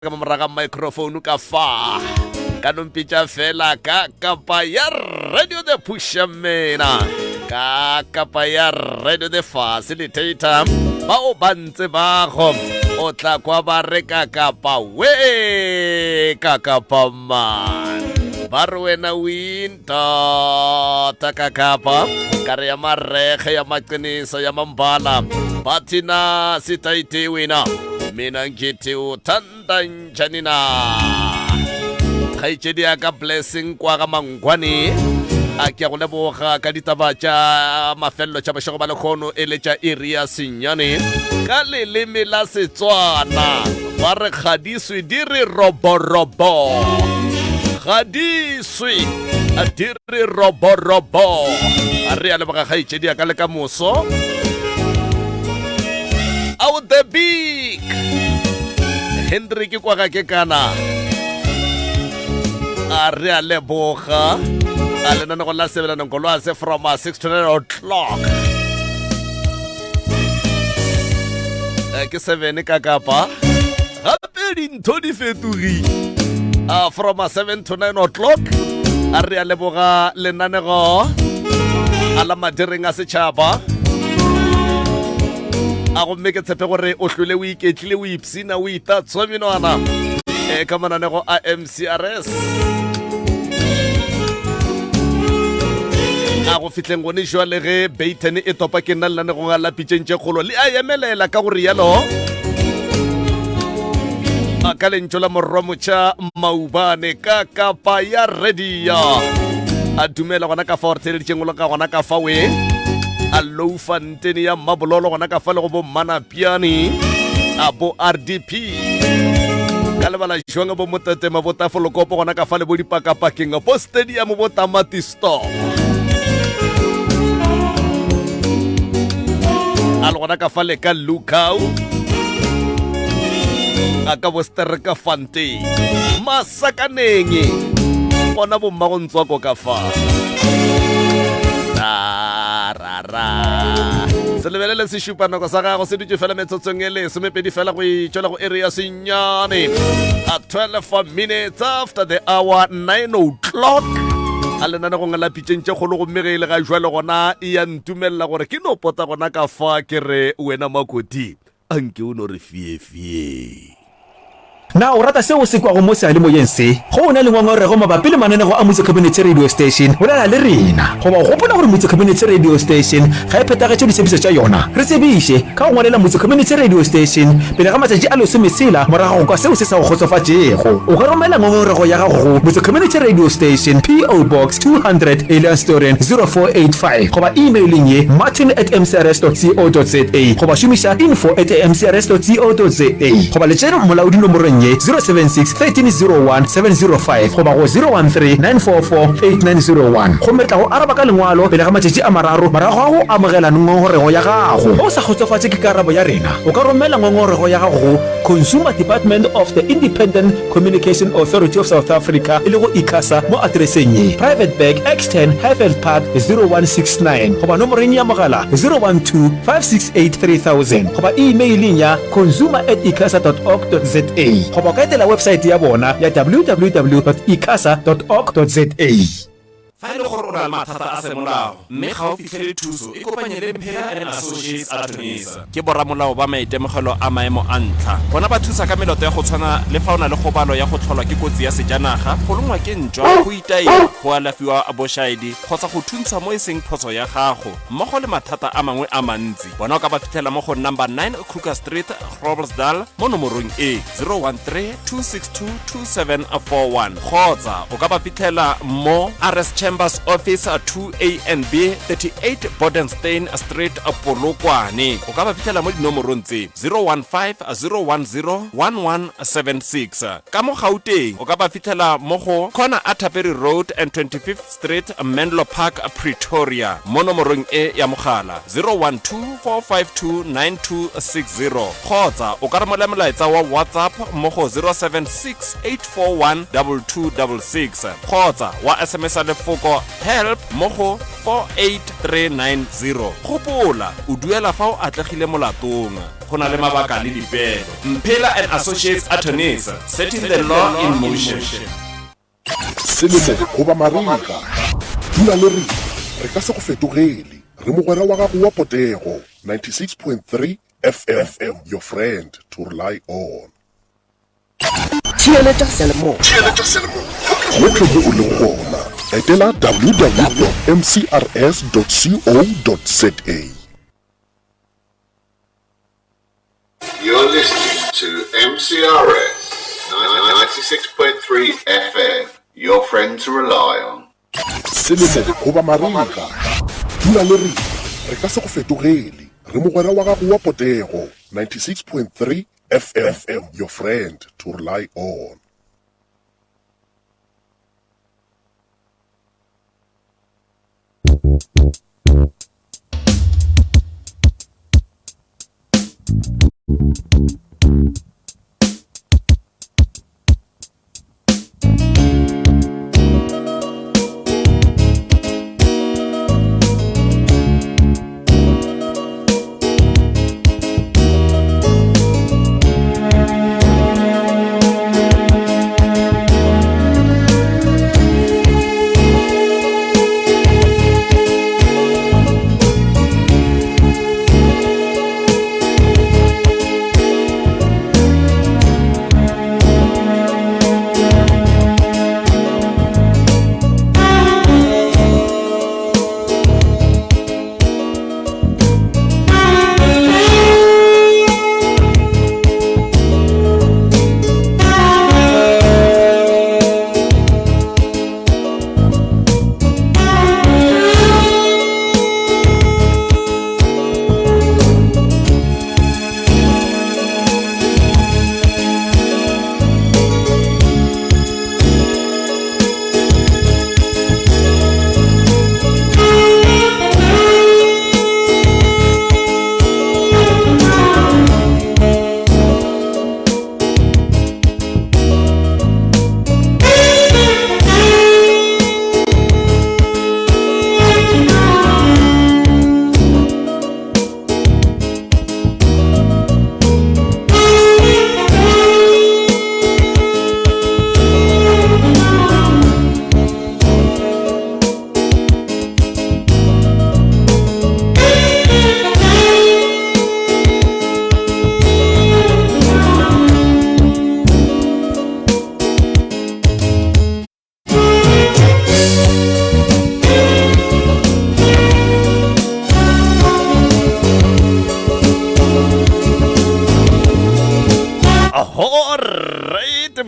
Ka mo moraga microphone ka fa ka nompitša fela ka kapa ya radio the pusha mena ka kapa ya radio the facilitator bao ba ntse bago o tla kwa ba re ka kapa we ka kapa man ba re wena o intata ka kapa ka re ya marege ya maqiniso ya mambala ba thina sitaite wena Mina ngithi uthanda njani na? Kgaetšedi ya ka Blessing kwa ga Mangwane a ke a go leboga ka ditaba tša mafelelo tša bošego ba lekgono e le tša iri ya senyane ka leleme la Setswana ba re kgadiswe di re roborobo kgadiswe di re roborobo a re a leboga kgaetšedi ya ka le ka moso Out the big Henry ke kwa ga ke kana a re a leboga a lenanego la sebelanong kolwase from 6 to 9 o'clock Eh, ke 7 ka kapa gape dintho di fetogile a from 7 to 9 o'clock a re a leboga lenanego a la madireng a setšhaba a gomme ke tshepe gore o hlole o iketlile o ipsina o itatswa menwana e ka mananego a mcrs a go fihleng gone jwale ge baton e topa ke nna lenanegong a la pitšeng tše kgolo le a emelela ka gore yalo a ka lentšu la morwa motšha maubane ka kapa ya radio a dumela gona ka fa gore theleditšeng o le ka gona ka fa we a loufantene ya mmabololo gona ka fa le go bo mmanapiane a bo rdp ka lebala jwang bo motetema bo tafolokopo gona ka fa le bo dipakapakeng bo stadium bo tamati store a le gona ka fa le ka lukau a ka bo stereka fante masakaneng gona bomma go ntswako ka fa ra se lebelele sešupanako sa gago se dutše fela metsotsong e lesomepedi fela go itšwela go ere ya senyane a 12 minutes after the hour 9 o'clock a lenanegong la pitšeng tše kgolo gomme ge e le ga jwale gona e ya ntumelela gore ke no pota gona ka fa ke re wena makoti anke o no re fiefie Na o rata seo o se kwago mo seyalemoyeng se? Ge o na le ngongorego mabapi le mananego a Motse Community Radio Station, bolela le rena. Goba o gopola gore Motse Community Radio Station ga e phethagetše ditshepišo tša yona? Re tsebiše ka go ngwalela Motse Community Radio Station pele ga matšatši a lesometshela morago ga go kwa seo se sa go kgotsofatšego. O ka romela ngongorego ya gago go Motse Community Radio Station, PO Box 200, Elandstoren, 0485 goba e-mailing ye martin at mcrs dot co dot za goba šomiša info at mcrs dot co dot za goba letšere molaodi nomorong ye 076 1301 705 goba go 013 944 8901 gomme re tla go araba ka lengwalo pele ga matšatši a mararo morago ga go amogela ngongorego ya gago. Ge o sa kgotsofatše ke karabo ya rena, o ka romela ngongorego ya gago go Consumer Department of the Independent Communication Authority of South Africa, e lego ICASA, mo atereseng ye, Private Bag, X10, Highveld Park, 0169, goba nomoreng ya mogala 012 568 3000, goba e-mailing ya consumer at icasa dot org dot za, goba o ka etela websaete ya bona ya www dot icasa dot org dot za. Fa e le gore o na le mathata a semolao mme ga o fitlhele thuso, ikopanye le Mphela and Associates Attorneys. Ke boramolao ba maitemogelo a maemo a ntlha. Bona ba thusa ka meloto ya go tshwana le fa o na le kgobalo ya go tlholwa ke kotsi ya sejanaga, go longwa ke ntšwa, go itaiwa, go alafiwa bošaedi kgotsa go thuntshwa mo e seng phoso ya gago, mmogo le mathata a mangwe a mantsi. Bona o ka ba fitlhela mo go number 9 Kruger Street, Groblersdal mo nomorong e 013 262 2741 kgotsa o ka ba fitlhela mo RS Chambers Office 2A and B 38 Bodenstein Street Polokwane. O ka ba fitlhela mo dinomorong tse 015 010 1176. Ka mo Gauteng o ka ba fitlhela mo go Corner Atterbury Road and 25th Street Menlo Park Pretoria mo nomorong e ya mogala 012 452 9260 kgotsa o ka romela molaetsa wa WhatsApp mo go 076 841 2266 kgotsa wa SMS-a lefoko. lefoko help mo go 48390. Gopola, o duela fa o atlegile molatong. Go na le mabaka le dipeelo. Mphela and Associates Attorneys, setting the law in motion. Selemo goba marega, dula le rena, re ka se go fetogele. Re mogwera wa gago wa potego, 96.3 FM, your friend to rely on. Theeletša seyalemoya. Theeletša seyalemoya gohle mo o lego gona. Etela www.mcrs.co.za. You're listening to MCRS 96.3 FM, your friend to rely on. Selemo goba marega, dula le rena, re ka se go fetogele. Re mogwera wa gago wa potego, 96.3 FM, your friend to rely on.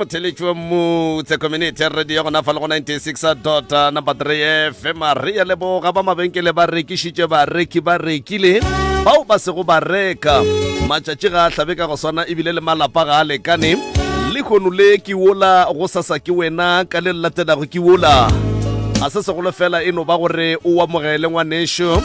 Motheletši wa motse community radio gona fa le go 96 dot number 3 fm re ya leboga ba mabenkele ba rekišitše bareki ba rekile bao ba sego ba reka matšatši ga a hlabe ka go swana ebile le malapa ga a lekane Lehono le ke wola, gosasa ke wena, ka le latelago ke wola. A se segolo fela e no ba gore o amogele ngwanešo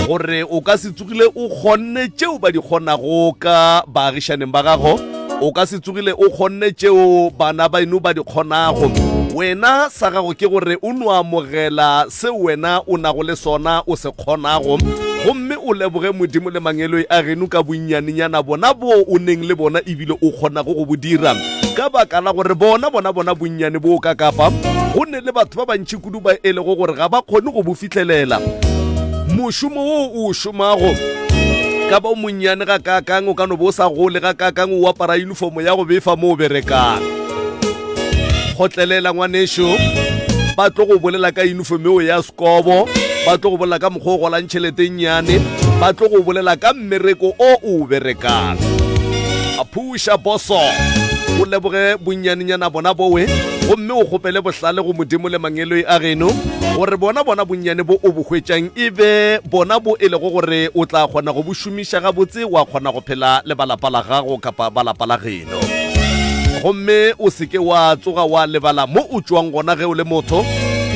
gore o ka se tsogile o kgonne tšeo ba di kgonago ka baagišaneng ba gago, o ka se tsogile o kgonne tšeo bana ba eno ba di kgonago. Wena sa gago ke gore o no amogela seo wena o nago le sona o se kgonago, gomme o leboge Modimo le mangeloi a geno ka bonnyanenyana bona boo o neng le bona ebile o kgonago go bo dira, ka baka la gore bona, bona, bona bonnyane boo ka kapa, go ne le batho ba bantši kudu ba e lego gore ga ba kgone go bo fihlelela. Mošomo wo o o šomago, ka ba o monnyane gakaakang, o ka no be o sa gole gakaakang, o apara yunifomo ya go befa mo o berekang. Kgotlelela, ngwanešu. Ba tlo go bolela ka yunifomo eo ya sekobo, ba tlo go bolela ka mokgwa o golang tšhelete e nnyane, ba tlo go bolela ka mmereko o o berekang. A phuša boso, o leboge bonnyanenyana bona bowe, gomme o kgopele bohlale go Modimo le mangeloi a geno, gore bona bona bonnyane bo o bo hwetšang e be bona bo e lego gore o tla kgona go bo šomiša gabotse, wa kgona go phela le ba lapa la gago kapa ba lapa la geno. Gomme o se ke wa tsoga wa lebala mo o tšwang gona ge o le motho,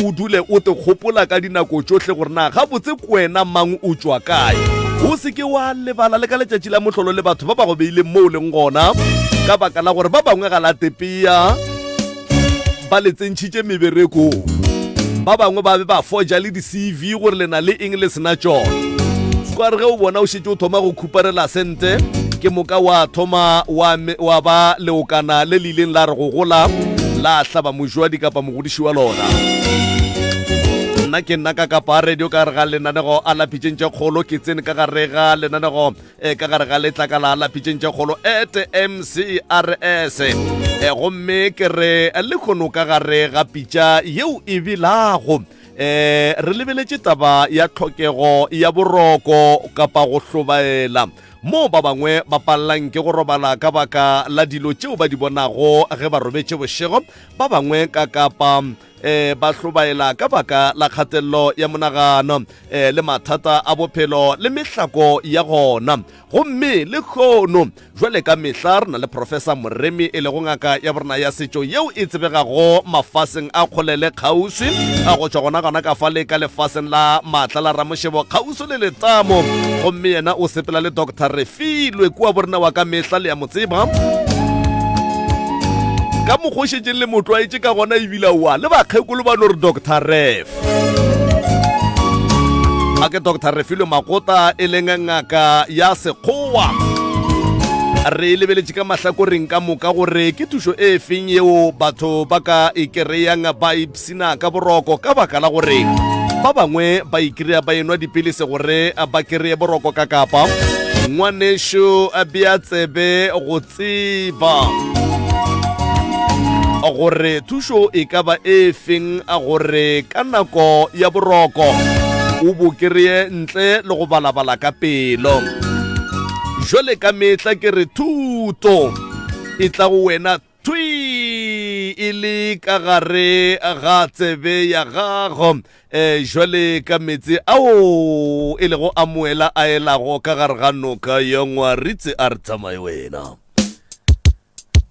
o dule o te gopola ka dinako tšohle gore na gabotse ke wena mang o tšwa kae. O se ke wa lebala le ka letšatši la mohlolo le batho ba ba go beileng mo o leng gona, ka baka la gore ba bangwe ga la tepea ba le tsentšhitše meberekong. Ba bangwe ba be ba foja le di-CV gore le na le eng le sena tšona. Kwa re ge o bona o šetše o thoma go khuparela sente, ke moka wa thoma wa, wa ba leokana le le ileng la re go gola la hlaba mojwadi kapa mogodiši wa lona. Nna ke nna ka kapa radio ka gare ga lenanego a la pitšeng tše kgolo, ke tsene ka gare ga lenanego e ka gare ga letlakala la pitšeng tše kgolo at mcrs e gomme ke re le kgono ka gare ga pitša yeo e belago e re lebeletše taba ya tlhokego ya boroko kapa go hlobaela moo ba bangwe ba palelang ke go robala ka baka la dilo tšeo ba di bonago ge ba robetše bošego ba bangwe ka kapa e ba hlobaela ka baka la kgatelelo ya monagano e le mathata a bophelo le mehlako ya gona. Gomme lekgono, jwale ka mehla, re na le Professor Moremi, e lego ngaka ya borena ya setšo yeo e tsebegago mafaseng a kgole le kgauswi, go tšwa gona gona ka fale ka lefaseng la maatla la Ramošebo kgauswi le Letamo. Gomme yena o sepela le Doctor Refilwe kua borena wa ka mehla, le a mo tseba. Ka mokgwa o šetšeng le mo tlwaetše ka gona ebile wa le bakgekolo ba no re Doctor Ref. A ke Doctor Refilwe Makota e leng ngaka ya sekgowa. Re e lebeletše ka mahlakoreng ka moka gore ke thušo e feng yeo batho ba ka e kereyang ba ipsina ka boroko ka baka la gore ba bangwe ba ikreya ba enwa dipilisi gore ba kereye boroko ka kapa. Ngwanešo bea tsebe go tseba gore thušo e ka ba e feng gore ka nako ya boroko o bo kereye ntle le go balabala ka pelo. Jwale ka mehla ke re thuto e tla go wena thwi e le ka gare ga tsebe ya gago e jwale ka meetse ao e lego a moela a elago ka gare ga noka ya Ngwaritse a re tsamaye wena.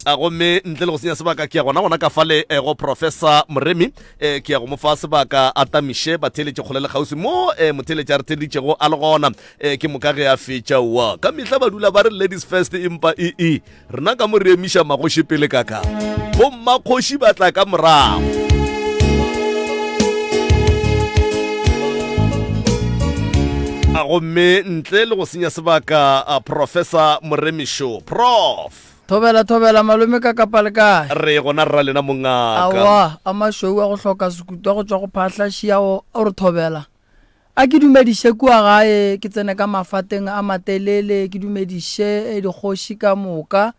A gomme ntle le go senya sebaka ke ya gona gona ka fale eh, go Professor Moremi eh, ke ya go mo fa sebaka a tamiše batheeletše kgole le kgauswi mo eh, motheeletše a re theeleditšego a le gona eh, ke moka ge a fetša wa ka mehla ba dula ba re ladies first empa ee e Rena ka mo re emiša magoši pele ka ka. Bommakgoši ba tla ka morago. A gomme ntle le go senya sebaka a Professor Moremišo, Prof. Thobela thobela malome ka kapa le kae? Re gona rra lena mongaka. Aowa a mašweu a go hloka sekutu a go tšwa go phahla šia o re thobela. A ke dumediše kua gae, ke tsene ka mafateng a matelele, ke dumediše dikgoši ka moka,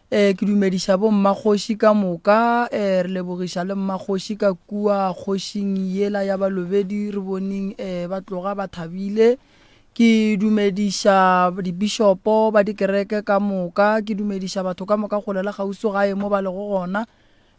e, ke dumediša bommakgoši ka moka, e, re lebogiša le mmakgoši ka kua kgošing yela ya Balobedi, re boneng e, ba tloga ba thabile. Ke dumediša dibišopo ba dikereke ka moka, ke dumediša batho ka moka kgole le kgauswi gae mo ba lego gona.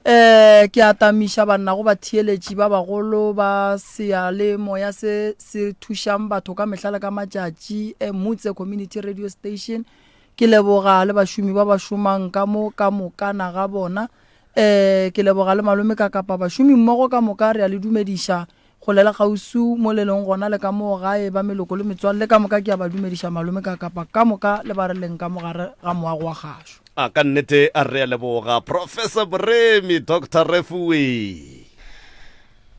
Ee, ke atamiša banna go batheeletši ba bagolo ba seyalemoya se se thušang batho ka mehla le ka matšatši, Mutse Community Radio Station. Ke leboga le bašomi ba ba šomang ka mo ka mokana ga bona. Ee, ke leboga le malome ka kapa bašomi mmogo ka moka re a le dumediša Kgole le kgauswi mo le leng gona le ka moo gae, ba meloko le metswalle ka moka ke a ba dumediša malome ka kapa ka moka le ba re leng ka mo gare ga moago wa kgašo. A ka nnete a re a leboga Professor Moremi, Doctor Refuwe.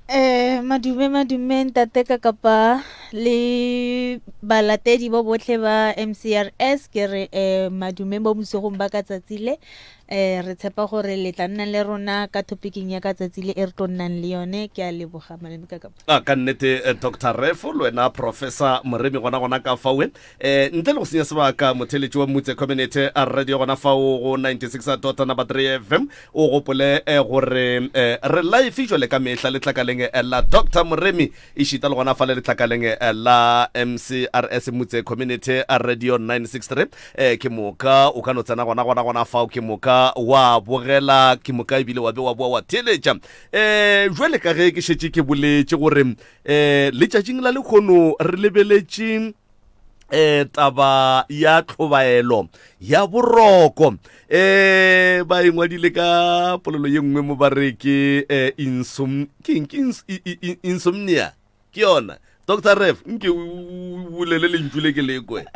Eh, madume madume ntate ka kapa le balatedi bo botlhe ba MCRS ke re eh, madume mo bosegong ba ka tsatsi le Eh, re tshepa gore le tla nna le rona ka topicing ya ka tsatsi le e re tlo nnang le yone. Ke a leboga malome ka kapa. A ka nnete eh, Dr. Refo le wena Professor Moremi gona gona ka fawe eh, ntle le go senya sebaka motheletši wa Mutse Community a radio gona fao go 96 dot number 3 FM o gopole eh, gore eh, re live jwale ka mehla letlakaleng eh, la Dr. Moremi Ešita le gona fa le letlakaleng eh, la MCRS Mutse Community Radio 963 eh, ke moka o ka no tsena gona gona gona fao ke moka wa bogela ke moka ebile wa be wa boa wa theeletša um jwale ka ge ke šetše ke boletše gore um letšatšing la lekgono re lebeletše eh taba ya tlhobaelo ya boroko eh ba e ngwadile ka polelo ye nngwe mo ba re ke eh, insom ke eng? Ke ins- i- i- i- insomnia ke yona dr ref nke o bolele lentšu le ke lekwe.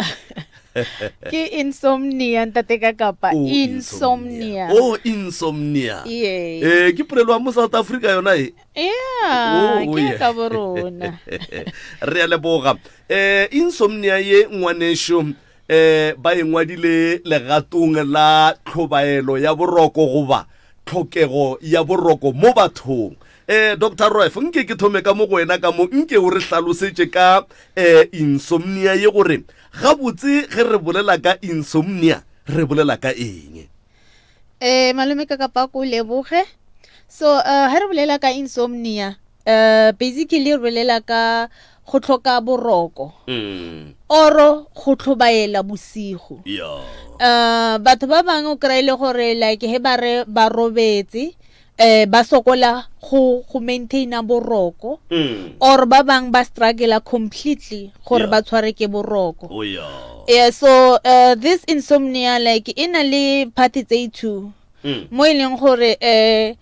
Ke insomnia ntate ka kapa Oh, insomnia. Oh, insomnia. Ee. Eh, ke polelo ya mo South Africa yona e. Yeah, Oh, ke yeah. ka borona. Re a leboga. Eh, insomnia ye ngwanesho eh ba e ngwadile legatong la tlhobaelo ya boroko goba tlhokego ya boroko mo bathong. Eh, Doctor Roef, nke ke thome ka mo go wena ka mo, nke o re hlalosetše ka eh insomnia ye gore gabotse ge re bolela ka insomnia re bolela ka eng? Eh, malome ka kapa ko leboge. So, uh, ha re bolela ka insomnia, uh, basically re bolela ka go tlhoka boroko Mm. oro go tlhobaela bosigo. Yeah. Uh, batho ba bangwe o kry-e le gore like he ba re ba robetse eh ba sokola go go maintaina boroko mm. or ba bang ba struggle completely gore Yeah. ba tshware ke boroko oh yeah yeah so uh, this insomnia like e na le part tse two mm. mo e leng gore eh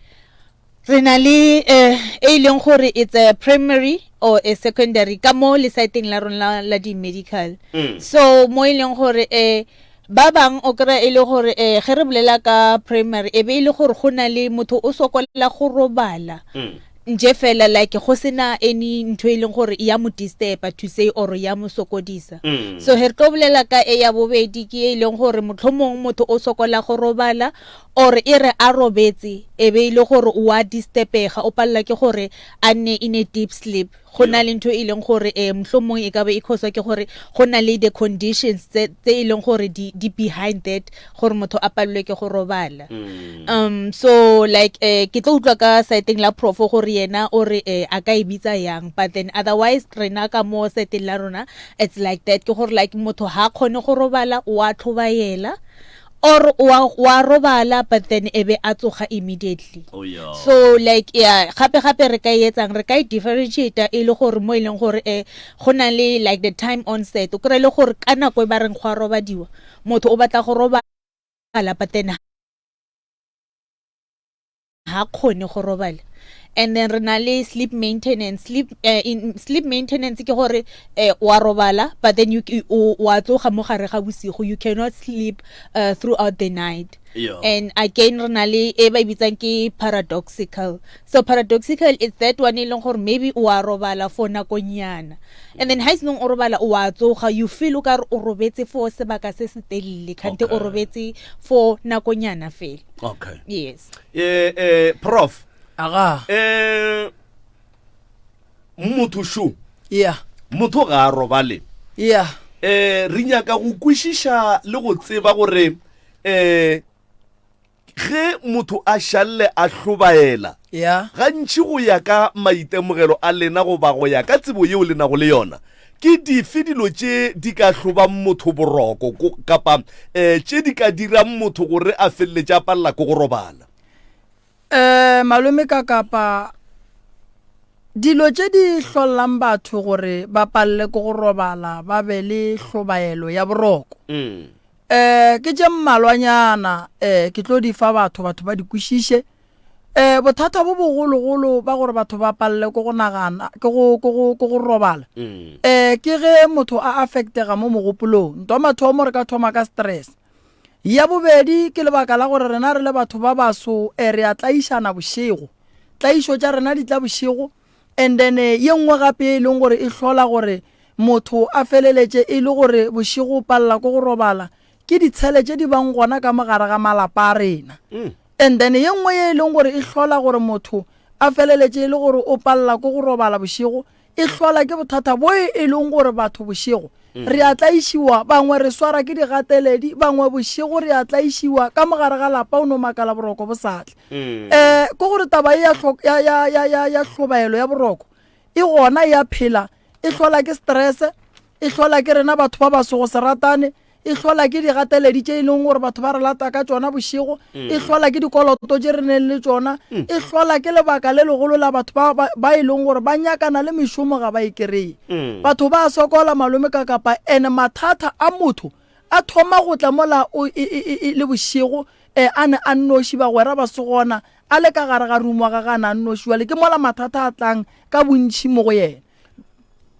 re na le eh e leng gore it's a primary or a secondary ka mo le siteng la rona la di medical Mm. so mo e leng gore eh Ba bang o kry-a e le gore um ge re bolela ka primary e be e le gore go na le motho o sokola go robala nje fela like go sena any ntho e leng gore ya mo disturba to say or ya mo sokodisa. So he re tlo bolela ka e ya bobedi ke e leng gore mohlomong motho o sokola go robala or e re a robetse e be e le gore o a disturbega o palela ke gore a nne in a deep sleep. Go na le ntho e leng gore um mohlomong e ka be e cause-wa ke gore go na le the conditions tse tse e leng gore di di behind that gore motho a palelwe ke go robala. Um so like eh ke tlo utlwa ka side-eng la prof gore yena o re eh a ka e bitsa yang but then otherwise rena ka mo side-eng la rona it's like that ke gore like motho ha kgone go robala o a tlhobaela or wa wa robala but then e be a tsoga immediately Oh, yeah. so like yeah gape gape re ka e etsang re ka e differentiate e le gore mo e leng gore eh go na le like the time onset o kry le gore ka nako e ba reng go a robadiwa motho o batla go robala but then ha kgone go robala and then re na le sleep maintenance sleep uh, in, sleep maintenance ke gore eh, wa robala but then you o wa tsoga mo gare ga bosigo you cannot sleep uh, throughout the night Yeah. and again re na le e ba e bitsang ke paradoxical so paradoxical is that one e leng gore maybe o a robala for nakonyana and then ha e senong o robala o a tsoga you feel o kare o robetse for sebaka se se telele kgante o Okay. robetse for nakonyana fela okay yes eh eh prof aga eh motho sho yeah motho ga a robale yeah eh re nyaka go kwešiša le go tseba gore eh ge motho a šalle a hlobaela yeah gantši go ya ka maitemogelo a lena goba go ya ka tsebo yeo le nago le yona Ke dife dilo tše di ka hlobang motho boroko kapa um tše di ka dirang motho gore a feleletše a palela ke go robala? Um malome ka kapa dilo tše di hlollang batho gore ba palele ke go robala ba be le hlobaelo ya boroko um ke tše mmalwanyana um ke tlo di fa batho batho ba di kwešiše Um bothata bo bogologolo ba gore batho ba palele ke go nagana ke go ke go ke go robala um ke ge motho a affectega mo mogopolong. Ntwa mathomo re ka thoma ka stress. Ya bobedi ke lebaka la gore rena re le batho ba baso um re a tlaišana bošego. Tlaišo tša rena di tla bošego and then ye nngwe gape e leng gore e hlola gore motho a feleletše e le gore bošego o palela ke go robala ke ditshele tše di bang gona ka mo gare ga malapa a rena. And then ye nngwe ye e leng gore e hlola gore motho a feleletše e le gore o palela ke go robala bošego, e hlola ke bothata bo e leng gore batho bošego re a tlaišiwa, bangwe re swara ke digateledi, bangwe bošego re a tlaišiwa ka mo gare ga lapa o no makala boroko bo sa tle. Um ke gore taba ye ya ya ya ya ya ya hlobaelo ya boroko e gona e a phela, e hlola ke stress, e hlola ke rena batho ba baso go se ratane, e hlola ke digateledi tše e leng gore batho ba re lata ka tšona bošego, e hlola ke dikoloto tše re neng le tšona, e hlola ke lebaka le legolo la batho ba, ba, ba e leng gore ba nyakana le mešomo ga ba e kereye. Batho ba a sokola malome ka kapa ene mathata a motho a thoma go tla mola o e, e, e, e le bošego e, a ne a nnoši bagwera ba se gona a le ka gare ga rumo ga gana a nnoši jwale ke mola mathata a tlang ka bontši mo go yena.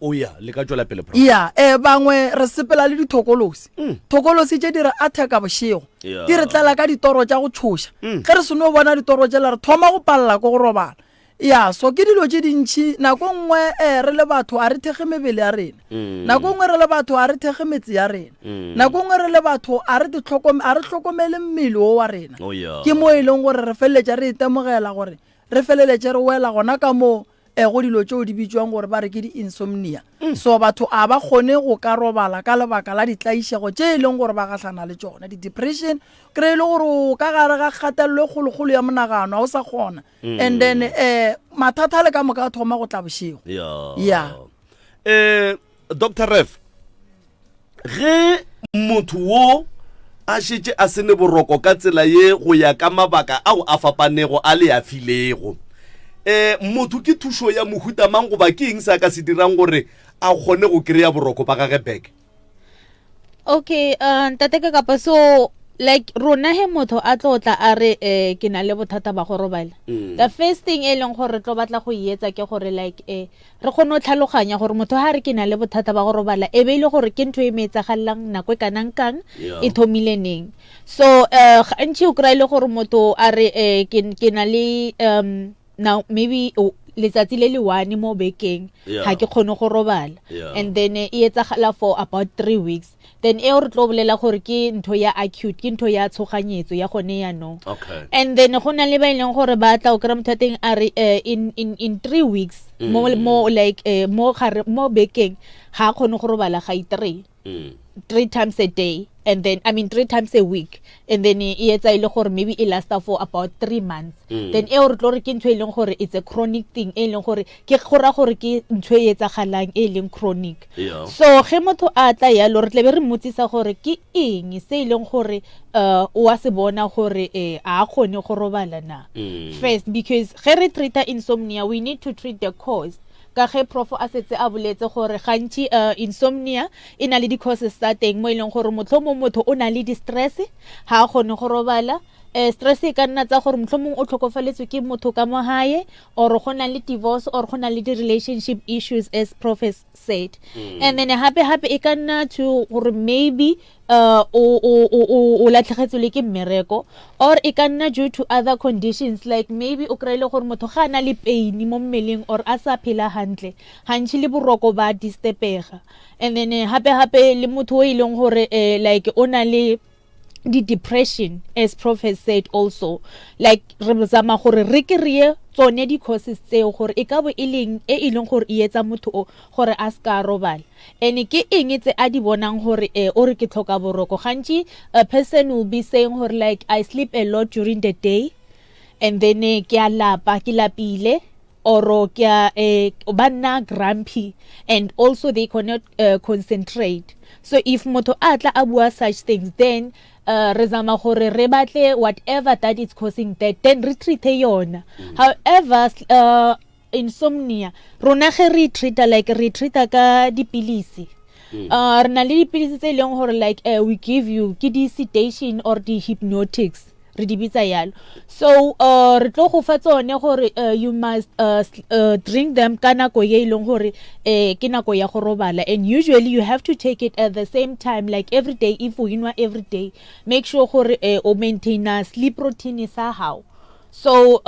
O ya, le ka tšwela pele, Prof. Ya, eh, bangwe re sepela le dithokolosi. Thokolosi tše di re atheka bošego. Ya. Di re tlela ka ditoro tša go tšhoša. Ge re seno bona ditoro tšela re thoma go palela ke go robala. Ya, so ke dilo tše dintši. Nako nngwe eh, re le batho a re thekge mebele ya rena. Nako nngwe re le batho a re thekge metse ya rena. Nako nngwe re le batho a re ditlhokom a re hlokomele mmele wo wa rena. Oh, ya. Ke mo e leng gore re feleletša re itemogela gore re feleletše re wela gona ka moo eh, go dilo tšeo di bitšwang gore ba re ke di-insomnia. So batho a ba kgone go ka robala ka lebaka la ditlaišego tše e leng gore ba gahlana le tšona, di-depression. Kry-e le gore o ka gare ga kgatelelo e kgolokgolo ya monagano, ga o sa kgona. And then eh, mathata a le ka moka a thoma go tla bošego. Ya. Ya. Eh, Doctor Rev, Ge motho wo a šetše a se ne boroko ka tsela ye go ya ka mabaka ao a fapanego a le a filego, e, motho ke thušo ya mohuta mang goba ke eng se a ka se dirang gore a kgone go kry-a boroko ba gage back? Okay, uh, ntate ka kapa so like rona he motho a tlo tla a re eh ke na le bothata ba go robala. The first thing e leng gore re tlo batla go e etsa ke gore like eh Re kgone go tlhaloganya gore motho ha re ke na le bothata ba go robala e be e le gore ke ntho e me etsagalelang nako e kanang kang, e thomile neng. So um gantši o kry-a e le gore motho a re um ke, ke na le um now maybe letsatsi le le one mo bekeng ga ke kgone go robala, and then e etsagala for about 3 weeks. Then eo re tlo bolela gore ke ntho ya acute, ke ntho ya tshoganyetso ya gone yanong. Okay. And then go na le ba e leng gore ba tla o kry-a motho wa teng a re eh, in, in, in 3 weeks mo, mo like eh, mo gare mo bekeng ga a kgone go robala ga i-three. 3 times a day, and then I mean 3 times a week, and then e etsa e le gore maybe e lasta for about 3 months. Then eo re tlo re ke ntho e leng gore it's a chronic thing, e leng gore ke go ra gore ke ntho e etsagalang e leng chronic. Yeah. So ge motho a tla yalo re tlabe re mmotsisa gore ke eng se e leng gore o a se bona gore a kgone go robala na. First, because ge re treata insomnia we need to treat the cause. Ka ge prof a setse a boletse gore gantši insomnia e na le di-causes tsa teng mo e leng gore mohlomong motho o na le di-stress ga a kgone go robala. Stress e ka nna tsa gore mohlomong o tlhokofaletswe ke motho ka mo gae, or go na le divorce, or go na le di-relationship issues as prof has said. And then hape hape e ka nna to gore maybe o, o, o, o, o latlhegetswe le ke mmereko, or e ka nna due to other conditions like maybe o kry-ile gore motho ga a na le pain mo mmeleng or a sa phela hantle, gantši le boroko ba disturbega. And then hape hape le motho o e leng gore like o na le di-depression as prof has said also, like re zama gore re kry-e tsone di-causes tseo gore e ka bo e leng e e leng gore e etsa motho o gore a se ka robala, and ke eng tse a di bonang gore o re ke tlhoka boroko. Gantši a person will be saying gore like I sleep a lot during the day, and then ke a lapa, ke lapile, or ke a ba nna grumpy, and also they cannot concentrate. So if motho a tla a bua such things, then re zama gore re batle whatever that is causing that, then re treate yona. However, insomnia rona ge re treata, like re treata ka dipilisi. Re na le dipilisi tse e leng gore like we give you ke di-sedation or di-hypnotics, re di bitsa yalo. So re tlo go fa tsone gore you must drink them ka nako ye e leng gore ke nako ya go robala, and usually you have to take it at the same time like every day. If o enwa every day, make sure gore o maintaina sleep routine sa hao. So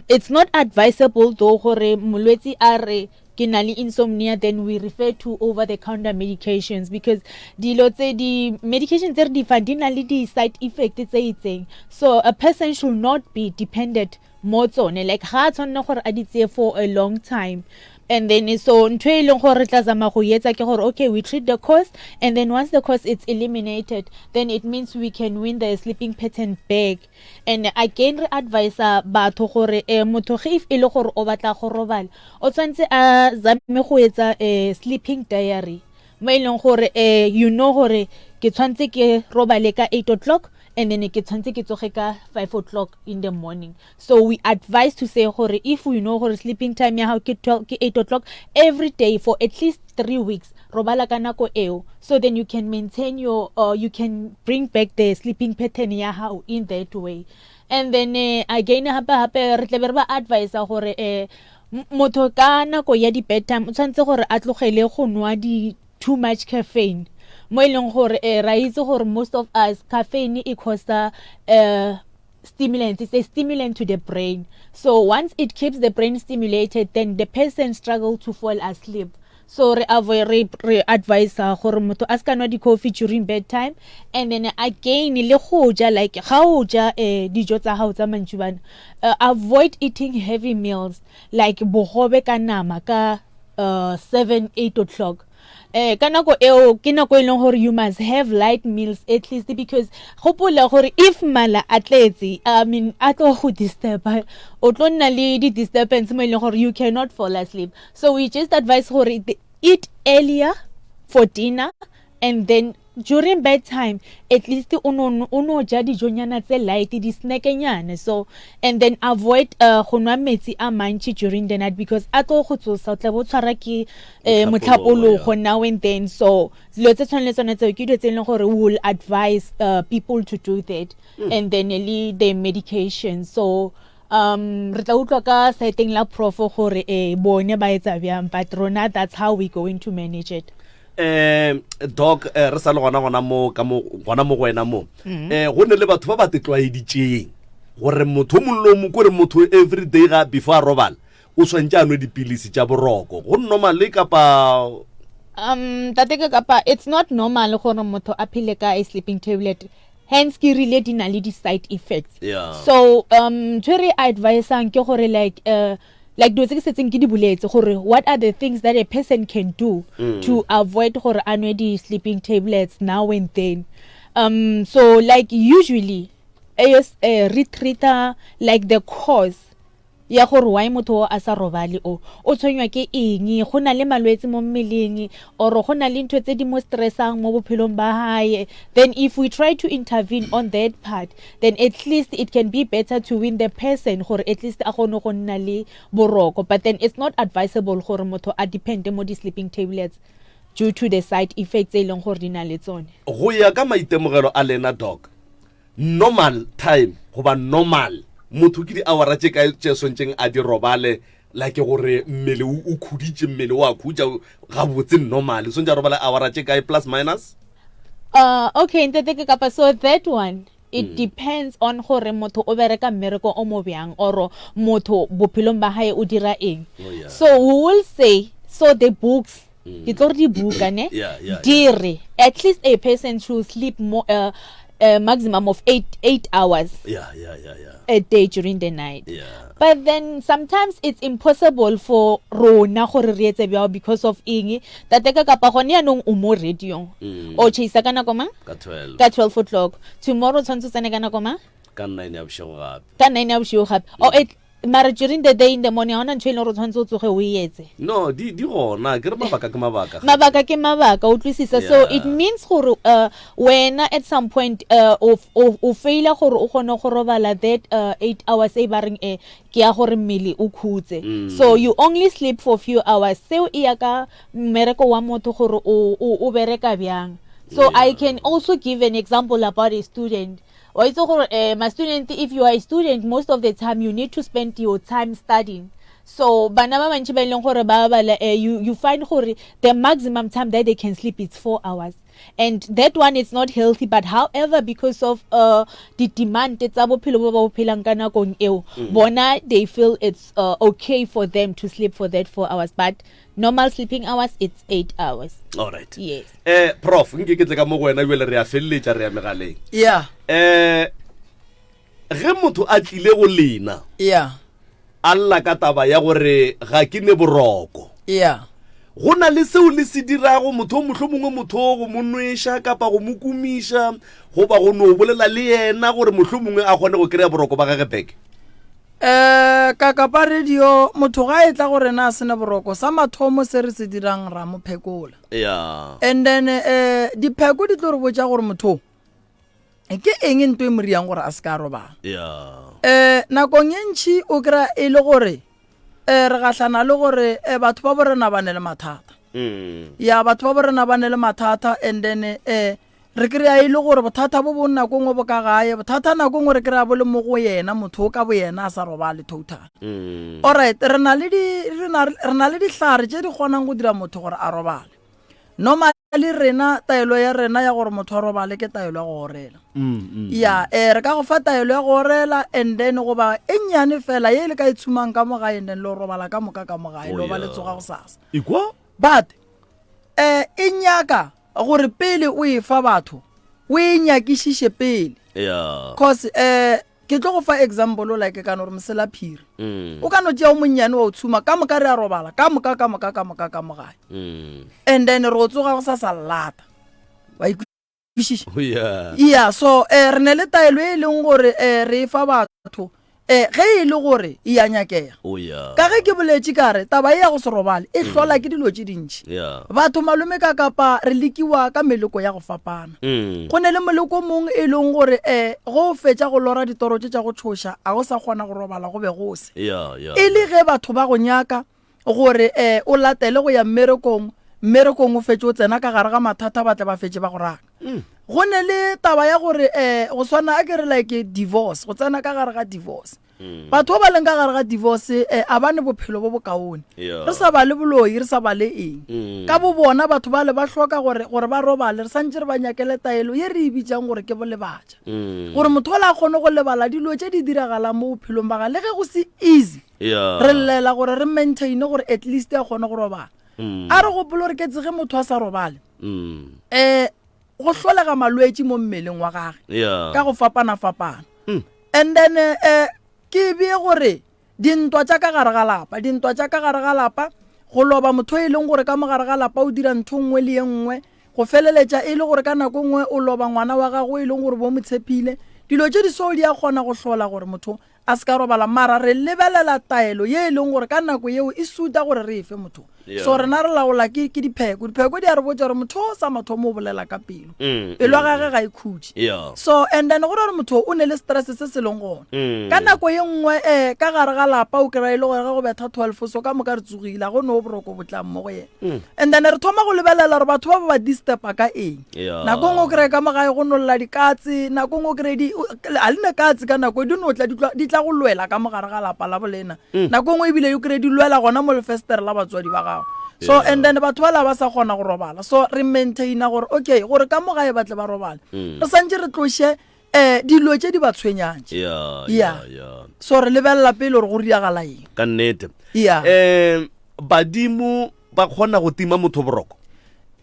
it's not advisable though gore molwetsi a re ke na le insomnia, then we refer to over the counter medications, because dilo tse di medication tse re di fang di na le di side effect tse itseng. So a person should not be dependent mo tsone, like ga a tshwanela gore a di tseye for a long time. And then so ntho e leng gore re tla zama go etsa ke gore okay, we treat the cause, and then once the cause is eliminated, then it means we can win the sleeping pattern back. And again re advisa batho gore motho ge if e le gore o batla go robala, o tshwanetse a zame go etsa sleeping diary, mo e leng gore you know gore ke tshwanetse ke robale ka 8 o'clock, and then ke tshwanetse ke tsoge ka 5 o'clock in the morning. So we advise to say gore if you know gore sleeping time ya gago ke 12, ke 8 o'clock every day for at least 3 weeks, robala ka nako eo, so then you can maintain your you can bring back the sleeping pattern ya gago in that way. And then again hape hape re tlabe re ba advisa gore Motho ka nako ya di-bedtime o tshwanetse gore a tlogele go nwa di too much caffeine mo e leng gore eh, ra itse gore most of us caffeine e causa uh, stimulants it's a stimulant to the brain so once it keeps the brain stimulated then the person struggle to fall asleep so re avoid re, re advisa gore motho a se ka nwa di-coffee during bedtime and then again le go ja like ga o ja eh, dijo tsa gago tsa mantšibana uh, avoid eating heavy meals like bogobe ka nama ka uh, 7 8 o'clock eh ka nako eo ke nako e leng gore you must have light meals at least because gopola gore if mala a tletse i mean a tlo go disturba o tlo nna le di-disturbance mo e leng gore you cannot fall asleep so we just advise gore eat earlier for dinner and then during bedtime at least o no o no ja dijonyana tse light di-snackenyana so and then avoid uh, go nwa metsi a mantši during the night because a tlo go tsosa o tla bo tshwara ke eh, motlhapologo now and then so dilo tse tshwane le tsone tseo ke dilo tse e leng gore we will advise uh, people to do that mm. and then le the medication so um re tla utlwa ka saeteng la profo gore e bone ba etsa bjang but rona that's how we going to manage it um doc eh, re sa le gona gona mo ka mo gona mo go wena mo um go ne le batho ba ba tetlwaeditšeng gore motho o mongwe le o mongwe kore motho every day ga before a robala o swantše a nwe dipilisi tša boroko go normale kapa um tate ke kapa it's not normal gore motho a phele ka a sleeping tablet hence ke rile di na le di-side effects yeah. so um ntho e re advisang ke gore like uh, like dilo tse ke setseng ke di boletse gore what are the things that a person can do mm. to avoid gore a nwe di-sleeping tablets now and then um so like usually uh, re treata like the cause ya gore why motho o a sa robale o o tshwenywa ke eng go na le malwetse mo mmeleng or go na le ntho tse di mo stressang mo bophelong ba hae then if we try to intervene on that part then at least it can be better to win the person gore at least a kgone go nna le boroko but then it's not advisable gore motho a depende mo di-sleeping tablets due to the side effects tse e leng gore di na le tsone go ya ka maitemogelo a lena doc Normal time goba normal motho ke di-hour-a tše kae tše swantšeng a di robale like gore mmele o o khuditše mmele o a khutša gabotse normal swantše a robale hour-a tše kae plus minus? Uh, okay ntate ke kapa so that one it mm. depends on gore motho o bereka mmereko o mo bjang or motho bophelong ba gae o dira eng oh, yeah. so we will say so the books mm. ke tlo re dibuka ne di re at least a person should sleep more, uh, a maximum of eight, hours yeah, yeah, yeah, yeah. a day during the night yeah. but then sometimes it's impossible for rona gore re etse bjao because of eng tate ka kapa gone yaanong o mo radiong mm. o chase ka nako mang ka 12 ka 12 o'clock tomorrow tshwanetse o tsene ka nako mang ka 9 ya bošego gape ka 9 ya bošego gape mm. or Mara during the day in the morning ga ona ntho e leng gore o tshwanetse o tsoge o e etse. No, di di gona, ke re mabaka ke mabaka. Mabaka ke mabaka, o utlwisisa. So it means gore uh, wena at some point uh, o o o faila gore o kgone go robala that uh, 8 hours e ba reng e ke ya gore mmele o khutse. Mm. So you only sleep for few hours. Seo e ya ka mmereko wa motho gore o o o bereka bjang. So I can also give an example about a student. Wa itse gore eh, ma student if you are a student most of the time you need to spend your time studying. So bana ba bantši ba e leng gore ba bala eh, you, you find gore the maximum time that they can sleep is 4 hours and that one is not healthy but however because of uh, the demand tsa bophelo bo ba bo phelang ka nakong eo mm. bona they feel it's uh, okay for them to sleep for that 4 hours but Normal sleeping hours it's 8 hours. All right. Yes. Eh prof, nke ke tle ka mo go wena jwale re a feleletša re ya megaleng. Yeah. Eh ge motho a tlile go lena. Yeah. A lla ka taba ya gore ga ke ne boroko. Yeah. Go na le seo le se dirago motho o mohlomongwe motho o go mo nweša kapa go mo kumiša goba go no bolela le yena gore mohlomongwe a kgone go kry-a boroko ba gage back. Um ka kapa radio, motho ga e tla go rena a sena boroko, sa mathomo se re se dirang ra mo phekola. Yeah. And then um dipheko di tlo re botša gore motho ke eng nto e mo riang gore a se ka robala. Yeah. Um nakong e ntšhi o kry-a e le gore um re gahlana le gore um batho ba bo rena ba ne le mathata. Mm. Ya batho ba bo rena ba ne le mathata and then um. Re kry-a e le gore bothata bo bong nako nngwe bo ka gae, bothata nako nngwe re kry-a bo le mo go yena motho o ka boyena a sa robale total. Alright, re na le di, re na, re na le dihlare tše di kgonang go dira motho gore a robale. Normally rena taelo ya rena ya gore motho a robale ke taelo ya go orela. Ya, eh, re ka go fa taelo ya go orela and then goba e nnyane fela ye le ka e tshumang ka mo gae and then le robala ka moka ka mo gae, Oh, le ba le yeah. tsoga gosasa. Ikwa? But eh e nyaka gore pele o e fa batho o e nyakišiše pele Yeah. cause eh ke tlo go fa example like ka no re mosela phiri Mm. o ka no tšea o monnyane wa o tshuma ka moka re a robala ka moka ka moka ka moka ka mogae and then re o tsoga go sa sa lata wa ikwešiša Oh, yeah. yeah so eh re ne le taelo e leng gore eh re e fa batho eh ge e le gore e ya nyakega Oh, yeah. ka ge ke boletše ka re taba e ya go se robale e hlola ke dilo tše dintši Yeah. batho malome ka kapa re lekiwa ka meloko ya go fapana go ne le moleko mong e leng gore um go o fetša go lora ditoro tše tša go tšhoša a go sa kgona go robala go be go se Yeah, yeah. e le ge batho ba go nyaka gore um o latele go ya mmerekong mmerekong o fetše o tsena ka gare ga mathata ba tle ba fetše ba go raka go ne le taba ya gore um go swana a ke re like divorce go tsena ka gare ga divorce batho ba ba leng ka gare ga divorce um a ba ne bophelo bo bokaone Yeah. re sa ba le boloi re sa ba le eng ka bo bona batho ba le ba hloka gore gore ba robale re santse re ba nyakele taelo ye re e bitsang gore ke bolebatša gore motho ola a kgone go lebala dilo tše di diragalang mo bophelong ba ga le ge go se easy Yeah. re llela gore re maintaine gore at least a kgone go robala a re gopole gore ke tsege motho a sa robale um go hlolega malwetši mo mmeleng wa gage Yeah. ka go fapana-fapana and then um ke bee gore dintwa tša ka gare ga lapa dintwa tša ka gare ga lapa go loba motho e leng gore ka mo gare ga lapa o dira ntho nngwe le ye nngwe go feleletša e le gore ka nako nngwe o loba ngwana wa gago e leng gore bo mo tshepile dilo tše di so di a kgona go hlola gore motho a se ka robala mara re lebelela taelo ye e leng gore ka nako yeo e suta gore re efe motho Yeah. so rena re laola ke ke dipheko dipheko di a re botša gore motho o sa mathomo o bolela ka pelo Mm, pelo ya gage ga e khutše Yeah. so and then go ra gore motho o ne le stress se se leng gona Mm. ka nako ye nngwe um ka gare ga lapa o kry-a e le gore ge go betha 12 so ka moka re tsogile a go ne o boroko bo tlang mo go yena Mm. and then re thoma go lebelela gore batho ba ba ba disturba ka eng Yeah. nako nngwe o kry-e ka mo gae go nolola dikatse nako nngwe o kry-e di- o- a le ne katse ka nako e di no tla di tla- di tla go lwela ka mogare ga lapa la bolena Mm. nako nngwe ebile o kry-e di lwela gona mo lefestere la batswadi ba gago so Yeah. and then batho ba la ba sa kgona go robala so re maintaina gore okay gore ka mo gae ba tle ba robale Mm. re santse re tloše um dilo tše di ba tshwenyang tše Yeah, Yeah. yeah, yeah. so re lebelela pele gore go riagala eng ka nnete Yeah. um badimo ba kgona go tima motho boroko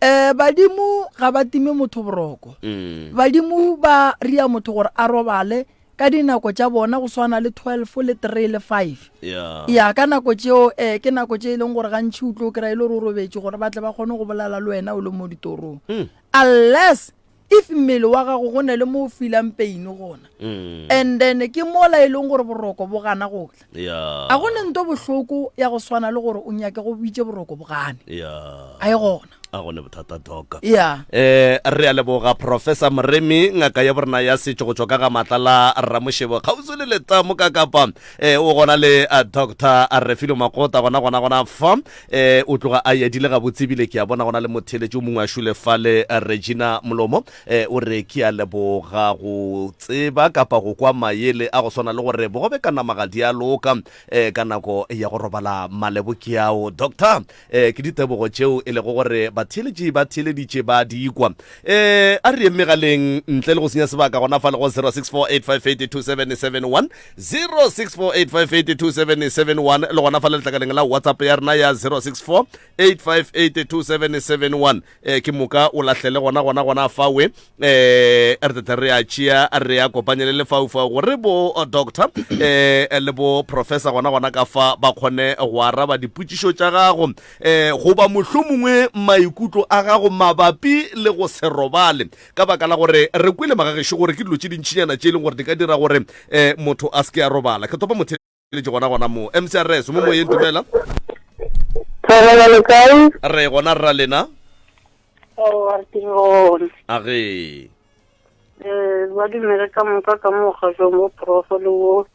um badimo ga ba time motho boroko Mm. badimo ba ria motho gore a robale ka dinako tša bona go swana le 12 le 3 le 5 Yeah. ya ka nako tšeo um ke nako tše e leng gore gantšhi o tlo o kry-a e le gore o robetše gore ba tle ba kgone go bolela le wena o le mo ditorong Mm. unless if mmele wa gago go ne le mo o feelang pain gona Mm. and then ke mola e leng gore boroko bo gana go tla Yeah. a go ne nto bohloko ya go swana le gore o nyake go bitše boroko bo gane Yeah. a e gona a gone bothata doka ya eh re a leboga professor moremi ngaka ya borena ya setšo go tšwa ka ga matla la ramošebo kgauswi le letamo ka kapa eh o gona le eh, doctor refilo makota gona gona gona fa eh o tloga a yadile gabotse ebile ke a bona gona le motheletši o mongwe a šule fa le eh, regina molomo eh o re ke a leboga go tseba kapa go kwa mayele a go swana le gore bogobe ka nama ga di a loka eh ka nako ya go robala malebo ke ao doctor eh ke ditebogo tšeo e lego gore batheeletši ba theeleditše ba di kwa eh a re yeng megaleng ntle le go senya sebaka gona fa le go 0648582771 0648582771 le gona fa le letlakaleng la whatsapp ya rena ya 0648582771 eh ke moka o lahlele gona gona gona fawe eh re tete re a tšea re a kopanye le lefaufau gore bo eh, doctor eh le bo professor gona gona ka fa ba kgone go araba dipotšišo tša gago eh goba mohlomongwe maikutlo a gago mabapi le go se robale ka baka la gore re kwele magagešo gore ke dilo tše dintšinyana tše e leng gore di ka dira gore eh motho a se ke a robala ke topa motheletši gona gona mo mcrs mo moyeng dumela Thobela le kae? re gona rra lena Aowa ke gona. a ge Eh ba dumele ka moka ka mo kgašong bo profo le bo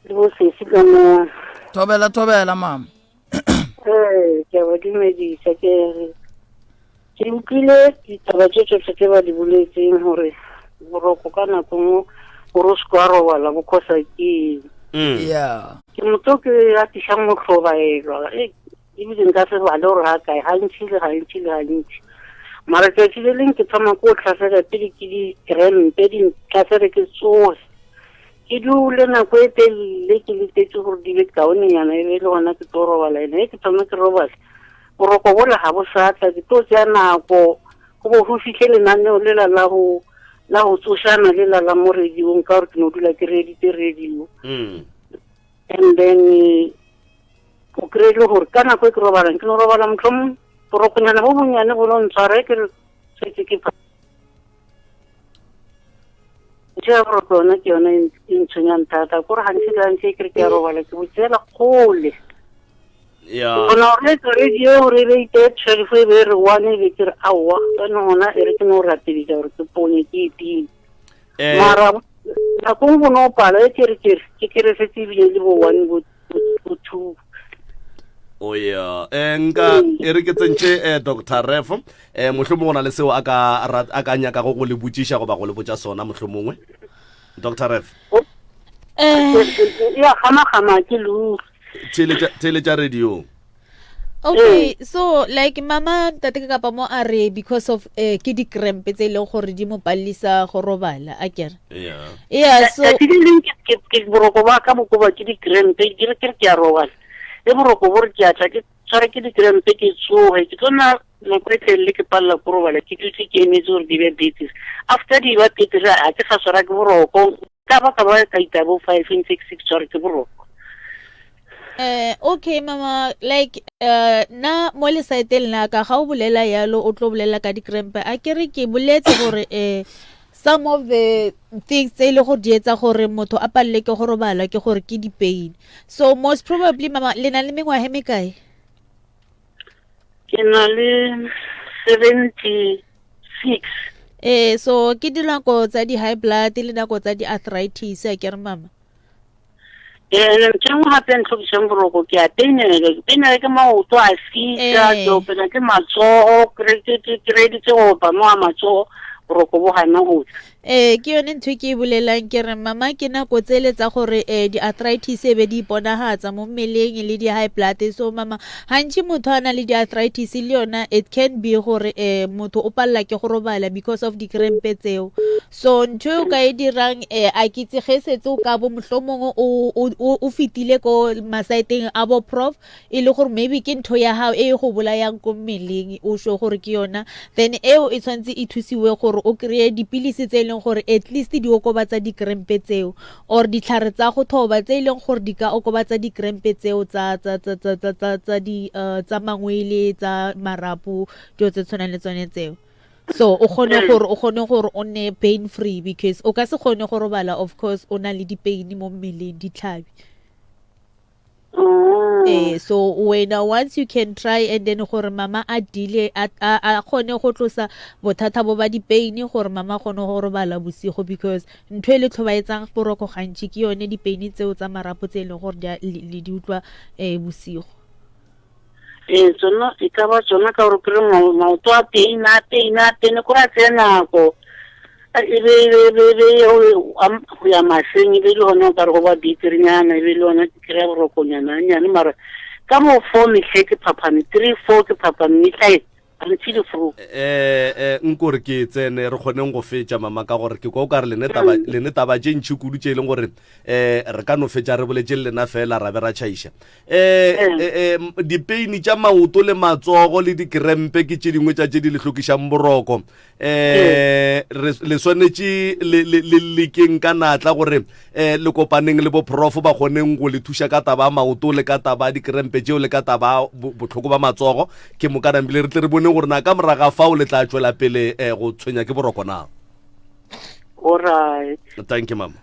le bo sesi ka mo. thobela thobela mama Eh ke a ba dumedisa ke re. Ke utlwile ditaba tše tšohle tše ba di boletseng gore boroko ka nako nngwe gore o se ke wa robala bo khosa ke eng. Mm. Yeah. Ke motho ke atišang go hlobaelwa e ebile nka se bale gore ga kae gantši le gantši le gantši. Mara tšatši le leng ke thoma ko tlhasela pele ke di-crampe di ntlhasele ke tsoge. Ke dule nako e telele ke letetse gore di be kaonenyana e be le gona ke tlo robala ene ge ke thoma ke robala boroko bola ga bo sa tla ke tlo tsea nako go bo go fihle lenaneo lela la go la go tsošana lela la mo radiong ka gore ke no dula ke reeditse radio mm. and then eh, o kry-e le gore ka nako e ke robalang ke no robala mohlomong borokonyana bo bonnyane bo no ntshwara e ke re setse ke ntho ya boroko yona ke yone e e ntshwenyang thata kore gantsi le gantsi e kere ke ya robala ke botseela kgole ya gona gore etsa radio gore e be ite twelve e be e re one e be ke re aowa tsone gona e re ke no rapedisa gore ke ponye ke etile eh mara nako nngwe bo no pala e kere kere ke kere setse ebile le bo one bo bo two o ya eh nka e re ke tsentše eh, dr ref eh mohlomongwe go na le seo a ka a ka nyakago go le botšiša goba go le botša sona mohlomongwe dr ref Eh, ya gama-gama ke lure theeletša radio okay so like mama ntate ka kapa mo a re because of eh, ke di-cramp tse e leng gore di mo palelisa go robala a kere yeah yeah so tsatsi le leng ke- ke- boroko ba ka bokoba ke di-crampe ke re ke re ke a robala le boroko bo re ke a tla ke tshware ke di-crampe ke tsoge ke tlo nna nako e telele ke palela ko robala ke dutse ke emetse gore di be betere after di ba betere ga ke sa tshwara ke boroko ka ba ka ba ka ita bo five ntse ke se ke tshware ke boroko Eh, okay mama like eh na mo le saeteng la ka ga o bolela yalo o tlo bolela ka dikrempe a ke re ke boletse gore eh some of the things tse e le gore di etsa gore motho a palele ke go robala ke gore ke di-pain so most probably mama le na le mengwaga e mekae ke na le 76 eh so ke dinako tsa di-high blood le nako tsa di-arthritis a ke re mama ee ntho e nngwe gape ntlhokisang boroko ke a peinela ke peinela ke maoto a fisa Ee. ke opela ke matsogo ke reditse go opa mo a matsogo boroko bo gana go tla ee ke yone ntho e ke e bolelang ke re mama ke nako tsele tsa gore um di-arthritis e be di iponagatsa mo mmeleng le di-high blood so mama gantši motho a na le di-arthritis le yona it can be gore um motho o palela ke go robala because of dikrempe tseo So ntho e o ka e dirang eh, a ke itse ge setse o ka bo mohlomongwe o, o, o, o fetile ko masaeteng a bo prof e le gore maybe ke ntho ya gago e e go bolayang ko mmeleng o sure gore ke yona then eo e tshwanetse e thusiwe gore o kry-e dipilisi tse e leng gore at least di okobatsa dikrempe tseo or ditlhare tsa go thoba tse e leng gore di ka okobatsa dikrempe tseo tsa tsa tsa tsa tsa tsa tsa di uh, tsa mangwele tsa marapo dilo tse tshwanang le tsone tseo so o kgone mm. gore o kgone gore o nne pain free because o ka se kgone go robala of course o na le di-pain mo mmeleng ditlhabi mm. eh so wena once you can try and then gore mama a dile a a kgone go tlosa bothata bo ba di-pain gore mama kgone go robala bosigo because ntho e le tlhobaetsang boroko gantši ke yone di-pain tseo tsa marapo tse e leng gore le di utlwa um bosigo Ee, tsona e ka ba tsona ka gore kry maoto a teng a teng a teng kore a tseye nako e be e be e be e be go ya maseng e be le gona o kare go ba beterenyana e be le gona ke kry-a borokonyana nyane mara ka mo four metlhe ke phaphame three four ke phaphame metlha e until fro eh eh nko re ke tsene re kgoneng go fetša mama ka gore ke kwa o ka re lene taba mm. lene taba tše ntši kudu tše e leng gore eh re ka no fetša re boletše le lena fela ra be ra tšhaiša eh, mm. eh, eh dipeini tša maoto le matsogo le dikrempe ke tše dingwe tša tše di le hlokišang boroko eh re le swanetše le le le lekeng ka natla gore eh le kopaneng le bo prof ba kgoneng go le thuša ka taba ya maoto le ka taba ya dikrempe tšeo le ka taba ya bohloko ba matsogo ke moka nambile re tle re boneng gore na ka moraga fao le tla tšwela pele eh, go tshwenya ke boroko na. Alright. Thank you mama.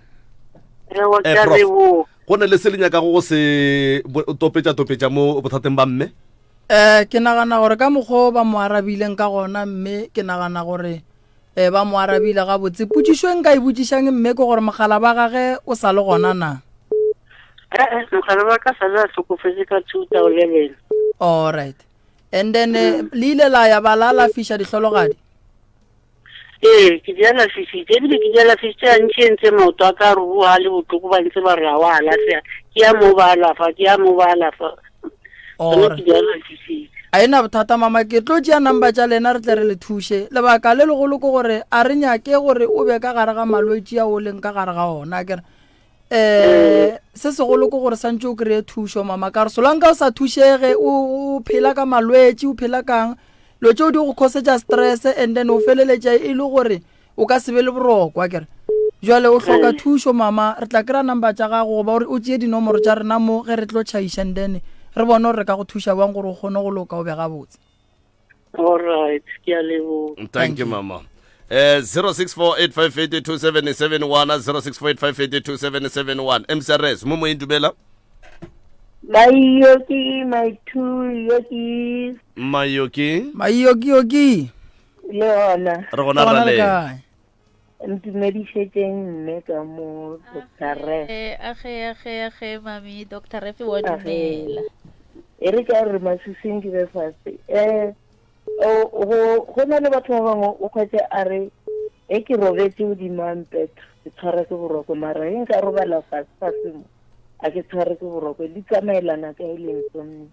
Ewa Eh, ke a prof, leboga. go na le se le nyakago go se topetša topetša mo bothateng ba mme? Um ke nagana gore ka mokgwa o ba mo arabileng ka gona mme ke nagana gore um ba mo arabile gabotse. Potšišo e nka e botšišang mme ke gore mogala ba gage o sa le gona na? Eh, eh, mogala wa ka sa le a hlokofetse ka 2011. Alright. And then eh, le ile la ya ba la alafiša dihlologadi? Ee, ke di alafisitše ebile ke di alafisitše gantši e ntse maoto a ka a ruruga a le bohloko ba ntse ba re ga wa alafega ke ya mo ba alafa ke ya mo ba alafa tsone Ora. ke di alafisitše. A e na bothata mama ke tlo tšea number tša lena re tle re le thuše. Lebaka le legolo ke gore a re nyake gore o be ka gare ga malwetši ao o leng ka gare ga ona akere. um se segolo ke gore santse o kry-e thušo mama ka re solanka o sa thušege o phela ka malwetši o phela kang dilo tšeo di go khosetša stress and then o feleletša e le gore o ka se be le boroko a kere jale o hloka mm. thušo mama re tla kry-a number tša gago goba gore o tšee dinomoro tša rena mo ge re tlo tšhaiša and then re bone gore re ka go thuša bang gore o kgone go loka o be gabotse Alright, ke a leboga. Thank you mama. Eh 0648582771 0648582771 MCRS mo moyeng dumela. Mayoki my two yoki. Mayoki. Mayoki yoki. Le gona. Re gona ra le. Ntumedišetšeng mme ka mo Doctor Ref. Eh, age age age mami Doctor Ref wa dumela. E re ka re masising ke be fase. Eh go go na le batho ba bangwe o kgwetse a re e ke robetse godimo a mpetho ke tshwara ke boroko mara e nka robala fase fase mo a ke tshware ke boroko di tsamaelana ka e leng tsone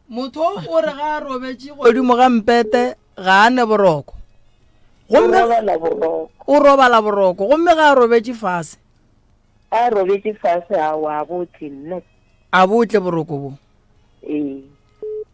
Motho o re ga a robetše godimo ga mpete ga a ne boroko. Gomme o robala boroko gomme ga a robetše fase. A robetše fase a wa botle nne. A botle boroko bo. Ee.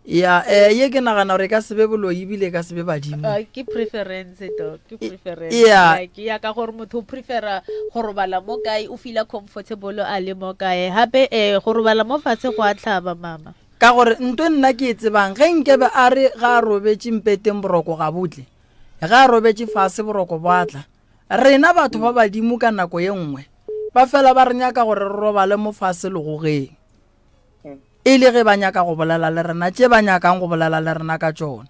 Ya, eh, ye ke nagana gore e ka se be boloi ebile e ka se be badimo. Uh, ke preference to ke preference yeah. Like, ya ka gore motho o prefera go robala mo kae o feela comfortable a le mo kae gape eh go robala mo fatshe go a tlhaba mama Ka gore nto nna ke e tsebang, ge nkebe a re ga a robetše mpeteng boroko ga bo tle, ge a robetše fase boroko bo a tla. Rena batho ba badimo ka nako ye nngwe ba fela ba re nyaka gore re robale mo fase legogeng, e le ge ba nyaka go bolela le rena tše ba nyakang go bolela le rena ka tšona.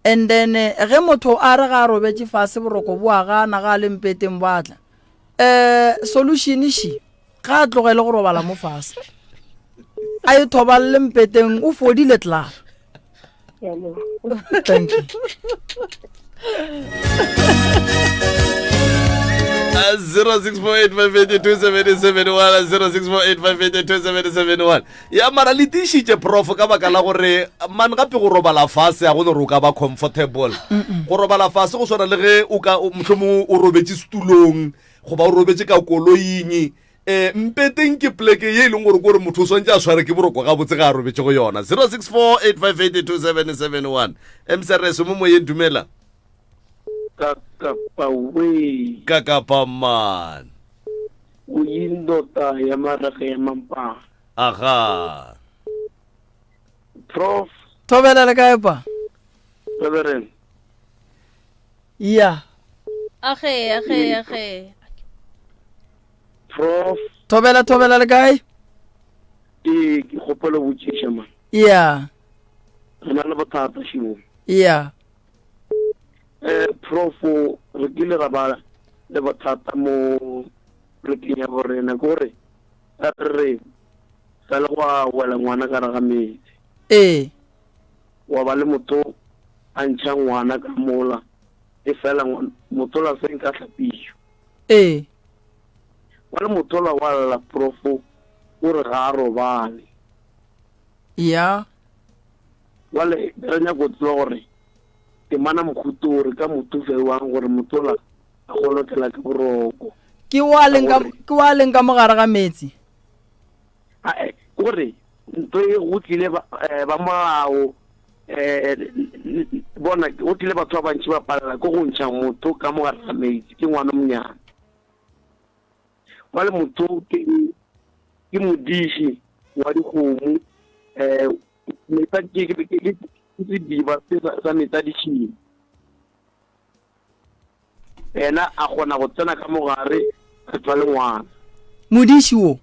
And then ge motho a re ga a robetše fase boroko bo a gana, ga a le mpeteng bo a tla, um solution še. Ga a tlogele go robala mo fase. A e thobalele mpeteng o fodile tla. Thank you. 0648582771 0648582771 ya mara le tiišitše prof ka baka la gore man gape go robala fase a go no re o ka ba comfortable go robala fase go swana le ge o ka mohlomongwe o robetše setulong goba o robetše ka koloing um mpeteng ke pleke ye e leng gore kore motho o swantse a sware ke boroko gabotse ga a robetše go yona 0648582771 mcrs mo moyeng dumela Kakapa we. Kakapa man. O yindoda ya maraga ya mampana. Aga. Prof. Thobela le kae pa? Reverend. Ya. Age, age, age. Prof. Thobela, thobela le kae? Ee, ke kgopela botšiša man. Ya. Re na le bothata šimo. Ya. Eh, prof, re kile ra ba le bothata mo plekeng ya borena ke gore re re sa le gwa wela ngwana ka re ga metsi. Ee. Wa ba le motho a ntšha ngwana ka mola, efela mothola se nka hlapišwa. Ee. Wa le mothola wa lla profo o re ga a robale. Ya. Jwale re nyaka go tseba gore temana mohuto o re ka mo thuša jwang gore mothola a kgone go tlelwa ke boroko. Ke wa leng ka ke wa leng ka mo gare ga meetse. Ae, ke gore ntho e go tlile ba, eh, ba molao eh, bona go tlile batho ba bantši ba palela ke go ntšha motho ka mo gare ga metsi ke ngwana monyane ba le motho ke ke modiši wa dikgomo eh metsa ke ke ke sediba se sa metsa ditšhila Yena a kgona go tsena ka mo gare a tšwa le ngwana. Modiši wo.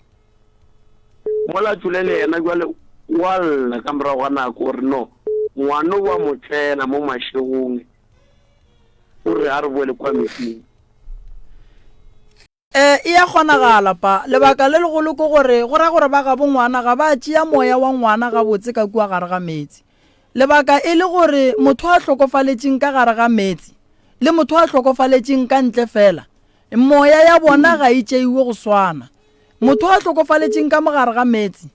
Mola a tšwele le yena bjale o a lla ka morago ga nako o re no ngwana o a mo tlela mo mašegong o re a re boele kwa metsing. Ee, e a kgonagala, pa. Lebaka le legolo ke gore go ra gore ba gabo ngwana ga ba tšea moya wa ngwana gabotse ka kua gare ga meetse. Lebaka e le gore motho a hlokofaletšeng ka gare ga meetse le motho a hlokofaletšeng ka ntle fela, moya ya bona ga e tšeiwe go swana. Motho a hlokofaletšeng ka mo gare ga meetse,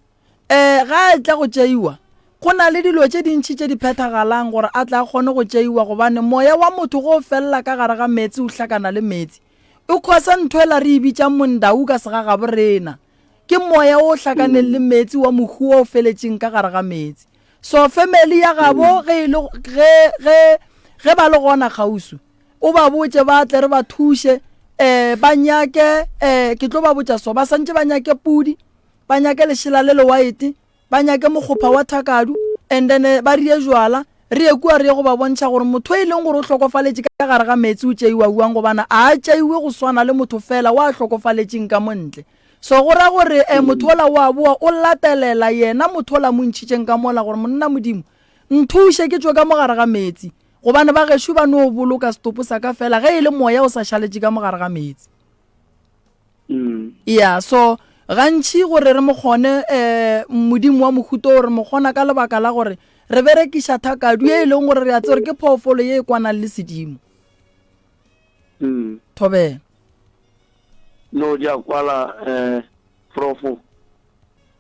um ga a etla go tšeiwa, go na le dilo tše dintši tše di phethagalang gore a tle a kgone go tšeiwa gobane moya wa motho ge o felela ka gare ga meetse o hlakana le meetse, o khosa ntho ela re e bitšang mondau ka segagaborena. Ke moya wo o hlakaneng le meetse wa mohu wo o feletšeng ka gare ga meetse. So family ya gabo ge e le ge ge ge ba le gona kgauswi, o ba botše ba tle re ba thuše um ba nyake um ke tlo ba botša so ba santše ba nyake pudi, ba nyake lešela le le white, ba nyake mokgopha wa thakadu and then eh, ba rie jwala re ye kua re ye go ba bontšha gore motho e leng gore o hlokofaletše ka gare ga meetse o tšeiwa uang gobane a a tšeiwe go swana le motho fela wa hlokofaletšeng ka mo ntle. So go ra gore eh, motho ola wa boa o latelela yena motho ola mo ntšhitšeng ka mola gore monna Modimo nthuše ke tšwe ka mo gare ga meetse gobane ba gešo ba no boloka setopo sa ka fela ge e le moya o sa šaletše ka mo gare ga meetse. Mm. Ya so gantši gore re mo kgone um modimo wa mohuto o re mo kgona ka lebaka la gore re berekiša thakadu ye e leng gore re a tseba gore ke phoofolo ye e kwanang le sedimo. Mm. Thobela. No di a kwala eh profo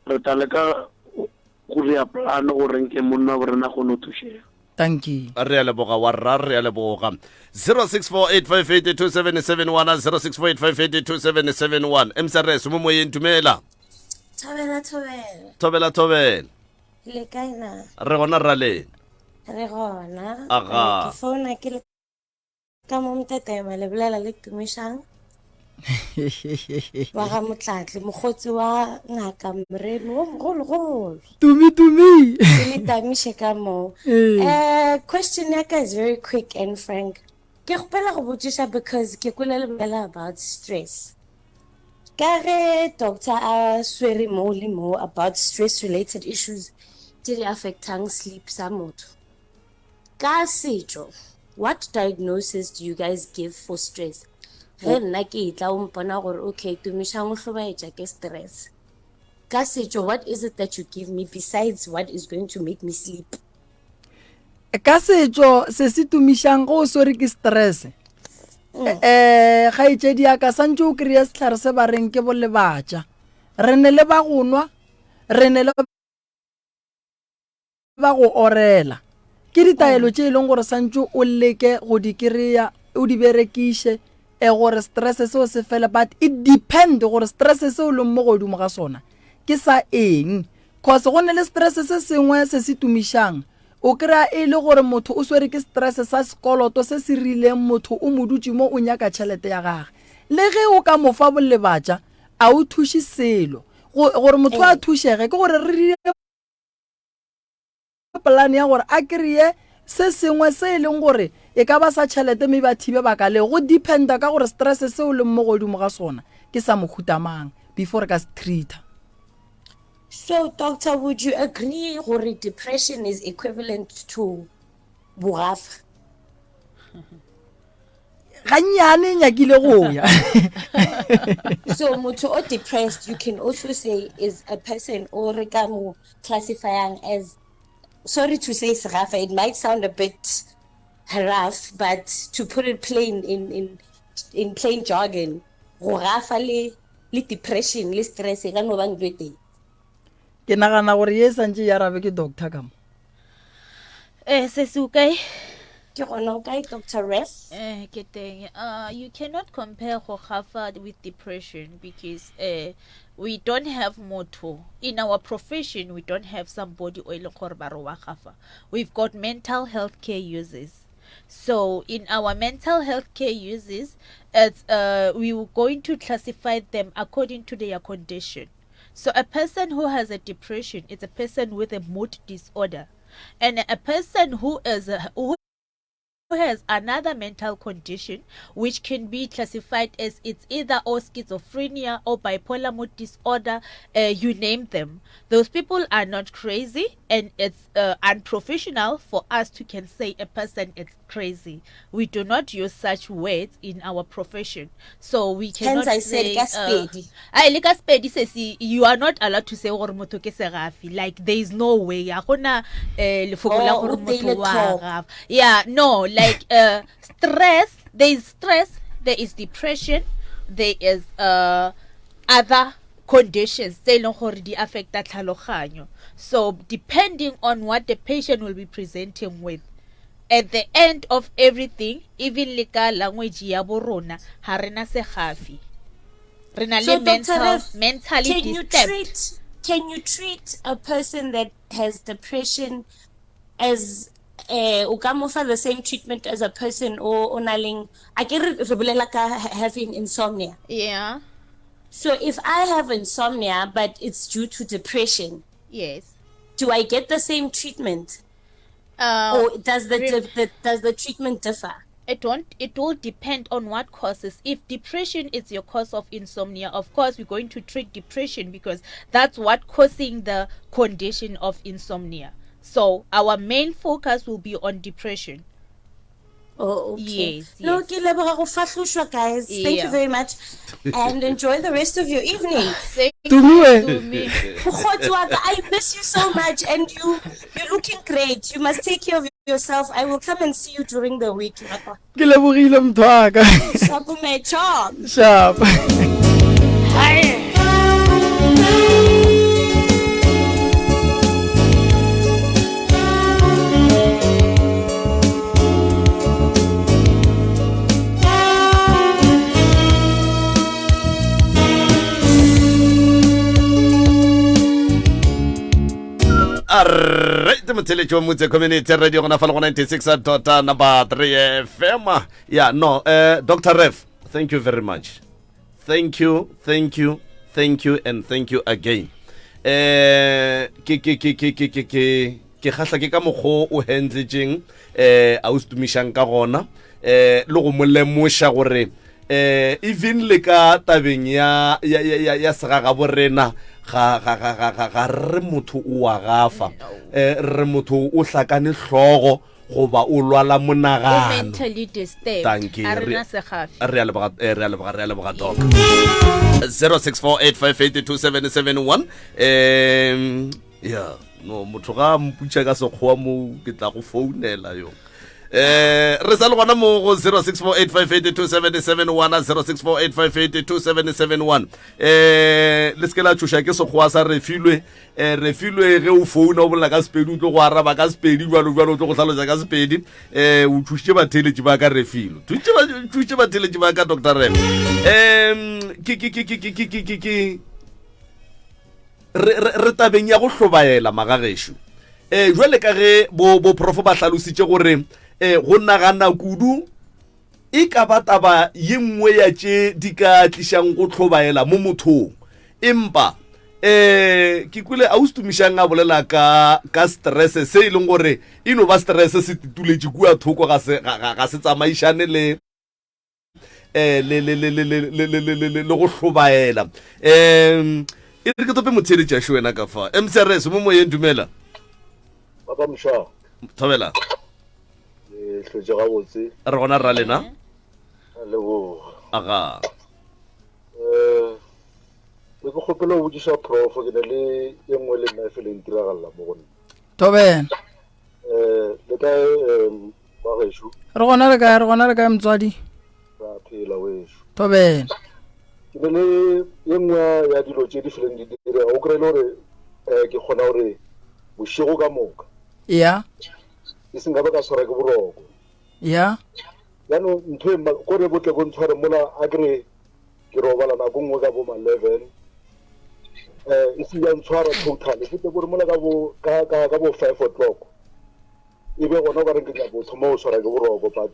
re tla leka go ria plan gore nke monna wa borena kgone go thušega. Dankie. Re a leboga wa rra, re a leboga. 0648582771 0648582771 MCRS mo moyeng dumela. Thobela thobela. Thobela thobela. Le kae na? Re gona rra lena. Re gona. Aga. Ke founa ke le Ka mo Mtetema le bolela le Tumišang wa ga Motlatle, mokgotsi wa ngaka Moremi wo mogologolo. Tumi Tumi. Ke le tamiše ka moo. Ee. Eh, question ya ka is very quick and frank. Ke kgopela go botšiša because ke kwele le bolela about stress. Ka ge doctor a swere mo le mo about stress related issues tše di affectang sleep sa motho. Ka setšo, what diagnosis do you guys give for stress? Ge nna ke etla o mpona gore okay Tumišang o hlobaetša ke stress. Ka setšo, what is it that you give me besides what is going to make me sleep? Ka setšo se se tumišang ge o swere ke stress um kgaetšedi ya ka santše o kry-e sehlare se ba reng ke bolebatša. Re ne le ba go nwa, re ne le ba go orela. Ke ditaelo tše e leng gore santše o leke go di kry-a o di berekiše e gore stress seo se fele but it depend gore stress seo leng mo godimo ga sona ke sa eng cause go ne le stress se sengwe se se tumišang o kry-a e le gore motho o swere ke stress sa sekoloto se se rileng motho o mo dutše mo o nyaka tšhelete ya gage le ge o ka mo fa bolebatša a o thuše selo gore motho a thušege ke gore re polane ya gore a kry-e se sengwe se e leng gore e ka ba sa tšhelete mme ba thibe baka leo go dependa ka gore stress se o leng mo godimo ga sona ke sa mohuta mang before re ka se treata. So doctor would you agree gore depression is equivalent to bogafa? Gannyane e nyakile go ya. So motho o depressed you can also say is a person o re ka mo classifyang as sorry to say segafa it might sound a bit rough but to put it plain in in in plain jargon go gafa le le depression le stress e ka no ba ntho e tee. Ke nagana gore ye e santše e arabe ke doctor ka mo. Eh, sesi o kae? Ke gona o kae Doctor Ref? Eh, ke teng. Uh, you cannot compare go gafa with depression because uh, we don't have motho in our profession we don't have somebody o e leng gore ba re wa gafa. We've got mental health care users. So in our mental health care users, it's, uh, we were going to classify them according to their condition. So a person who has a depression is a person with a mood disorder. And a person who is a, who has another mental condition which can be classified as it's either or schizophrenia or bipolar mood disorder, uh, you name them. Those people are not crazy and it's uh, unprofessional for us to can say a person is crazy. We do not use such words in our profession. So we cannot Hence I said say ka uh, Sepedi. ai le ka Sepedi sesi you are not allowed to say gore motho ke segafi like there is no way ga gona eh lefoko la Oh, gore o motho teile wa top. gafa. Yeah, no, like uh stress, there is stress, there is depression, there is uh other conditions tse e leng gore di affecta tlhaloganyo. So depending on what the patient will be presenting with At the end of everything, even le ka language ya bo rona, ga re na segafi. Re na le So, Dr. mental, Rev, mentally can you disturbed. treat can you treat a person that has depression as eh o ka mo fa the same treatment as a person o o na leng a ke re re bolela ka ha- having insomnia. Yeah. So if I have insomnia but it's due to depression, Yes. do I get the same treatment? Uh, or does the, re- the does the treatment differ? It won't, it will depend on what causes. If depression is your cause of insomnia, of course we're going to treat depression because that's what causing the condition of insomnia. So our main focus will be on depression. Oh, okay. Yes, No, yes. ke leboga go fahlošwa, guys. Thank you Yeah. very much. And enjoy the rest of your evening. Thank Tumiwe. you, Tumi. Mokgotsi wa ka, I miss you so much and you you're looking great. You must take care of yourself. I will come and see you during the week. Ke lebogile motho wa ka. Sharp, my charm. Sharp. Alright, motheletši wa Motse Community Radio gona fa le go 96 dot number 3 FM. Yeah, no, uh, Dr. Rev, thank you very much. Thank you, thank you, thank you and thank you again. Eh ke ke ke ke ke ke ke ke kgahla ke ka mokgo o handletšeng eh a o setumišang ka gona eh le go mo lemoša gore eh even le ka tabeng ya ya ya ya, ya segagabo rena ga ga ga ga ga ga re motho o wa gafa eh re motho o hlakane hlogo goba o lwala O monagano mentally disturbed. Dankie. A re Re- na segafi. re a leboga eh, re a leboga re a leboga doc 0648582771 um ya no motho ga a mputša ka sekgowa mo ke tla go founela yo eh re sa le gona mo go 0648582771 0648582771 eh le se ke la tšhoša ke sekgowa sa refilwe um refilwe ge o founa o bolela ka sepedi o tlo go araba ka sepedi jalo jalo o tlo go hlalosa ka sepedi um o thušitše batheeletši ba ka refilwe thušitše batheeletši ba ka doctor rem um ke ke ke ke ke ke ke ke ke re re tabeng ya go hlobaela magagešo um jwale ka ge bo bo profo ba hlalositše gore um go nagana kudu E ka ba taba ye nngwe ya tše di ka tlišang go hlobaela mo mothong. Empa, eh, ke kwele Ausi Tumišang a bolela ka, ka stress, se e leng gore e no ba stress se tituletše kua thoko, ga se, ga, ga, ga se tsamaišane le, eh, le, le, le, le, le, le, le, le, le, le, le go hlobaela. Um, e re ke tope motheeletši a šo wena ka fa. MCRS, mo moyeng, dumela. Papa Mosha. Thobela. Le hlotše gabotse. Re gona rra lena. A leboga. Aga. Eh be ke kgopela go botšiša prof ke ne le e nngwe le nna e fele ntiragalela mo go nna. Thobela. Eh le kae um wa gešo? Re gona re kae re gona re kae motswadi? Ra phela wešo. Thobela. Ke ne le e nngwe ya dilo tše di feleng di direga o kry-e le gore um ke kgona gore bošego ka moka. Ya. E seng ka ba ka tshwara ke boroko. Ya. Jaanong ntho e kore bo tle bo ntshware mola a kere ke robala nako nngwe ka bo ma 11 eh e se ya ntshwara totally go tle gore mola ka bo ka ka ka bo 5 o'clock e be gona ba re ke nyako thoma go tshwara ke boroko but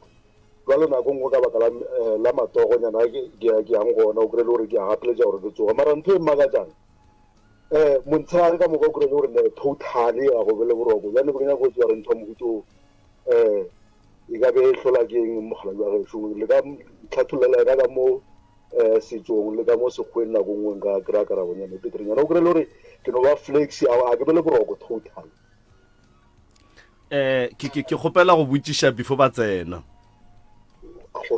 jwale nako nngwe ka baka la eh, la matogonyana ke ke ke yang gona o kry le gore ke a gapeletša gore ke tsoga mara ntho e mmakatšang um montshegare ka moka o kry-e gore ne totally ga go be le boroko bjale ke nyako tseba gore ntho ya mohuto um. E ka be e hlola ke eng mokgalabje wa gešo? Le ka ntlhathollela yona ka mo um setšong le ka mo sekgweng nako nngwe nka kry-a karabonyana e peterenyana. O kry-e le gore ke no ba flexi, a ke be le boroko total. Eh, ke ke ke kgopela go botšiša before ba tsena. Go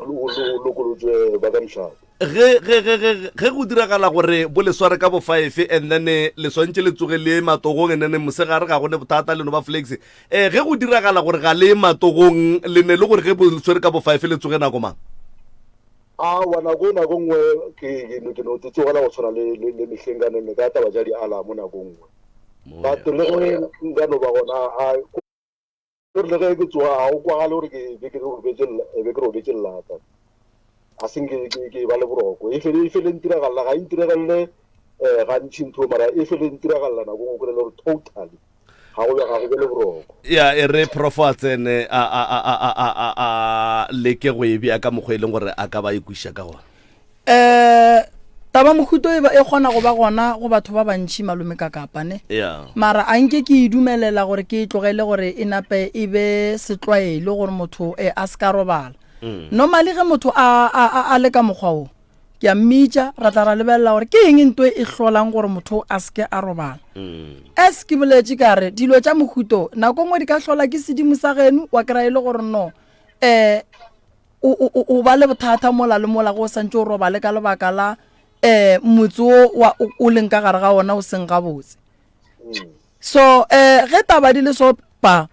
lokolotšwe ba ka mošate. Ge ge ge ge ge go diragala gore bo le sware ka bo five and then eh, le swantše le tsoge le ye matogong and then mosegare ga go ne bothata le no ba flexi. Eh, ge go diragala gore ga le ye matogong le ne le gore ge bo le swere ka bo five le tsoge nako mang? Aowa, nako nako nngwe ke ke no ke no tsogela go tshwana le le le mehleng ka nene ka taba tša di-alarm nako nngwe. But le ge nka no ba gona a Ke rile ge ke tsoga ga go kwagale gore ke be ke robetše be ke robetše lata. A se nke ke ke ba le boroko. E fele e fele ntiragalela ga e ntiragalle eh gantši ntho mara e fele ntiragalela nako nngwe kore le gore totally ga go ga go be le boroko. Ya e re prof a tsene a a a a a a a leke go e bea ka mokgwa e leng gore a ka ba e kwešiša ka gona. Eh, taba mohuto e, e kgona go ba gona go batho ba bantši malome ka kapa ne yeah. mara a nke ke e dumelela gore ke e tlogele gore e nape e be setlwaelo gore motho e, a se ka robala mm. normally ge motho a, a, a, a le ka mokgwa o ke a mmitša ra tla ra lebelela gore ke eng nto e hlolang gore motho a seke a robala mm. as ke boletše ka re dilo tša mohuto nako nngwe di ka hlola ke sedimo sa geno wa kry-a e le gore no um o, o, o ba le bothata mola le mola go o santse o robale ka lebaka la um motse o wa o leng ka gare ga ona o seng gabotse. So um ge taba di le so pa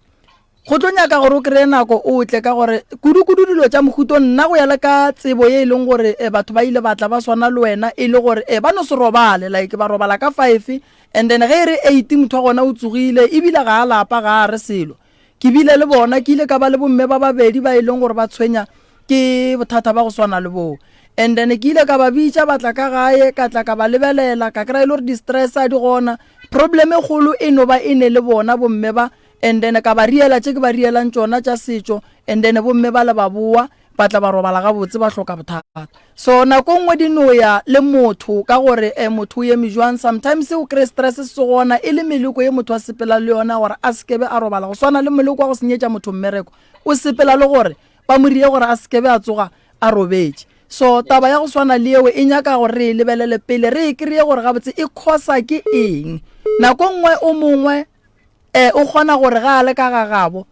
go tlo nyaka gore o kry-e nako o tle ka gore kudu-kudu dilo tša mohuto nna go ya le ka tsebo ye e leng gore um batho ba ile ba tla ba swana le wena e le gore um ba no se robale like ba robala ka five and then ge e re eight motho wa gona o tsogile ebile ga a lapa ga a re selo. Ke bile le bona, ke ile ka ba le bomme ba babedi ba e leng gore ba tshwenya ke bothata ba go swana le boo. And then ke ile ka ba bitša ba tla ka gae, ka tla ka ba lebelela, ka kry-a e le gore di-stress a di gona. Problem e kgolo e no ba e ne le bona bomme ba, and then ka ba riela tše ke ba rielang tšona tša setšo, and then bomme ba le ba boa. ba tla ba robala gabotse ba hloka bothata. So nako nngwe di no ya le motho ka gore eh, motho o eme jwang. Sometimes o kry stress se gona e le meleko ye motho a sepela le yona gore a sekebe a robala, go swana le moleko wa go senyetša motho mmereko, o sepela le gore ba mo rie gore a sekebe a tsoga a robetše. So taba ya go swana le yeo e nyaka gore re e lebelele pele re e kry-e gore gabotse e khosa ke eng. Nako nngwe o mongwe eh, o kgona gore ga a le ka ga gabo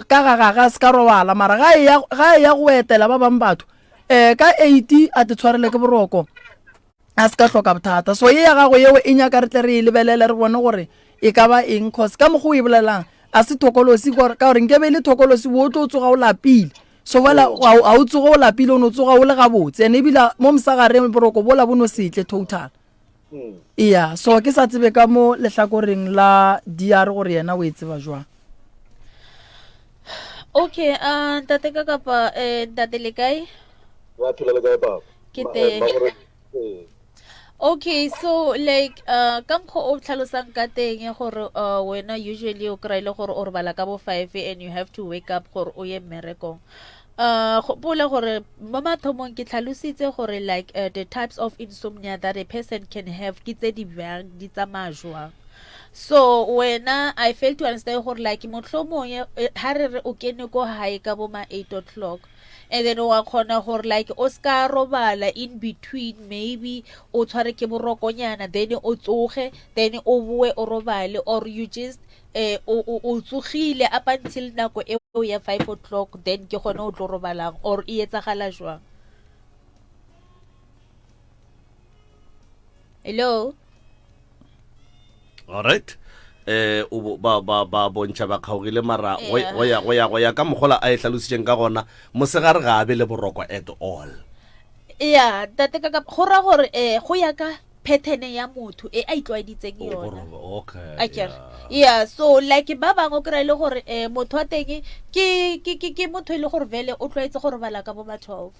ka ga gage a se ka robala mara ga e ya ga e ya go etela ba bang batho um ka eight a te tshwarele ke boroko a se ka hloka bothata. So ye ya gago yeo e nyaka re tle re e lebelele re bone gore e ka ba eng, cause ka mokgwa o e bolelang a se thokolosi ka gore nke be e le thokolosi bo o tlo tsoga o lapile. So fela ga o tsoge o lapile, o no tsoga o le gabotse and ebile mo mosagareng boroko bola bo no setle total. Eya, so ke sa tsebe ka mo lehlakoreng la DR gore yena o e tseba jwang. Okay, uh, ntate ka kapa eh, ntate le kae? Wa phela le kae papa? Ke Ma- eh, teng. Mmagore- eh. Okay, so like uh ka mokgwa o tlhalosang ka teng gore uh wena usually o kry-e le gore o robala ka bo 5 and you have to wake up gore o ye mmerekong. Uh, gopola gore mo mathomong ke tlhalositse gore like uh, the types of insomnia that a person can have ke tse di bjang, di tsamaya jwang. So wena I fail to understand gore like mohlomong ha re re o kene ko hae ka bo ma 8 o'clock and then wa kgona gore like o ska robala in between, maybe o tshware ke borokonyana then o tsoge then o boe o robale, or you just eh o o o tsogile up until nako eo ya 5 o'clock then ke gone o tlo robalang, or e etsagala jwang? Hello? All right. Eh o ba ba ba bontšha ba kgaogile mara go Yeah. go ya go ya go ya ka mogola a e hlalositšeng ka gona mosegare ga a be le boroko at all. Yeah, ntate ka ka go ra gore eh go ya ka pattern ya motho e a itlwaeditseng Oh, yona. okay, A kere. yeah. Yeah, so like ba bangwe o kry-a e le gore eh motho wa teng ke ke ke ke motho e le gore vele o tlwaetse go robala ka bo ma 12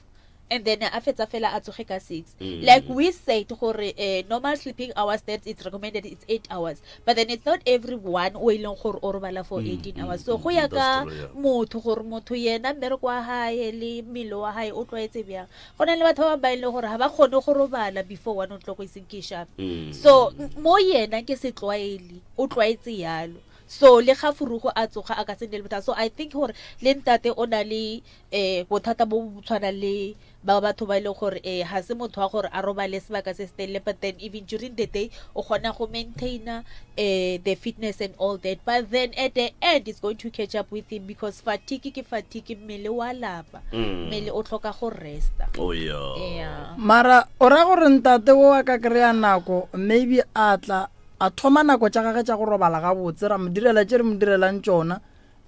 and then a fetsa fela a tsoge ka 6. Like we said gore eh normal sleeping hours that it's recommended it's 8 hours, but then it's not everyone o e leng gore o robala for 18 hours. So go ya that's ka true, yeah. motho gore motho yena mmereko wa hae le mmele wa hae o tlwaetse bjang. Go na le batho ba bangwe ba e leng gore ga ba kgone go robala before 1 o'clock e seng ke sharp. So mo yena ke setlwaeli, o tlwaetse yalo. So le ga Furugo a tsoga a ka se nne le bothata. So I think gore le ntate o na le um bothata bo bo tshwanang le ba batho ba e leng gore um ga se motho wa gore a robale sebaka se se telele but then even during the day o kgona go maintaina um the fitness and all that but then at the end it's going to catch up with him because fatigue ke fatigue mmele wa lapa mm. mmele o tlhoka go resta oh, yeah. Yeah. mara o ra gore ntate o a ka kry-a nako maybe a tla a thoma nako tša gage tša go robala gabotse ra mo direla tše re mo direlang tšona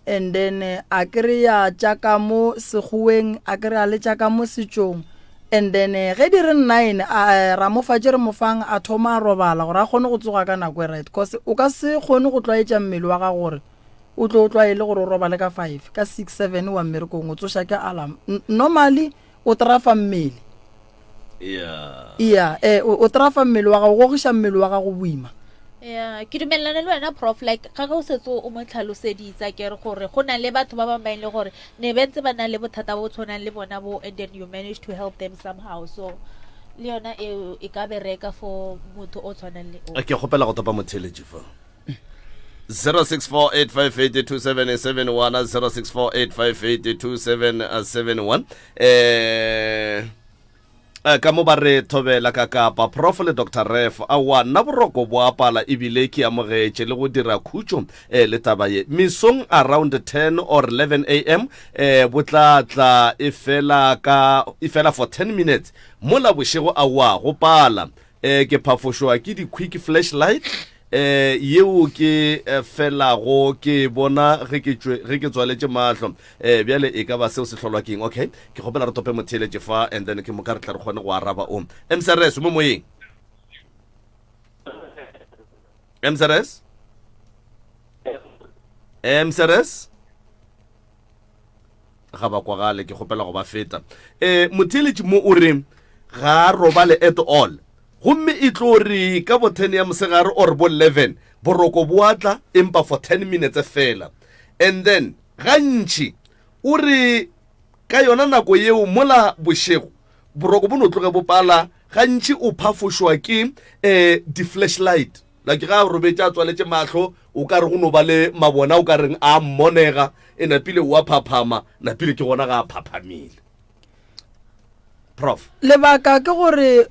and then a kry-a tša ka mo sekgoweng a kry-a le tša ka mo setšong and then ge di re nine a ra mo fa tše re mo fang a thoma a robala gore a kgone go tsoga ka nako e right cause o ka se kgone go tlwaetša mmele wa gago gore o tlo o tlwaele gore o robale ka five ka six seven wa mmerekong o tsoša ke alarm normally o trafa mmele yeah yeah eh o trafa mmele wa gago o gogiša mmele wa gago boima ya ke dumelelana le wena prof like ga o setse o mo tlhaloseditsa ke re gore go na le batho ba bangwe ba e le gore ne ba ntse ba na le bothata bo tshwanang le bona bo and then you manage to help them somehow so le yona eo e ka bereka for motho o tshwanang le o ke kgopela go topa motheletši fa 0648582771 0648582771 eh eh, ka mo ba re thobela ka kapa prof le dr ref aowa nna boroko bo apala ebile ke amogetše le go dira khutšo eh, le taba ye mesong around 10 or 11 am eh, bo tla tla e fela ka e fela for 10 minutes mola bošego aowa go pala eh, ke phafošwa ke di-quick flashlight eh yeo ke eh, felago ke bona ge ke tšwe ge ke tswaletše mahlo eh bjale e ka ba seo se hlolwa keng okay ke kgopela re tope motheeletše fa and then ke moka re tla re kgone go araba o mcrs mo moyeng mcrs mcrs ga ba kwagale ke kgopela go ba feta eh motheeletši mo o re ga a robale at all Gomme e tlo re ka bo 10 ya mosegare or bo 11, boroko bo a tla, empa for 10 minutes fela. And then, gantši, o re ka yona nako yeo mola bošego, boroko bo no tloge bo pala, gantši o phafošwa ke eh, di-flashlight. Like ga a robetše a tswaletše mahlo, o ka re go no ba le mabona o ka reng a mmonega, e napile o a phaphama, napile ke gona ga a phaphamile. Prof. Lebaka ke gore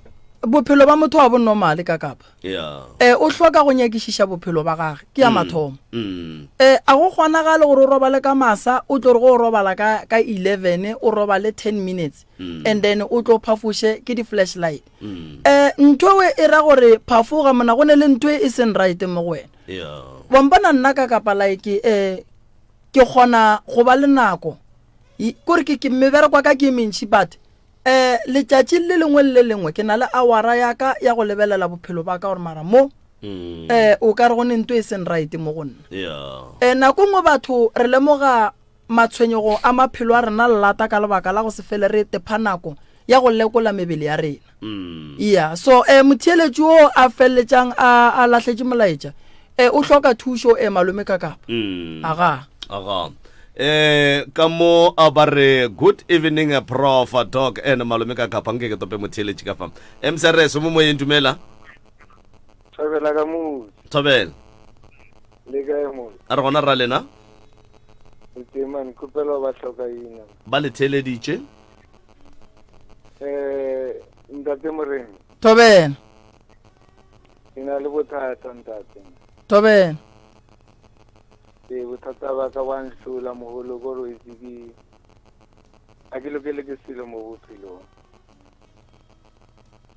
bophelo ba motho ga bo normale ka kapa. Yeah. Eh, o hloka go nyakišiša bophelo ba gage ke ya mm. mathomo. Mm. Eh, a go kgonagale gore o robale ka masa o tlo re go o robala ka ka 11 o robale 10 minutes mm. and then o tlo phafoše ke di flashlight. Mm. Eh, ntho e e ra gore phafoga mona go ne le ntho e seng right mo go wena. Yeah. Wa mpona nna ka kapa like eh ke kgona go ba le nako kore ke ke mebereko ka ke e mentšhi but um letšatši le lengwe le le lengwe ke na le awara ya ka ya go lebelela bophelo ba ka gore mara mo um o ka re go ne nto e seng right mo go nna um nako nngwe batho re lemoga matshwenyego a maphelo a rena lelata ka lebaka la go se fele re tepha nako ya go lekola mebele ya rena Mm. Yeah, so eh motheeletši o a feleletšang a a lahletše molaetša eh o hloka thušo eh malome ka kapa. Mm. Aga. Aga. Eh ka mo a ba re good evening eh, prof dog and malome ka kapa nke ke tope motheeletši ka fa. MCRS mo moyeng dumela. Thobela ka motse. Thobela. Le kae mo? A re gona ra lena. Le teng man, khopelo ba hloka ina. Ba le theeleditše. Eh, ntate Moremi. Thobela. Ke na le bothata ntate. Thobela. Ee, bothata ba ka ba nhlola mogolo ko re itse ke a ke lokele ke selo mo bophelong.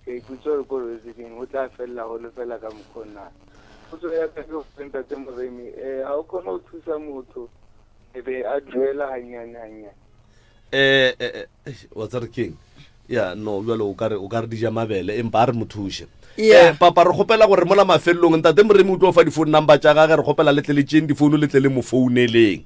Ke ipotsa gore ko re itse keng go tla felela go le fela ka mokgona. Potso ya ka ke gore ntate Moremi, eh, ga o kgone go thusa motho e be a duela gannyane gannyane. Eh, eh, eh, wa tsare keng ya no jalo o kare o kare dija mabele empa a re mo thuše Yeah. Eh, papa re kgopela gore mola mafelelong ntate moremi o tlo fa diphone number tša gage re kgopela le tle le tšeeng difounu le tle le mo founeleng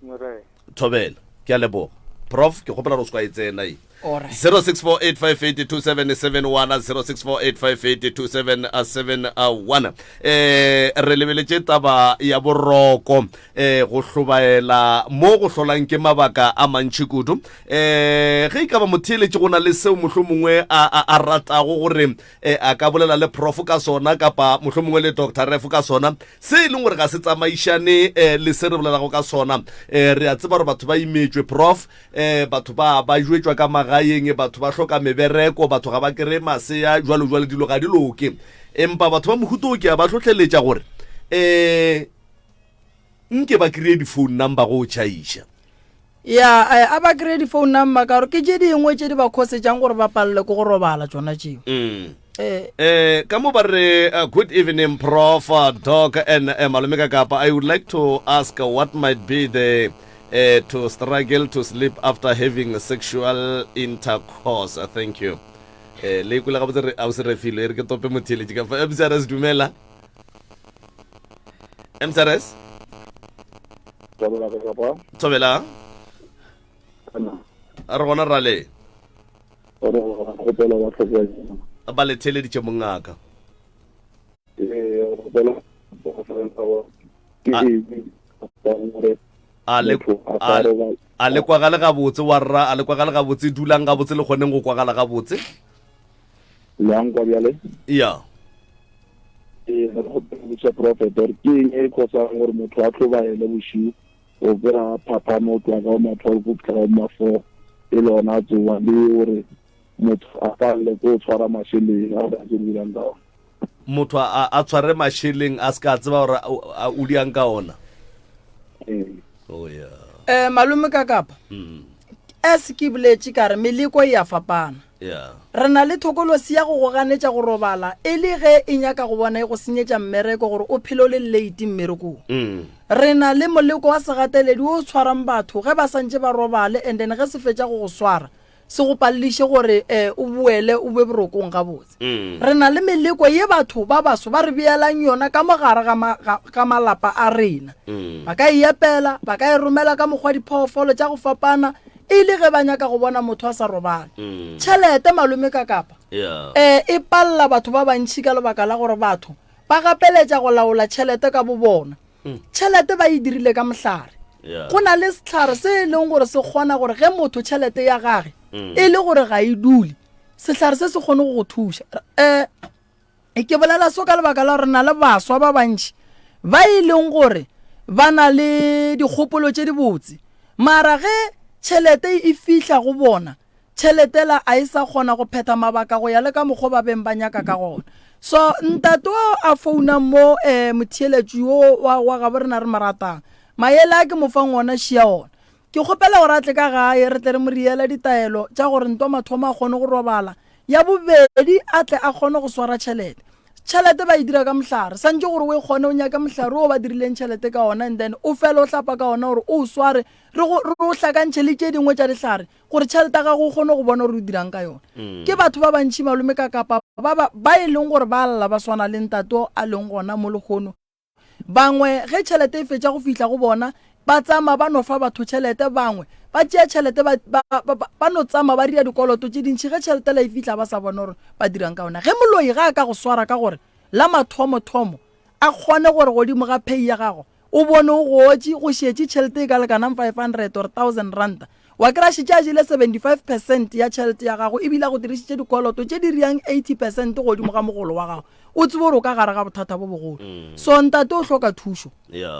Morae. thobela ke a leboga prof ke kgopela gore o se kwa e tsena e. 0648582771 0648582771 eh re lebeletše taba ya boroko eh go hlobaela mo go hlolang ke mabaka a mantši kudu eh ge e ka ba motheeletši go na le seo mohlomongwe a, a, a ratago gore eh, a ka bolela le prof ka sona kapa mohlomongwe le doctor ref ka sona se e leng gore ga se tsamaišane eh, le se re bolelago ka sona eh, re a tseba gore batho ba imetšwe prof eh, batho ba ba jwetšwa ka magaeng batho ba hloka mebereko batho ga ba kry masea jwalo jwalo dilo ga di loke empa batho ba mohuto o ke a ba hlohleletša gore um nke ba kry-e di-phone number go o tšhaiša ya eh, a ba kry-e di-phone number ka gore ke tše dingwe tše di ba khosetšang gore ba palele ke go robala tšona tšeo mm. eh Eh, ka mo ba re uh, good evening prof uh, doc and uh, malome ka kapa i would like to ask uh, what might be the uh, to struggle to sleep after having sexual intercourse uh, thank you eh le ikula gabotse re ausi re filo e re ke tope motheeletši ka fa mcrs dumela mcrs Thobela ka kapa. thobela a re gona rale Re kgopela ba tlhokomela. ba le theeleditše mongaka Ee, kgopela ke eng gore a le motho a sa a- robala. a le kwagale gabotse wa rra a le kwagale gabotse dulang gabotse le kgoneng go kwagala gabotse Le a nkwa bjale? ya Ee, re kgopela go botša prophet gore ke eng e cause-ang gore motho a hlobaele bošego o kry-a phaphame o tloga ka bo ma 12 go fihla ka bo ma 4 e le gona a tsoga le gore motho a palele ke go tshwara mašeleng a gore a tlo dirang ka ona. Motho a a tshware mašeleng a se ka tseba gore o diang ka ona. Ee. Oh yeah. Eh malome ka kapa. Mm. As ke boletše ka re meleko e a fapana. Yeah. Re na le thokolosi ya go go ganetša go robala e le ge e nyaka go bona e go senyetša mmereko gore o phele o le late mmerekong. Mm. Re na le moleko wa segateledi wo o tshwarang batho ge ba santše ba robale and then ge se fetša go go swara se go paleliše gore um o boele o be borokong gabotse. Re na le meleko ye batho ba baso ba re beelang yona ka mo gare ga, ma, ga, ga malapa a rena. Ba ka e epela, ba ka e romela ka mokgwa diphoofolo tša go fapana e le ge ba nyaka go bona motho a sa robala. Tšhelete, malome ka kapa, Yeah. um e palela batho ba bantši ka lebaka la gore batho ba gapeletša go laola tšhelete ka bobona. Tšhelete ba e dirile ka mohlare. Go na le sehlare se e leng gore se kgona gore ge motho tšhelete ya gage e le gore ga e dule, sehlare se se kgone go go thuša. Um ke bolela so ka lebaka la gore re na le baswa ba bantši ba e leng gore ba na le dikgopolo tše dibotse, mara ge tšhelete e fihla go bona Tšhelete la a e sa kgona go phetha mabaka go ya le ka mokgo ba beng ba nyaka ka gona. So ntate o a founang mo eh, motheeletši yo wa, wa gabo rena re mo ratang, maele a ke mo fang ona šia ona. Ke kgopela gore a tle ka gae re tle re mo riele ditaelo tša gore ntwa mathomo a kgone go robala, ya bobedi a tle a kgone go swara tšhelete. Tšhelete ba e dira ka mohlare, santše gore o e kgone o nyake mohlare wo ba dirileng tšhelete ka ona and then o fele o hlapa ka ona gore o o sware, re go, re o hlakantšhe le tše dingwe tša dihlare gore tšhelete ya gago o kgone go bona gore o dirang ka yona mm. ke batho ba bantšhi malome ka kapa ba ba ba e leng gore ba lla ba swana le ntate a leng gona mo lehono bangwe ge tšhelete e fetša go fihla go bona ba tsama ba no fa batho tšhelete bangwe ba tšea tšhelete ba, ba, ba, ba, ba no tsama ba dira dikoloto tše dintšhi ge tšhelete la e fihla ba sa bone gore ba dirang ka yona ge moloi ga a ka go swara ka gore la mathomo-thomo a kgone gore godimo ga pay ya gago O bone o gotše, go šetše tšhelete e ka lekanang 500 or 1000 ranta. Wa kry-a šetše a jele 75 percent ya tšhelete ya gago ebile a go dirišitše dikoloto tše di riang 80 percent godimo ga mogolo wa gago. O tsebe gore o ka gare ga bothata bo bogolo. So ntate o hloka thušo. Ya.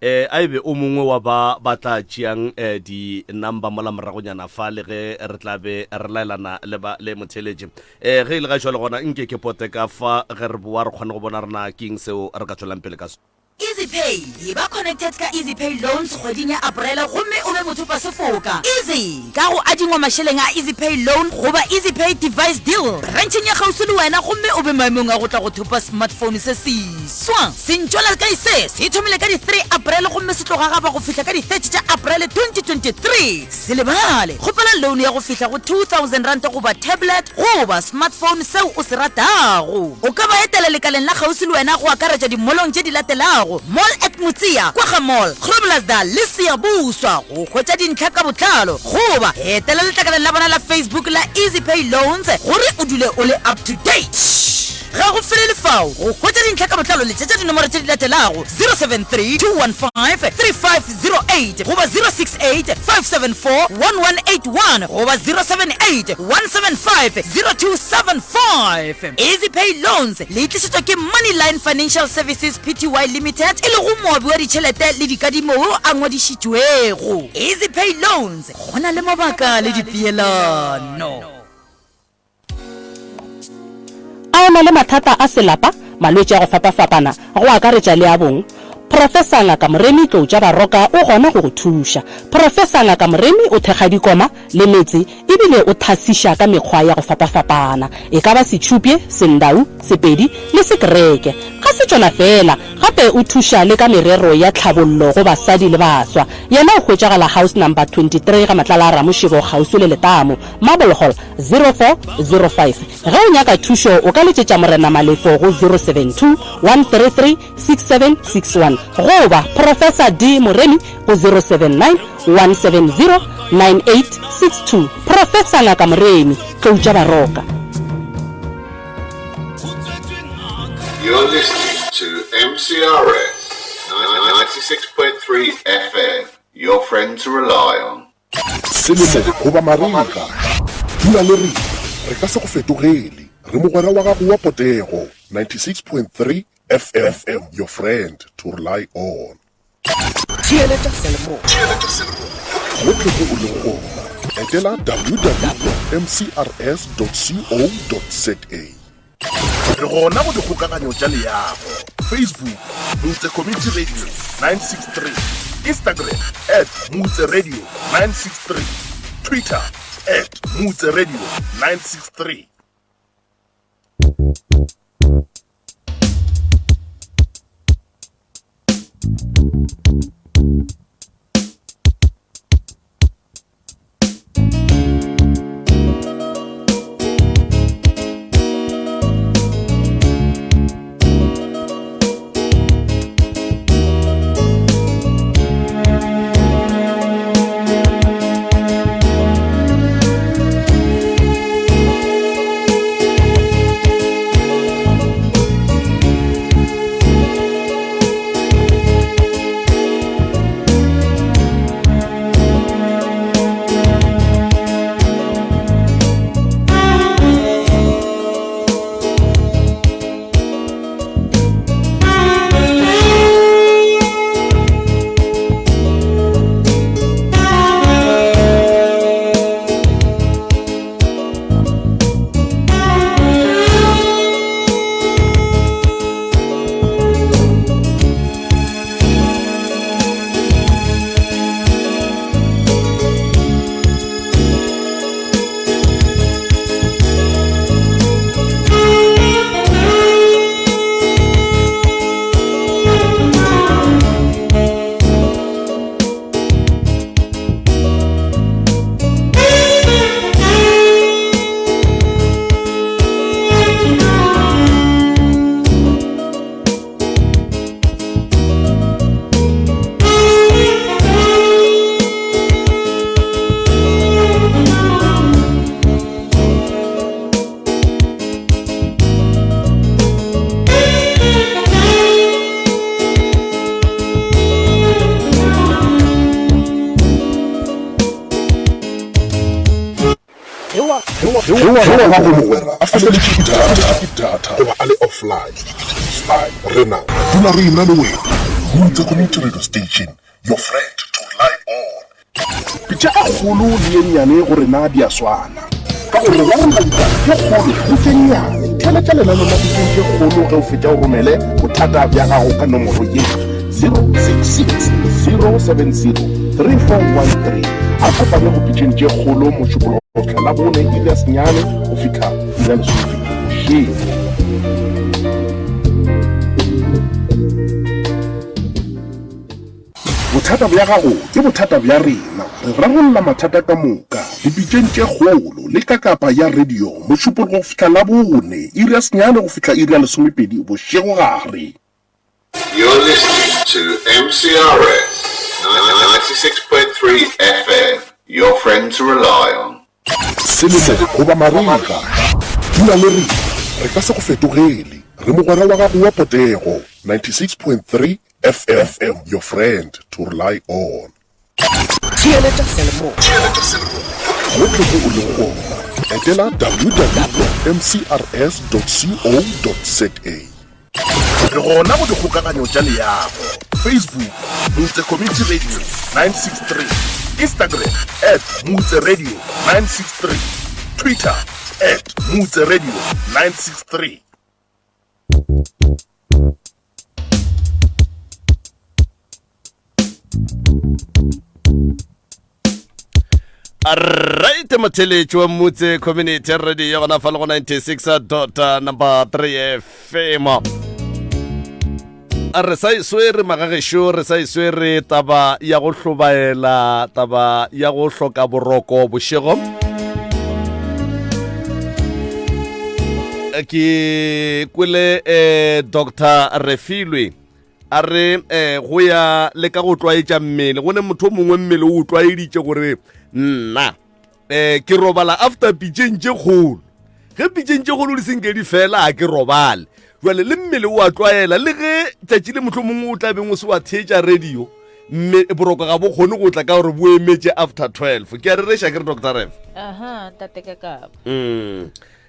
Eh, a e be o mongwe wa ba ba tla tšeang eh, di-number mola moragonyana fa le ge re tla be re laelana le ba le motheeletši. Eh, ge e le ga jwale gona nke ke pote ka fa ge re boa re kgone go bona re na ke eng seo re ka tšwelang pele ka sona. EasyPay, Eba connected ka EasyPay Loans kgweding ya Aprele gomme o be mothopasefoka. Easy! Ka go adingwa mašeleng a EasyPay Loan goba EasyPay Device Deal brancheng ya kgauswi le wena gomme o be maemong a go tla go thopa smartphone se seswa. Sentšwelakae se se thomile ka di 3 Aprele gomme se tlo gagaba go fihla ka di 30 tša Aprele 2023. Se lebale! Kgopela loan ya go fihla go R2000 goba tablet goba smartphone seo o se ratago. O ka ba etela lekaleng la kgauswi le wena go akaretša dimolong tše di latelago. latelago, Mall at Motseya, kwa ga Mall, Groblersdal le Siyabuswa. Go hwetša dintlha ka botlalo goba etela letlakaleng la bona la Facebook la EasyPay Loans gore o dule o le up to date. Ga go felele fao. Go hwetša dintlha ka botlalo letšetša dinomoro tše di latelago, 073 215 3508 goba 068 574 1181 goba 078 175 0275. EasyPay Loans le tlišetšwa ke Moneyline Financial Services Pty Limited e lego moabi wa ditšhelete le dikadimo wo a ngwadišitšwego. EasyPay Loans, go na le mabaka le dipeelano. A o na le mathata a selapa, malwetši a go fapafapana, go akaretša le a bong? Professor Ngaka Moremi Tloutša Baroka o gona go go thuša. Professor Ngaka Moremi o thekga dikoma le metse ebile o thasiša ka mekgwa ya go fapafapana, e ka ba Setšhupye, Sendau, Sepedi le Sekereke. Ga se tšona feela, gape o thuša le ka merero ya tlhabollo go basadi le baswa. Yena o hwetšagala House Number 23 ga Matlala a Ramošebo kgauswi le letamo, Marble Hall, 0405. Ge o nyaka thušo o ka letšetša Morena Malefo go 072 133 6761 goba Professor D Moremi go 079 170 9862. Professor Ngaka Moremi, Tloutša Baroka. You're listening to MCRS 96.3 FM, your friend to rely on. Selemo goba marega, dula le rena, re ka se go fetogele. Re mogwera wa gago wa potego, 96.3 FM, your friend to rely on. Theeletša Selemoya. Gohle mo o lego gona, etela www.mcrs.co.za. Re gona go dikgokaganyo tša leago, Facebook, Moutse Community Radio 963, Instagram at Moutse Radio 963, Twitter at Moutse Radio 963. Ge wa gago mogwera a feletšwe ke data goba a le offline, rena re dula re ena le wena. Moutse Community Radio Station, your friend to rely on. Pitša e kgolo le ye nnyane go rena di a swana, ka gore rarolula ditaba tše kgolo go tše nnyane. Theeletša lenaneo la Pitšeng tše Kgolo ge o fetša o romele bothata bja gago ka nomoro ye, 066 070 3413. A kopane go Pitšeng tše Kgolo Mošupologo go fihla Labone iri ya senyane go fihla iri ya lesomepedi bošego. Bothata bja gago ke bothata bja rena. Re rarolla mathata ka moka dipitšeng tše kgolo le ka kapa ya radio Mošupologo go fihla Labone, iri ya senyane go fihla iri ya lesomepedi bošegogare. You're listening to MCRS 96.3 FM, your friend to rely on. Selemo goba marega, dula le rena, re ka se go fetogele. Re mogwera wa gago wa potego, 96.3 FM, your friend to rely on. Theeletša Selemo. Gohle mo o lego gona, etela www.mcrs.co.za. Re gona go dikgokaganyo tša leago, Facebook, Moutse Community Radio 963, Instagram at Moutse Radio 963, Twitter at Moutse Radio 963. Right motheletši wa Motse Community Radio gona fa le go 96 dot number 3 FM. Re sa e swere magagešo, re sa e swere taba ya go hlobaela, taba ya go hloka boroko bošego. Ke kwele eh, Dr. Refilwe A re eh, go ya le ka go tlwaetša mmele go ne motho o mongwe mmele o tlwaeditše gore nna eh, ke robala after pitšeng tše kgolo ge pitšeng tše kgolo di senke di fela a ke robale jale le mmele o a tlwaela le ge tšatši le motlho mongwe o tla beng o se wa theetša radio mme boroko ga bo kgone go tla ka gore bo emetše after 12 ke a rereša ke re doctor ref aha tate ka kapa mm.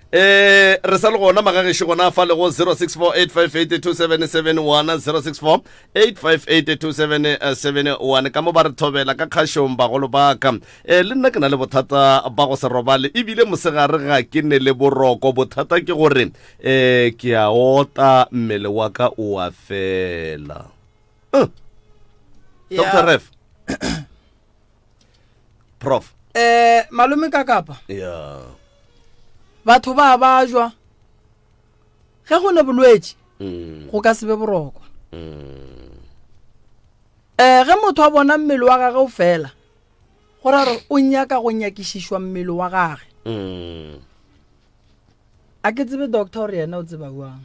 Eh, re sa le gona magagešo gona fa le go 0648582771 0648582771 ka mo ba re thobela ka kgašong bagolo ba ka eh, le nna ke na le bothata ba go se robale ebile mosegare ga ke ne le boroko bothata ke gore eh, ke a ota mmele wa ka o a fela uh. Dr. Ref Prof eh malome ka kapa yeah batho ba ba jwa ge go ne bolwetši mm. go ka se be boroko mm. eh ge motho a bona mmele wa gage o fela go ra gore o nyaka go nyakišišwa mmele wa gage mm. a ke tsebe doctor gore yena o tseba jang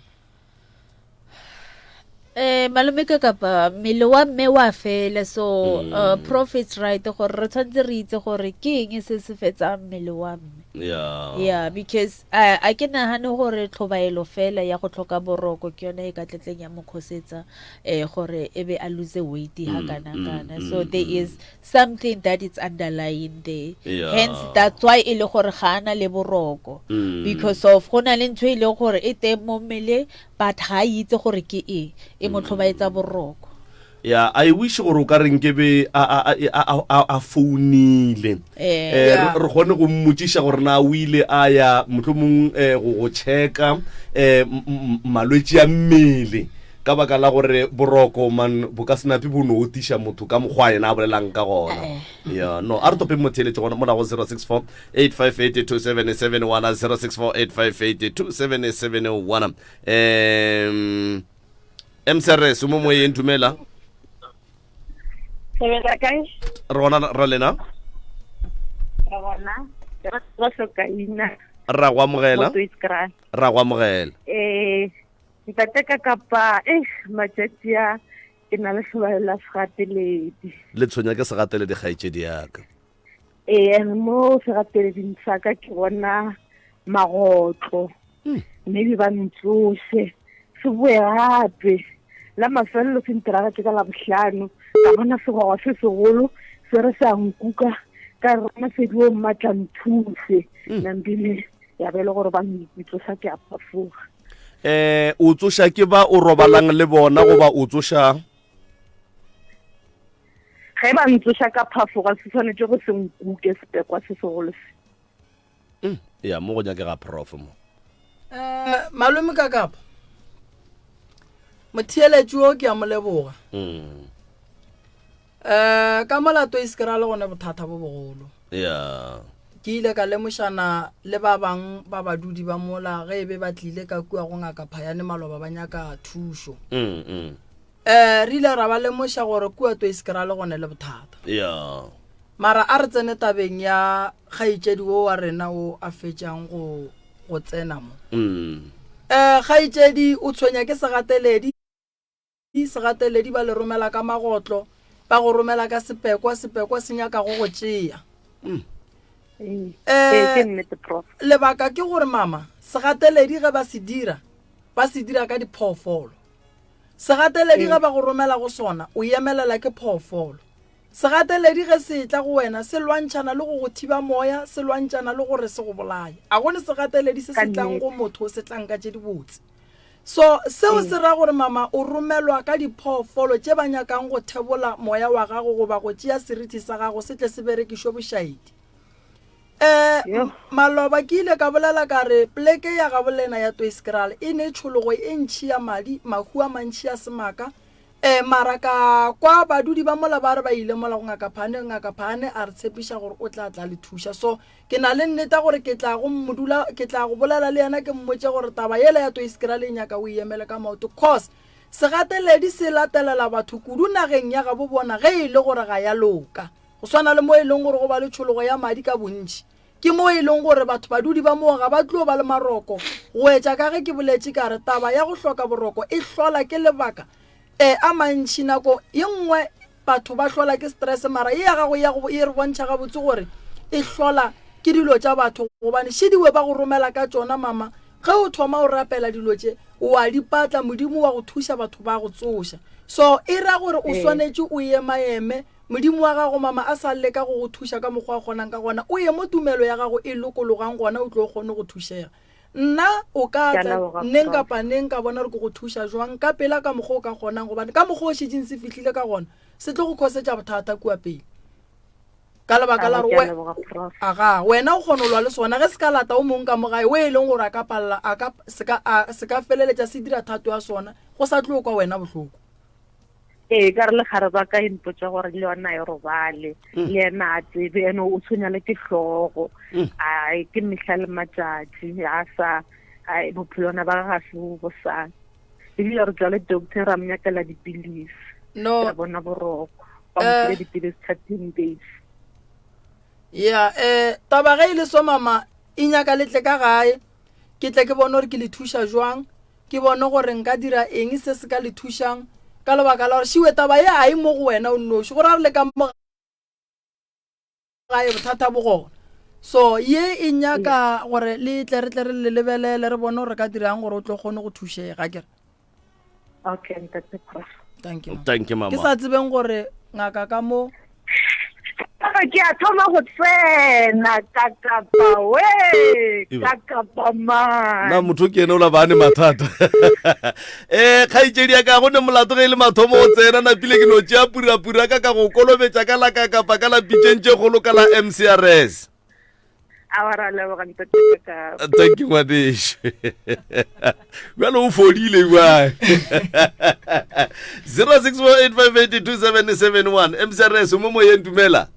Eh malome ka kapa mmele wa mme wa fela so mm. uh, profits right gore re tshwanetse re itse gore ke eng se se fetsang mmele wa mme yeah yeah because uh, a ke nagane gore tlhobaelo fela ya go tlhoka boroko ke yone e ka tletleng ya mokgosetsa eh gore e be a lose weight ha mm, kana mm, kana mm, so there mm. is something that is underlying there yeah. hence that's why e le gore ga ana le boroko mm. because of go na le ntho e leng gore e teng mo mmeleng but ga a itse gore ke eng e mo tlhobaetsa boroko. Ya, I wish gore o ka re nkebe a a a a a a founile. Eh. Eh, re re kgone go mmotšiša gore na o ile a ya mohlomong eh, go go checka eh, m- m- malwetši a mmele ka baka la gore boroko man bo ka se nape bo no otiša motho ka mokgwa yena a bolelang ka gona. Ya, no a re topeng motheeletši gona mola go 064 858 2771 064 858 2771 um mcrs o mo moyeng dumela Sebetsa kae? re gona ra lena Re gona. Ba hloka ina. ra go amogela Motho iskra. ra go amogela Eh, ntate ka kapa eh matšatši a ke na le tlhobaelo la segateledi. Le tshwenya ke segateledi kgaetšedi yaka. Ee, and mo segateleding sa ka ke bona magotlo hmm. maybe ba ntsose se boe gape la mafelelo se ntiragatse ka labohlano ka bona segwagwa se segolo se re sa nkuka ka re masedi o mmatla nthuse hmm. nambile ya be e le gore ba ntsosa ke a phafoga um o tsoša ke ba o robalang le bona goba o tsoša Ge ba ntsoša ka phafoga se swanetše go se nkuke sepekwa se segolo se. Mm, ya mo go nyakega prof mo. Eh, malome ka kapa motheeletši o ke a mo leboga mm. eh ka molato e se ke ra le gone bothata bo bogolo ya ke ile ka lemošana le ba bang ba badudi ba mola ge e be ba tlile ka kua go ngaka phayane maloba ba nyaka thušo mm, mm. Eh, re ile ra ba lemoša gore kua Toiskra le gone le bothata. Ya. Mara a re tsene tabeng ya kgaetšedi wo wa rena o a fetšang go go tsena mo. Mm. Eh, kgaetšedi o tshwenya ke segateledi. Segateledi ba le romela ka magotlo, ba go romela ka sepekwa, sepekwa se nyaka go go tšea. Ee, ee, ke nnete prof. Lebaka ke gore mama, segateledi ge ba se dira, ba se dira ka diphoofolo. Segateledi ge ba go romela go sona, o emelela ke phoofolo. Segateledi ge se etla go wena, se lwantšhana le go go thiba moya, se lwantšana le gore se go bolaye. A go ne segateledi se se tlang go motho se tlang ka tše dibotse. So, seo se ra gore mama o romelwa ka diphoofolo tše ba nyakang go thebola moya wa gago goba go tšea seriti sa gago se tle se berekišwe bošaedi. Um maloba ke ile ka bolela ka re pleke ya gabolena ya Toiskraal e ne tšhologo e ntši ya madi, mahu a mantši a semaka. Um mara ka kwa badudi ba mola ba re ba ile mola go Ngaka Phane, Ngaka Phane a re tshepiša gore o tla tla le thuša. So Ke na le nneta gore ke tla go mmodula, ke tla go bolela le yena ke mmotše gore taba yela ya Toiskraal e nyaka o e emele ka maoto cos segateledi se latelela batho kudu nageng ya gabo bona ge e le gore ga ya loka. Go swana le mo e leng gore go ba le tšhologo ya madi ka bontši. Ke mo e leng gore batho badudi ba moo ga ba tlo ba le maroko go etša ka ge ke boletše ka re taba ya go hloka boroko e hlola ke lebaka E, a mantši nako ye nngwe batho ba hlola ke stress mara ye ya gago ya go e re bontšha gabotse gore e hlola ke dilo tša batho gobane šidiwe ba go romela ka tšona mama ge o thoma o rapela dilo tše o a di patla modimo wa go thuša batho ba go tsoša so e ra gore o swanetše o emaeme modimo wa gago mama a sa leka go go thuša ka mokgwa a kgonang ka gona o ye mo tumelo ya gago e lokologang gona o tlo kgone go thušega Nna o ka tla neng kapa neng ka bona gore ke go thuša jwang ka pela ka mokgwa o ka kgonang gobane ka mokgwa o šetšeng se fihlile ka gona se tlo go khosetša bothata kua pele ka lebaka la gore aga wena o kgona go lwa le sona ge se ka lata o mongwe ka mo gae o e leng gore a ka palela a ka se ka se ka feleletša se dira thato ya sona go sa tlo kwa wena bohloko. Ee, ka re legare ba ka impotsa gore le yona e robale mm. le ena a tsebe ene o tshwenya le ke hlogo mm. a ke mehla le matšatši a sa a bophelwana ba ga se bo sa ebile re tswa le doctor ra mnyakela dipilisi no ra bona boroko ba mo file eh. dipilisi tsa ten days ya eh taba ge e le so mama e nyaka letle ka gae ke tle ke bone gore ke le thuša jwang Ke bone gore nka dira eng se se ka le thušang, ka lebaka la gore šiwe taba ye ga e mo go wena o nnoši, go ra re le ka mo gae bothata bo gona. So ye e nyaka gore le tle re tle re le lebelele re bone gore re ka dirang gore o tlo kgone go thušega kere. Okay, ntate Prof. Thank you. Thank you mama. Ke sa tsebeng gore ngaka ka mo ke a thoma go tsena ka kapa we ka kapa man na motho ke ene o la bane mathata eh kgaitsedi ya ka go ne molato ge e le mathomo o tsena napile ke no tšea purapura ka ka go kolobetša ka la ka kapa ka la pitšeng tše kgolo ka la mcrs Thank you ngwanešu. Bjalo o fodile jwang. 0648582771 MCRS o mo moyeng dumela.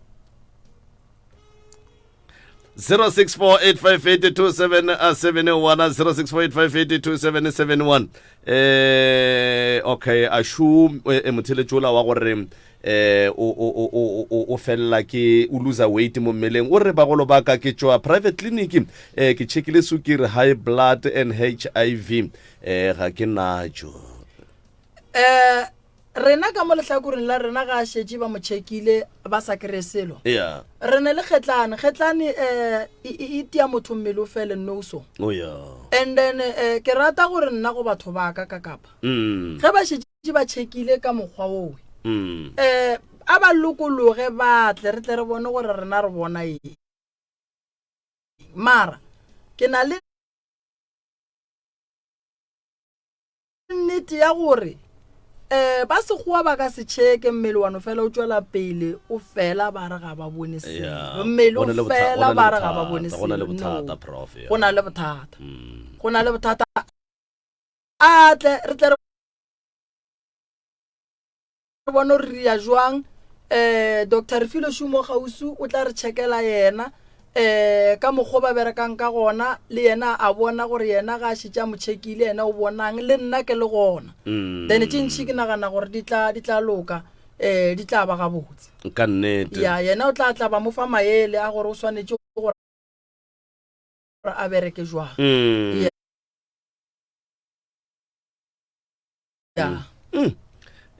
0648582771 0648582771 eh okay a shu eh, motheletšola wa gore eh o o o o o fella ke o loser weight mo mmeleng o re bagolo ba ka ke tšwa private clinic eh ke checkile sukiri high blood and HIV eh ga ke natšo eh rena ka mo lehlakoreng la rena ga a šetše ba mo checkile ba sa kry selo yeah re ne le kgetlane kgetlane um e tia motho mmele o fele no so oh yeah and then um ke rata gore nna go batho ba ka ka kapa mm. ge ba šetše ba tšhekile ka mokgwa owe mm. um a ba lokologe ba tle re tle re bone gore rena re bona eng mara ke na le nnete ya gore um ba sekgowa ba ka se tšheke mmele wano fela o tšwela pele o fela ba re ga ba bone selo mmele o fela ba re ga ba bone selo go na le bothata go na le bothata a tle re tle re bone gore re ya jwang um doctor refilo šumo kgauswi o tla re checkela yena um ka mokgwa ba berekang ka gona le yena a bona gore yena ga a šetše a mo checkile yena o bonang le nna ke le gona mm. then tše ntšhi ke nagana gore di tla di tla loka um di tla ba gabotse ka nnete ya yena o tla tla ba mo fa maele a gore o swanetše gore a bereke jwang mm. ya mm.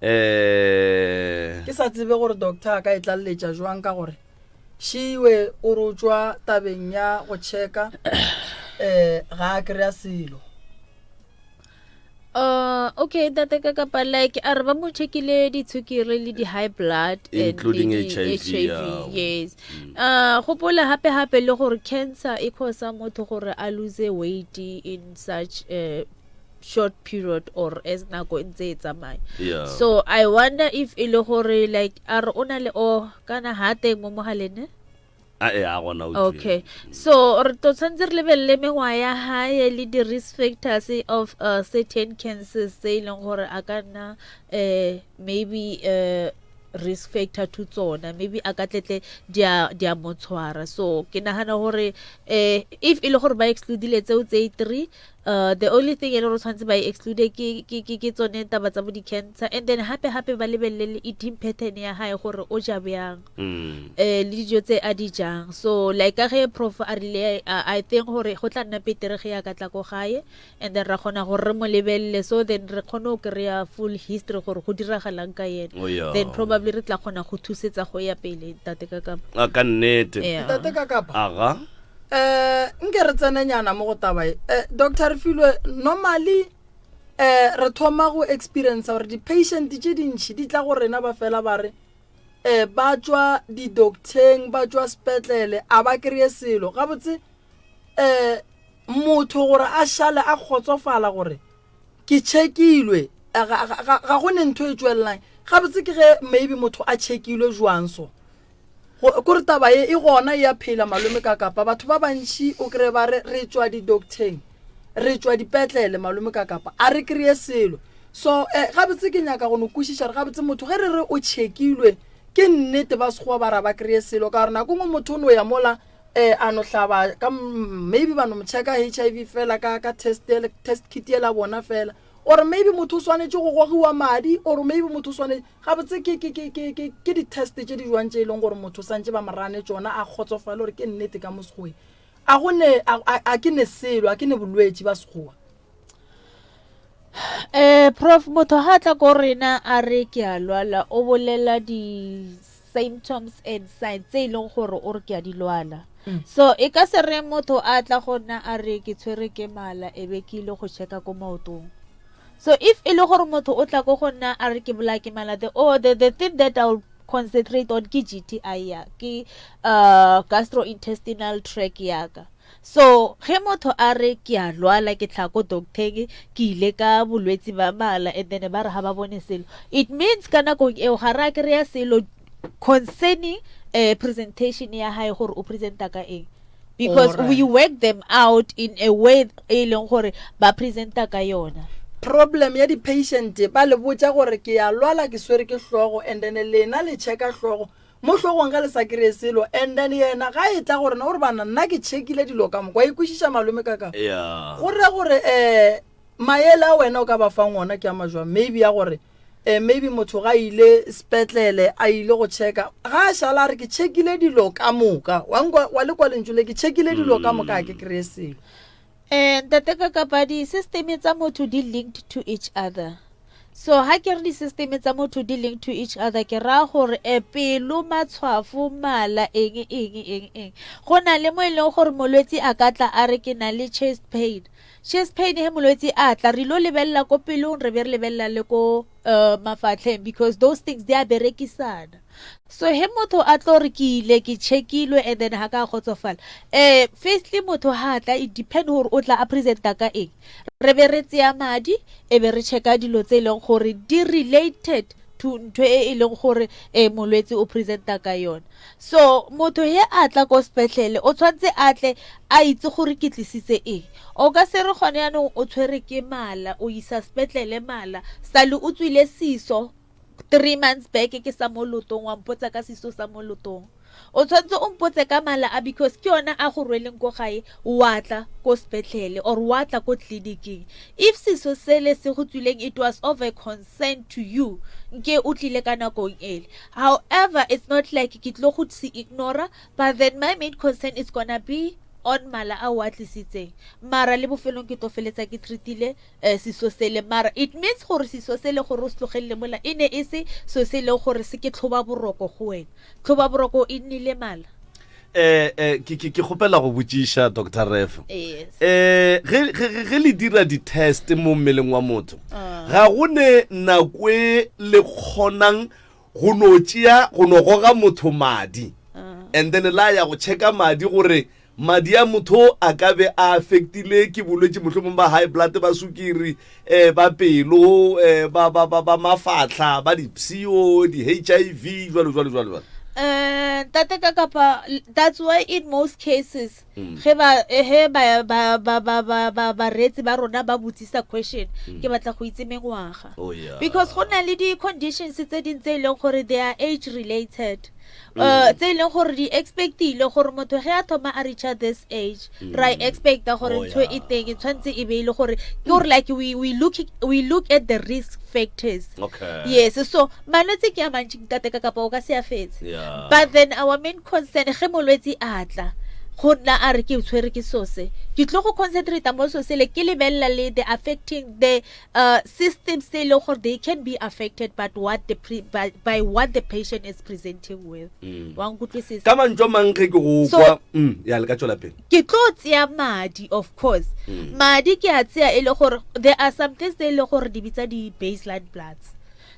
Eh Ke sa tsebe gore doctor a ka e tlaleletša jwang ka gore Šiwe o re o tšwa tabeng ya go checka eh ga a kry-a selo. Uh, okay ntate ka kapa like a re ba mo checkile ditshukiri le di-high blood and Including le di- HIV, HIV, yeah. yes uh gopola gape gape le gore cancer e causa motho gore a lose weight in such uh, short period or as nako e ntse e tsamaya Yeah. so i wonder if e le gore like a re o na le o kana ha teng mo mogaleng ne? A e a gona o tšwele. Okay. So re tlo tshwanetse re lebelele mengwaga ya hae le di-risk factors of uh, certain cancers tse e leng gore a ka nna um maybe uh, risk factor to tsona maybe a ka tletle di a di a mo tshwara so ke nagana gore eh if e le gore ba excludile tseo tse three uh, the only thing e le gore tshwanetse ba e exclude ke ke ke ke tsone taba tsa bo di-cancer and then hape hape ba lebelele le eating pattern ya hae gore o ja bjang Mm. eh le dijo tse a di jang so like ka ge prof a rile uh, i think gore go tla nna petere ge a ka tla ko gae and then ra kgona gore re mo lebelele so then re kgone go kry-a full history gore go diragalang ka ena Oh, yeah. then probably re tla kgona go thusetsa go ya pele ntate ka kapa A ka nnete. Yeah. Ntate ka kapa Aga. eh nke re tsenenyana mo go taba e eh, doctor Refilwe normally eh re thoma go experience gore di-patient tše dintšhi di tla go rena ba fela ba re eh ba tšwa di-docteng ba tšwa sepetlele a ba kry-e selo gabotse eh motho gore a šale a kgotsofala gore ke checkilwe eh, ga go ne ntho e tšwelelang gabotse ke ge maybe motho a checkilwe jwang so Kore taba ye e gona e a phela malome ka kapa batho ba bantši o kry ba re re tšwa di-docteng re tšwa dipetlele malome ka kapa a re kry-e selo so eh, gabotse ke nyaka go no kwešiša re gabotse motho ge re re o checkilwe ke nnete ba sekgowa ba ra ba kry-e selo ka gore nako nngwe motho o no ya mola eh, a no hlaba ka maybe ba no mo checka h i v fela ka, ka test, test kit ela bona fela or maybe motho o swanetše go gogiwa madi or maybe motho o swanetše Gabotse ke, ke, ke, ke, ke, ke di-test tše di jwang tše e leng gore motho santše ba mo rane tšona a kgotsofale gore ke nnete ka mo sekgoweng. A go ne, a, a, a ke ne selo, a ke ne bolwetši ba sekgowa. Eh, prof motho ha tla ko rena a re ke a lwala o bolela di-symptoms and signs tse e leng gore o re ke a di lwala mm. so e ka se re motho a tla go nna a re ke tshwere ke mala e be ke ile go checka ko maotong So if e le gore motho o tla ko go nna a re ke bolaya ke mala the, oh, the, the thing that I'll concentrate on ke GTI ya ke uh, gastrointestinal tract ya ka so ge motho a re ke a lwala ke tla ko docteng ke ile ka bolwetsi ba mala and then ba re ga ba bone selo it means ka nakong eo ga re a kry-a selo concerning uh, presentation ya hae gore o presenta ka eng because we work them out in a way e leng gore ba presenta ka yona problem ya di-patient ba le botša gore ke ya lwala ke swere ke hlogo and then lena le checka hlogo mo hlogong ge le sa kry-e selo and then yena ga e tla gore na gore bana nna ke checkile dilo ka moka wa ikwešiša malome ka ka go raya gore um maele a wena o ka ba fang ona ke a majwang maybe ya gore eh, maybe motho ga ile sepetlele a ile go checka ga a šala a re ke checkile dilo ka moka wa nkwa wa le kwa lentšu le ke checkile dilo ka moka a ke kry-e selo Eh, ntate ka kapa di-system tsa motho di linked to each other so ha ke re di-system tsa motho di linked to each other ke raya gore e pelo matshwafo mala eng eng eng eng go na le mo e leng gore molwetsi a ka tla a re ke na le chest pain Chest pain he molwetsi a tla re lo lebelela ko pelong re be re lebelela le ko uh, mafatlheng because those things di a berekisana so he motho a tlo re ke ile ke checkilwe and then ha ka kgotsofala eh firstly motho ha tla it depend gore o tla a presenta ka eng re be re tseya madi e be re checka dilo tse e leng gore di related to ntho e e leng gore eh molwetsi o presenta ka yona So motho he a tla ko sepetlele o tshwanetse a tle a itse gore ke tlisitse eng. O ka se re gone yaanong o tshwere ke mala o isa sepetlele mala sale o tswile seso three months back ke sa mo lotong wa mpotsa ka seso sa mo lotong. O tshwanetse o mpotse ka mala a because ke yona a go rweleng ko gae wa tla ko sepetlele or wa tla ko tleliniking. If seso sele se go tswileng it was of a concern to you nke o tlile ka nakong ele. However, it's not like ke tlo go se ignora, but then my main concern is gonna be on mala a o a tlisitseng mara le bofelong ke tlo feletsa ke treatile um seso sele mara it means gore seso sele gore o se tlogelele mola e ne e se so se e leng gore se ke tlhoba boroko go wena tlhoba boroko e nnile mala eh eh ke ke ke kgopela go botšiša Dr. Ref yes eh ge ge ge le dira di test mo mmeleng wa motho ah. ga go ne nako e le kgonang go no tšea go no goga motho madi ah. and then la ya go checka madi gore Madi a motho a ka be a affectile ke bolwetši mohlomong ba high blood, ba sukiri, eh, ba pelo, eh, ba, ba, ba, ba mafahla, ba dipshio, di-HIV, jwalo, jwalo, jwalo, jwalo. Eh, ntate ka kapa that's why in most cases Mm. ge ba eh, he ba ba ba ba ba ba bareetsi ba rona ba botsisa question Mm. ke batla go itse mengwaga Oh, yeah. because go na le di-conditions tse ding tse e leng gore they are age related Mm. uh tse e leng gore di expectile gore motho ge a thoma a reacha this age Mm. ra e expecta gore Oh, ntho e teng e tshwanetse e be e le gore ke gore like we, we, look, we look at the risk factors Okay. yes so malwetse ke a mantši ntate ka kapa o ka se a fetse Yeah. but then our main concern ge molwetse a tla go nna a re ke tshwere ke sose ke tlo go concentrate mo sosele ke lebelela le the affecting the uh, systems tse e leng gore they can be affected but what the pre, by, by what the patient is presenting with Mm. wa nkutlwisisa ka mantšu a mang ge ke go So- kwa mm, ya le ka tšwela pele ke tlo tseya madi of course Mm. madi ke a tseya e le gore there are some things tse e le gore di bitsa di-baseline bloods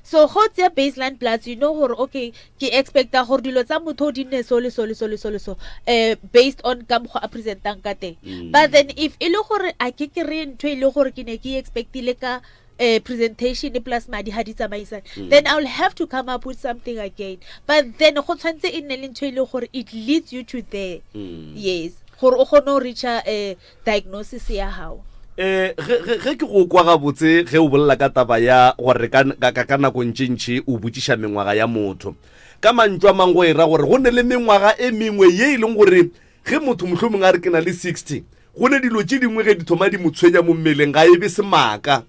so go tseya baseline bloods you know gore okay ke expecta gore dilo tsa motho di nne so le so le so le so le so um based on ka mokgwa a presentang ka teng Mm. but then if e le gore a ke kry-e ntho e le gore ke ne ke e expectile ka uh, presentation plus madi ha di tsamaisane Mm. then i will have to come up with something again but then go tshwanetse e nne le ntho e le gore it leads you to there Mm. yes gore o kgone go reacha um diagnosis ya gago Eh, ge ge- ge ke go kwa gabotse ge o bolela ka taba ya gore ka, ka, ka, ka nakong tše ntši o botšiša mengwaga ya motho ka mantšu a mangwe go e ra gore go ne le mengwaga e mengwe ye e leng gore ge motho mohlomongwe a re ke na le 60 go ne dilo tše dingwe ge di thoma di mo tshwenya mo mmeleng ga e be semaka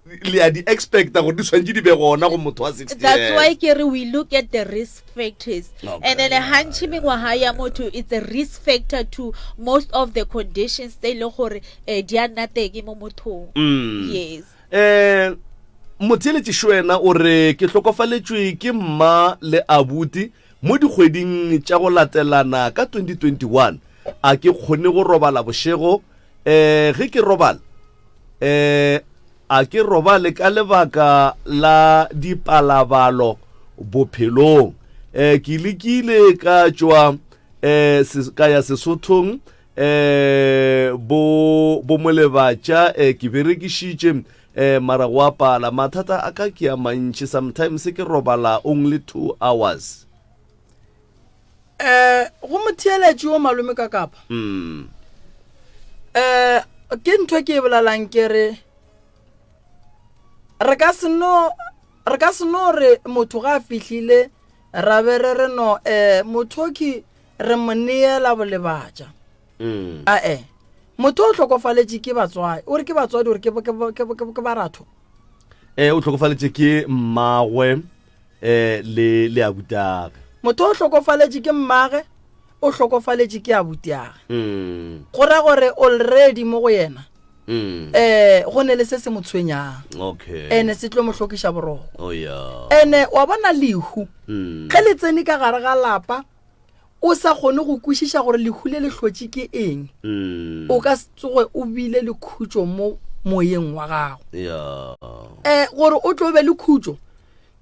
le a di expecta gore di tshwanetse di be gona go motho wa 60 that's why years ke re we look at the risk factors Okay. and then gantši mengwaga ya motho it's a risk factor to most of the conditions tse e leng gore um di a nna teng mo mothong Mm. yes eh motheeletši wena o re ke hlokofaletšwe ke mma le abuti mo dikgweding tša go latelana ka 2021 a ke kgone go robala bošego um ge ke robala um a ke robale ka lebaka la dipalabalo bophelong um ke lekile ka tšwa um ka ya sesothong um bo bo molebatša um ke berekišitše um mara go apala mathata a ka ke a mantši sometimes ke robala only two hours um go motheeletši wo malome ka kapa mm. um ke ntho e ke e bolelang ke re re ka se no re ka se no re motho ga a fihlile ra be re re no um mothoki re mo neela bolebatša Mm. ae motho o hlokofaletše ke batswadi o re ke batswadi ore ke baratho eh o hlokofaletše ke mmagwe eh le le abutage motho o hlokofaletše ke mmage o hlokofaletše ke abutiage mm. go ra gore already mo go yena Mm. eh go ne le se se mo tshwenyang okay ene se tlo mo hlokiša boroko oh yeah ene wa bona lehu mm. ge le tsene ka gare ga lapa o sa kgone go kwešiša gore lehu le le hlotše ke eng mm. o ka se tsoge o bile le khutšo mo moyeng wa gago yeah um gore o tlo be le khutšo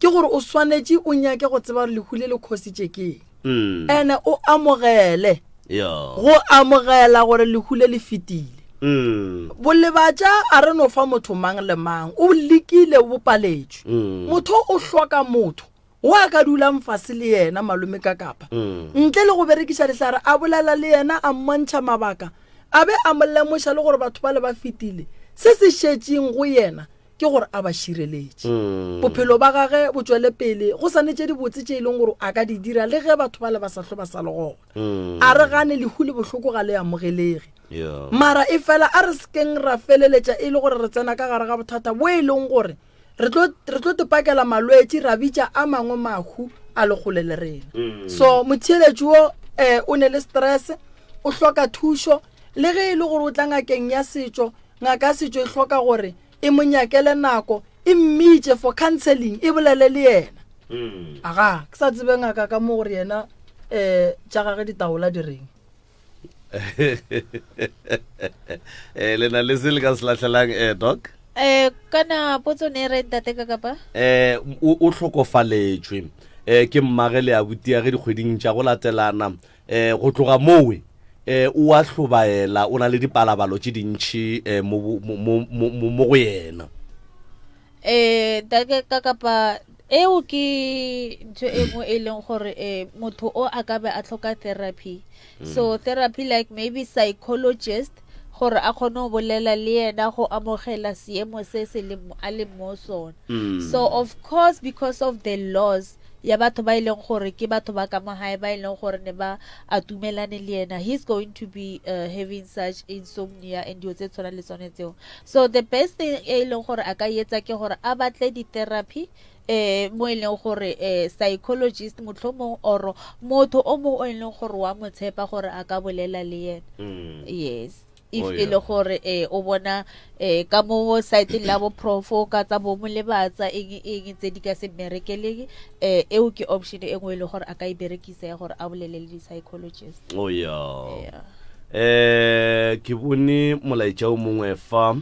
ke gore o swanetše o nyake go tseba gore lehu le le khositše ke eng mm. ene o amogele yeah go amogela gore lehu le le fetile mm. bolebatša a re no fa motho mang le mang o lekile bo paletšwe Mm. motho o hloka motho o a ka dulang fase le yena malome ka kapa Mm. ntle le go berekiša dihlare a bolela le yena a mmontšha mabaka a be a mo lemoša le gore batho ba le ba fetile se se šetšeng go yena ke gore a ba šireletše Mm. bophelo ba gage bo tšwele pele go sane tše dibotse tše e leng gore a ka di dira le ge batho ba le ba sa hlwe ba sa le gona Mm. a re gane lehu le bohloko ga le amogelege yeah mara e fela a re sekeng ra feleletša e le gore re tsena ka gare ga bothata bo e leng gore re tlo re tlo tepakela malwetši ra bitša a mangwe mahu a le kgole le rena Mm. so motheeletši wo um o ne le stress O hloka thušo le ge e le gore o tla ngakeng ya setšo, ngaka ya setšo e hloka gore e mo nyakele nako, e mmitše for counseling, e bolele le yena. Aga, ke sa tsebe ngaka ka mo gore yena um tša gage ditaola di reng. Eh, le na le se le ka se lahlelang eh, doc? Eh, kana potso ne e re ntate ka kapa? Eh, o o hlokofaletšwe eh, ke mmage le abuti ya ge dikgweding tša go latelana eh, go tloga mowe eh, o a hlobaela o na le dipalabalo tše dintšhi eh, mo, mo, mo, mo, mo go yena Eh, ntate ka kapa eo ke ntho e nngwe e leng gore eh, motho o a ka be a tlhoka therapy so therapy like maybe psychologist gore a kgone go bolela le yena go amogela seemo se se leng a leng mo sona Mm. so of course because of the laws ya batho ba e leng gore ke batho ba ka mo gae ba e leng gore ne ba atumelane le yena he's going to be uh, having such insomnia and dilo tse tshwana le tsone tseo so the best thing e e leng gore a ka etsa ke gore a batle di-therapy eh mo e leng gore eh psychologist mohlomong or motho o mongwe o e leng gore wa mo tshepa gore a ka bolela le yena Mm. yes if Oh, e yeah. le gore eh o bona eh ka mo site la bo prof ka tsa bo molebatsa eng eng tse di ka se mmerekeleng eh eo ke option e nngwe e le gore a ka e berekisa ya gore a bolele le di-psychologist oh yeah eh ke bone molaetša o mongwe fa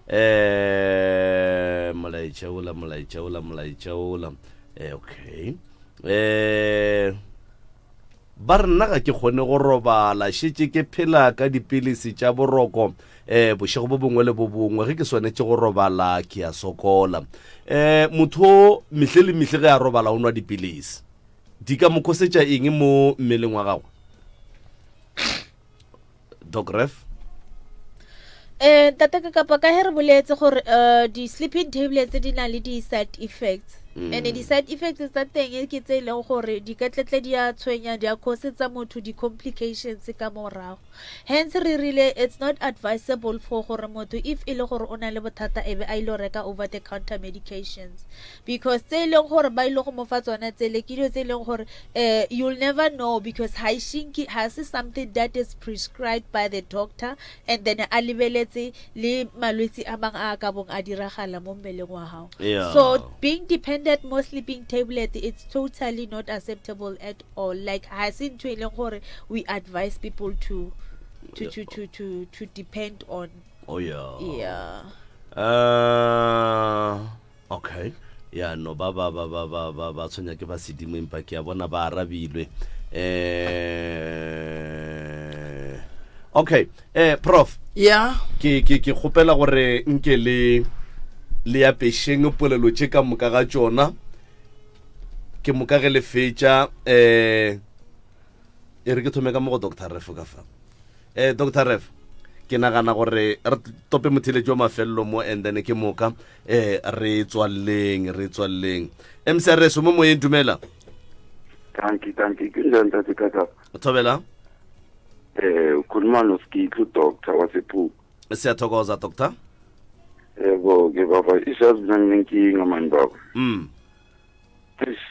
eh molaetša ola molaetša ola molaetša ola eh okay eh Ba re nna ga ke kgone go robala, šetše ke phela ka dipilisi tša boroko um bošego bo bongwe le bo bongwe. Ge ke swanetše go robala ke a sokola. Um motho mehle le mehle ge a robala o nwa dipilisi. Di ka mo khosetša eng mo mmeleng wa gagwe? Doc Ref? Eh, ntate ka kapa ka he re boletse gore uh, di-sleeping tablets di na le di-side effects mm. and di-side effects tsa teng ke tse e leng gore di ka tletle di a tshwenya di a causetsa motho di-complications ka morago hence re rile it's not advisable for gore motho if e le gore o na le bothata e be a ile go reka over the counter medications because tse e leng gore ba ile go mo fa tsona tsele ke dilo tse e leng gore um you'll never know because ga e shinki ga se something that is prescribed by the doctor and then a lebeletse le malwetse a mangwe a a ka bong a diragala mo mmeleng wa gago Yeah. so being dependent mo sleeping tablet it's totally not acceptable at all like ga se ntho e leng gore we advise people to to to to to, to depend on Oh yeah. yeah Okay. Ya no ba ba ba ba ba ba ba tshwenya ke ba sedimo empa ke a bona ba arabilwe. Eh Okay, eh prof. Yeah. Ke ke ke kgopela gore nke le le ya pešeng polelo tše ka moka ga tšona. Ke moka ge le fetša eh e re ke thome ka mo go Dr. Refo ka fa. Eh, Doctor Rev, ke nagana gore re tope motheletši wa mafelelo mo and then ke moka eh re tswalleng re tswalleng mcrs mo moyeng dumela Dankie, dankie. Kunjani ntate Kakapa? Thobela. Eh, ukhuluma noSkitlu doctor wasePhuku. Siyathokoza doctor. Yebo ke baba, ishazi mina nginenkinga mani baba. Mm. Eish,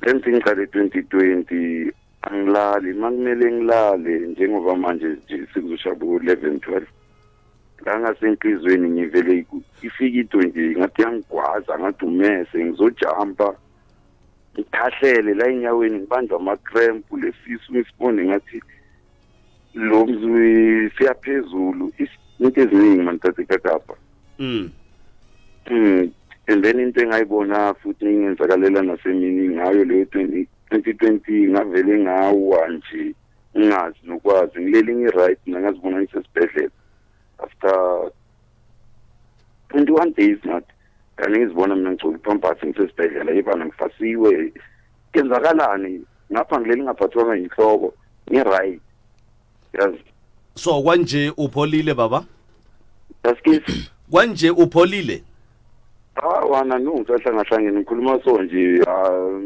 Le nto ngiqale 2020 angilali makumele ngilale njengoba manje nje sekuzoshaya bo-11 12 la ngasenhlizweni ngivele ifike into nje ngathi yangigwaza ngathi umese ngizojampa ngikhahlele la enyaweni ngibanjwa ama-cramp lesisu ngisibone ngathi lo mzwi siyaphezulu into eziningi mantate kakapa mm. mm. and then into engayibona futhi ingenzakalela nasemini ngayo leyo 2020 ngavele ngawa nje ngingazi nokwazi ngilele ngi-right nangazibona ngisesibhedlela after 21 days ngathi kanti ngizibona mina ngigcoke iphampasi ngisesibhedlela yebana ngifasiwe kenzakalani ngapha ngileli ngaphathwanga yinhloko ngi-right yazi so kwanje upholile baba Askies kwanje upholile awana no ngisahlangahlangene ngikhuluma so nje ah,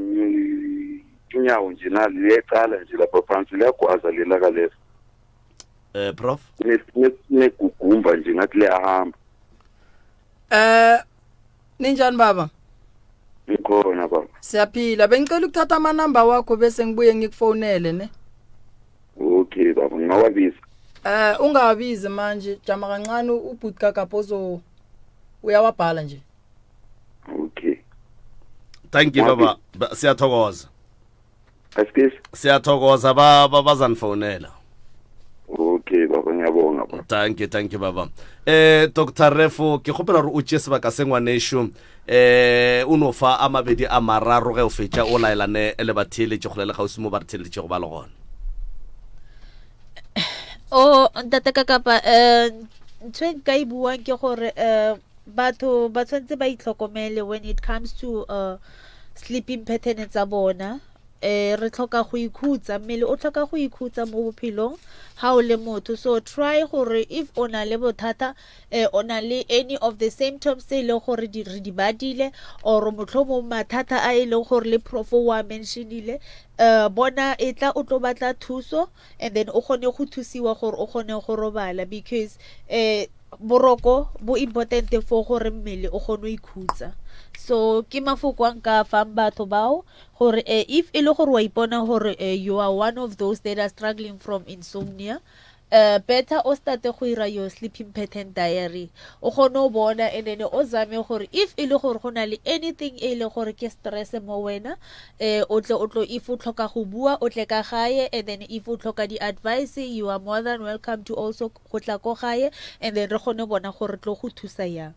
inyawo nje nali liyaqala nje lapha phansi liyagwaza lelaka leso eh prof negugumba nje ngathi liyahamba Eh ninjani baba? Ngikhona baba. Siyaphila. Bengicela ukuthatha amanamba wakho bese ngibuye ngikufonele ne. Okay baba. Ngawabiza. Eh ungabizi manje jama kancane ubhuti kaKapa uzo uyawabhala nje. Okay. Thank you baba. Siyathokoza. Excuse? Siyathokoza ba ba- bazanifonela. Okay baba ngiyabonga baba. Thank you, thank you baba. Eh Dr. Refo ke kgopela gore o tšee sebaka se ngwanešu eh o no fa a mabedi a mararo ge o fetša o laelane le batheeletši kgole le kgauswi mo ba re theeleditšego ba le gona. O ntate ka kapa eh ntho e nka e buang ke gore eh batho ba tshwanetse ba itlhokomele when it comes to uh, sleeping pattern tsa bona eh re tlhoka go ikhutsa mmele o tlhoka go ikhutsa mo bophelong ha o le motho so try gore if o na le bothata eh o na le any of the symptoms tse e leng gore di re di badile or mohlomong mathata a e leng gore le prof wa mentionile eh bona e tla o tlo batla thuso and then o kgone go thusiwa gore o kgone go robala because eh boroko bo important for gore mmele o kgone go ikhutsa so ke mafoko a nka fang batho bao gore eh, if e le gore wa ipona gore eh, you are one of those that are struggling from insomnia uh, better o starte go ira your sleeping pattern diary o kgone o bona and then o zame gore if e le gore go na le anything e le gore ke stress mo wena eh o tle o tlo if o tlhoka go bua o tle ka gae and then if o tlhoka di-advice you are more than welcome to also go tla ko gae and then re kgone bona gore tlo go thusa yang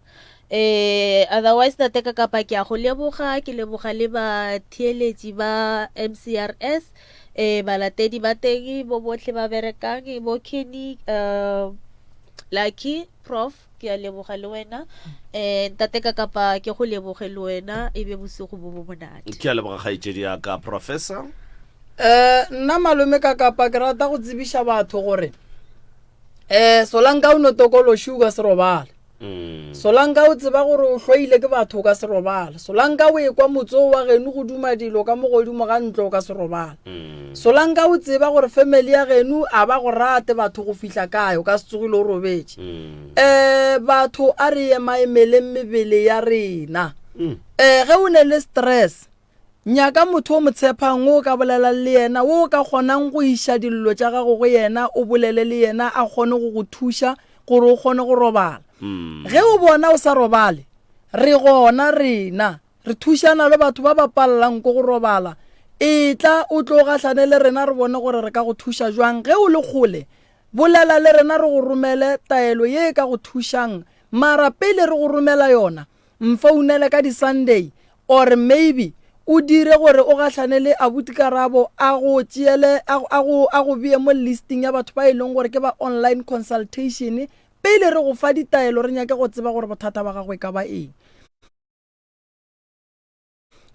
eh otherwise tate ka kapa ke a go leboga ke leboga le batheeletši ba MCRS eh balatedi ba teng bo botlhe ba berekang bo Kenny uh, Lucky Prof ke a leboga le wena eh ntate ka kapa ke go leboge le wena e be bosigo bo bo monate Ke a leboga kgaetšedi ya ka Professor. Eh nna malome ka kapa ke rata go tsebiša batho gore eh solanka o no tokološi o ka se robale. Mm. Solanka o tseba gore o hloile ke batho o ka se robale. Solanka o ekwa motse o wa geno go duma dilo ka mo godimo ga ntlo o ka se robale. Mm. Solanka o tseba gore family ya geno a ba go rate batho go fihla kae o ka se tsogile o robetše. Mm. Eh batho a re emaemeleng mebele ya rena. Mm. Eh ge o ne le stress Nyaka motho o mo tshepang wo o ka bolelang le yena, wo o ka kgonang go iša dillo tša gago go yena, o bolele le yena a kgone go go thuša gore o kgone go robala. Ge o bona o sa robale, re gona rena, re thušana le batho ba ba palelang ko go robala. Etla o tlo gahlane le rena re bone gore re ka go thuša jwang. Ge o le kgole, bolela le rena re go romele taelo ye e ka go thušang. Mara pele re go romela yona, mfounele ka di-Sunday or maybe o dire gore o gahlane le abuti Karabo a go tšeele a a go a go bee mo listing ya batho ba e leng gore ke ba online consultation pele re go fa ditaelo re nyake go tseba gore bothata ba gago e ka ba eng.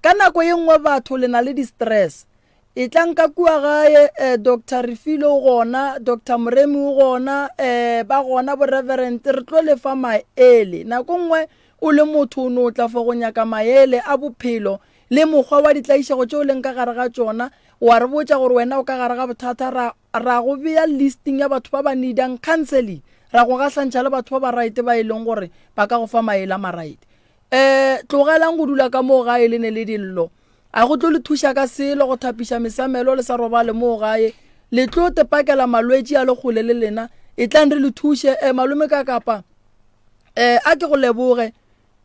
Ka nako ye nngwe batho le na le di-stress. Etlang ka kua gae, eh, Doctor Refilwe o gona, Doctor Moremi o gona, eh, ba gona bo Reverend, re tlo le fa maele. Nako nngwe o le motho o no tla for go nyaka maele a bophelo le mokgwa wa ditlaišego tše o leng ka gare ga tšona, wa re botša gore wena o ka gare ga bothata, ra, ra go bea listing ya batho ba ba needang counseling, ra go gahlantšha le batho ba ba right ba e leng gore ba ka go fa maele a ma right. Eh, tlogelang go dula ka moo gae le ne le dillo. A go tlo le thuša ka selo go thapiša mesamelo le sa robale moo gae. Le tlo tepakela malwetši a le kgole le lena. Etlang re le thuše. Eh, malome ka kapa. Eh, a ke go leboge.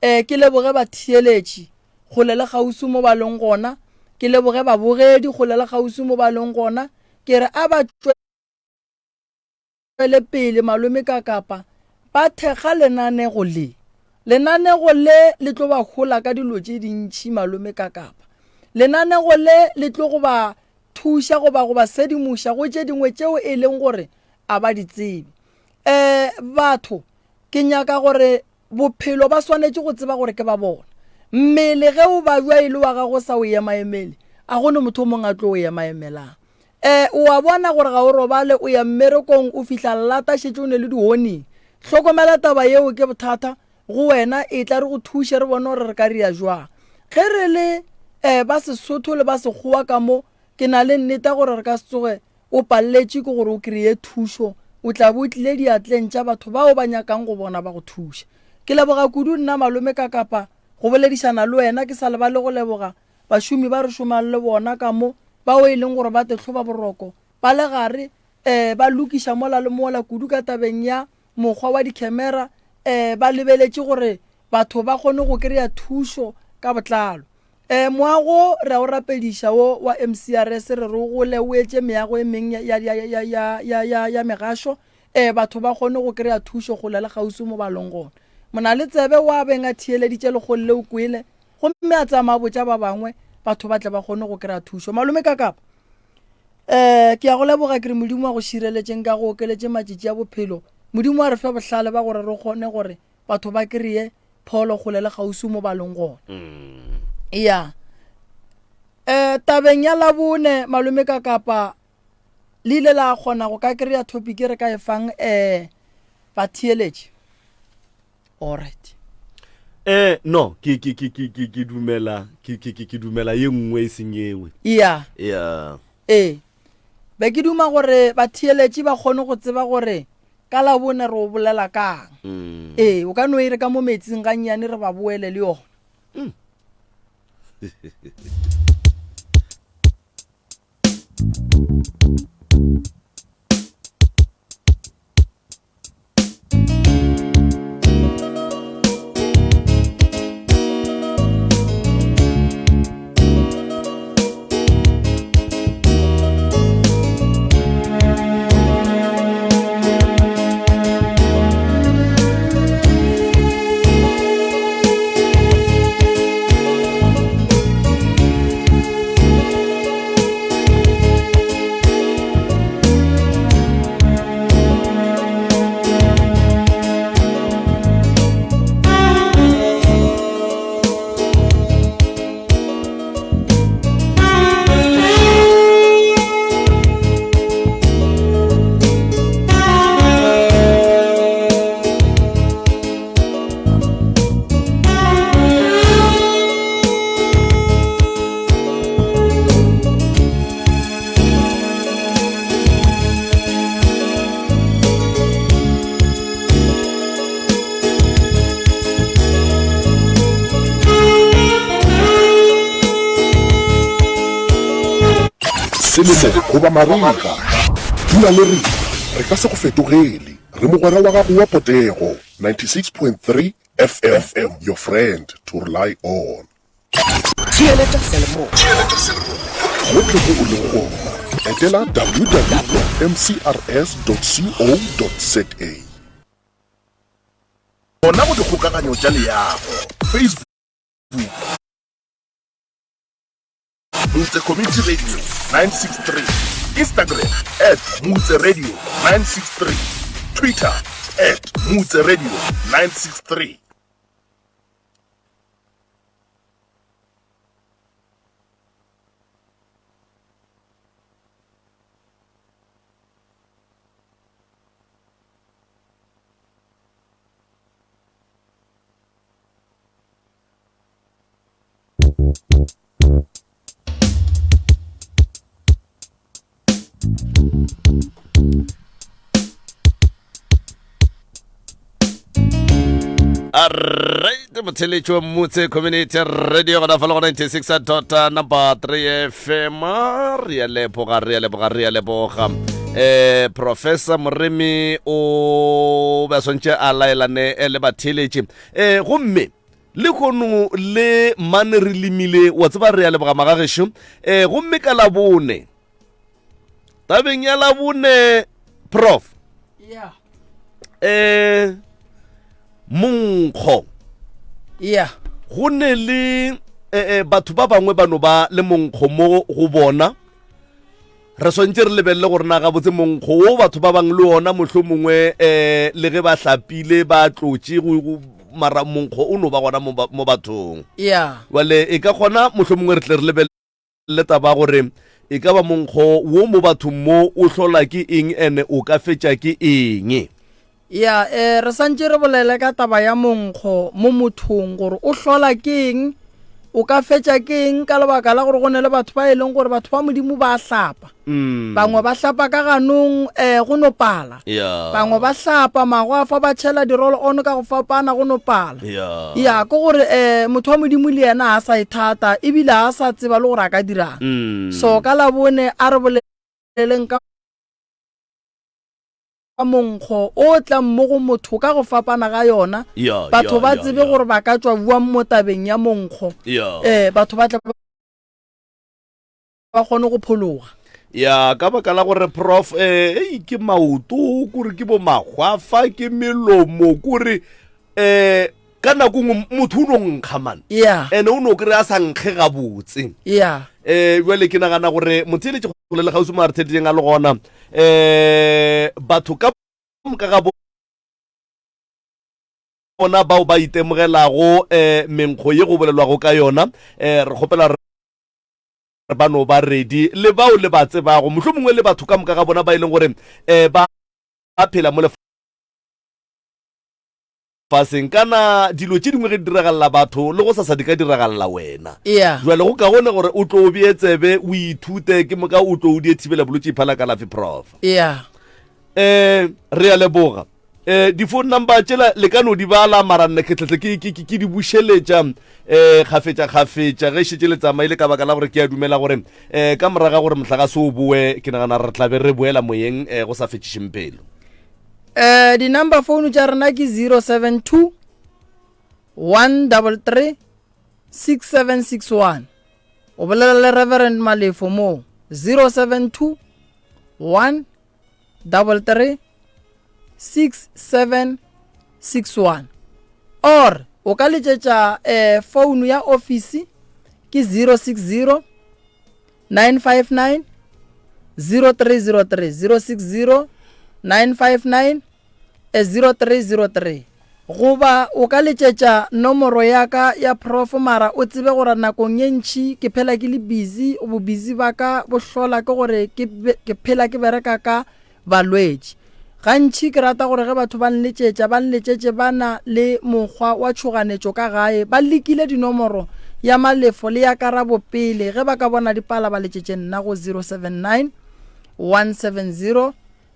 Eh, ke leboge batheeletši kgole le kgauswi mo ba leng gona. Ke leboge babogedi kgole le kgauswi mo ba leng gona. Ke re a ba tšwe. Tšwele pele malome ka kapa ba thekga lenanego le. Lenanego le le tlo ba hola ka dilo tše dintši malome ka kapa. Lenanego le le tlo go ba thuša goba go ba sedimoša go tše dingwe tšeo e leng gore a ba di tsebe. Um batho ke nyaka gore Bophelo ba swanetše go tseba gore ke ba bona. Mmele ge o babja e le wa gago o sa o emaemele, a go ne motho o mongwe a tlo o emaemelang. E, o a bona gore ga o robale, o ya mmerekong, o fihla lata šetše o ne le di-warning. Hlokomela taba yeo ke bothata go wena, etla re go thuše re bone gore re ka ria jwang. Ge re le e, ba Sesotho le ba Sekgowa ka mo, ke na le nnete gore re ka se tsoge O palletše ke gore o kreye thušo, o tla be o tlile diatleng tša batho bao ba nyakang go bona ba go thuša. Ke leboga kudu nna malome ka kapa go boledišana le wena, ke sa lebale go leboga bašomi ba re šomang le bona ka mo, bao e leng gore ba te hloba boroko ba le gare. um ba lokiša mola le mola kudu ka tabeng ya mokgwa wa dikhemera um ba lebeletše gore batho ba kgone go kry-a thušo ka botlalo. Um moago re a o rapediša wo wa MCRS re re o gole o etše meago e meng ya, ya, ya, ya, ya, ya, ya, ya megašo um batho ba kgone go kry-a thušo kgole le kgauswi mo ba leng gona. Monaletsebe wa beng a theeleditše lekgole leo kwele gomme a tsamaya a botša ba bangwe batho ba tle ba kgone go kry-a thušo. Malome Kakapa, um ke a go leboga ke re Modimo a go šireletšeng ka go okeletše matšatši a bophelo. Modimo a re fe bohlale ba gore re kgone gore batho ba kry-e pholo kgole le kgauswi mo ba leng gona. Ya. Um tabeng ya Labone Malome Kakapa le ile la kgona go ka kry-a topic e re ka e fang um batheeletši alright Eh no ke ke ke ke ke ke dumela ke ke ke ke dumela ye nngwe e seng ewe. Yeah. Yeah. Ee. Be ke duma gore batheeletši ba kgone go tseba gore ka Labone re o bolela kang. Mm. Ee, o ka no e re ka mo metsing gannyane re ba boele le yona. Mm. Selemo goba marega, dula le rena, re ka se go fetogele. Re mogwera wa gago wa potego, 96.3 FM, your friend to rely on. Theeletša Selemo. Gohle mo o lego gona, etela www.mcrs.co.za. Gona go dikgokaganyo tša leago, Facebook, Motse Community Radio 963, Instagram at Motse Radio 963, Twitter at Motse Radio 963. Alright, motheletši wa Motse Community Radio gona fa le go 96 dot number 3 FM. Re a leboga, re a leboga, re a leboga. Eh, Professor Moremi o be a swantše a laelane eh, le batheletši. Eh, gomme Lehono le mane re lemile, wa tseba re a leboga magagešo. Eh, gomme ka Labone, tabeng ya Labone, Prof. Yeah. Eh, monkgo. Yeah. Go ne le eh, eh, batho ba bangwe ba no ba le monkgo mo go bona. Re swantše re lebelele gore na gabotse monkgo wo batho ba bang le ona mohlomongwe um le ge ba hlapile ba tlotše mara monkgo o no ba gona mo bathong. Yeah. Bjale e ka kgona mohlomongwe re tle re lebelele taba gore e ka ba monkgo wo mo bathong mo o hlola ke eng ene o ka fetša ke eng. Ya, eh, re santše re bolele ka taba ya monkgo mo mothong gore o hlola ke eng, o ka fetša ke eng ka lebaka la gore go ne le batho ba e leng gore batho ba Modimo ba hlapa. Mm. Bangwe ba hlapa ka ganong eh, go no pala. Ya. Bangwe ba hlapa magwafa ba tšhela di-roll on ka go fapana go no pala. Ya. Ya, ke gore eh, motho wa Modimo le yena a sa ithata ebile a sa tseba le gore a ka dirang. Mm. So ka Labone a re boleleng ka. Monkgo o tlang mo go motho ka go fapana ga yona. Ya, Batho ya, ba ya, tsebe ya. gore ba ka tšwa buang mo tabeng ya monkgo. Ya. Eh, batho ba tle ba kgone go phologa. Ya, ka baka la gore prof, eh, ei, ke maoto, kore ke bo mahwafa, ke melomo, kore, eh, ka nako nngwe motho o no nkga man. Ya. Ene o no kry a sa nkge gabotse. Ya. Eh, jwale ke nagana gore motheeletši kgole le kgauswi mo a re theeditšeng a le gona, eh, batho ka moka ga bona bao ba itemogelago eh, menkgo ye go bolelwago ka yona, eh, re kgopela re ba no ba ready le bao le ba tsebago, mohlomongwe le batho ka moka ga bona ba e leng gore eh, ba phela mo lefaseng. Kana dilo tše dingwe ge di diragalela batho le go sasa di ka diragalela wena. Yeah. Jwale go kaone gore o tlo o bee tsebe o ithute ke moka o tlo o die thibela bolwetši iphala kalafi prof. Yeah. Eh re a leboga. Eh di phone number tšela le ka no di bala mara nna ke tletle ke ke ke di bušeletša eh kgafetša kgafetša ge šetše le tsamaile ka baka la gore ke a dumela gore eh ka moraga gore mohlagase o boe ke nagana re tla be re boela moyeng eh go sa fetšišeng pelo. Eh, di-number phone tša rena ke 072 133 6761. O bolela le Reverend Malefo moo 072 133 6761. Or o ka letšetša eh, phone ya office ke 060 959 0303 060 959 0303 goba o ka letšetša nomoro ya ka ya prof mara o tsebe gore nakong ye ntši ke phela ke le busy bobusy ba ka bo hlola ke gore ke, ke phela ke bereka ka Balwetši. Gantši ke rata gore ge batho ba nletšetša, ba nletšetše ba na le mokgwa wa tšhoganetšo ka gae, ba lekile dinomoro ya malefo le ya karabo pele. Ge ba ka bona di pala, ba letšetše nna go 079 170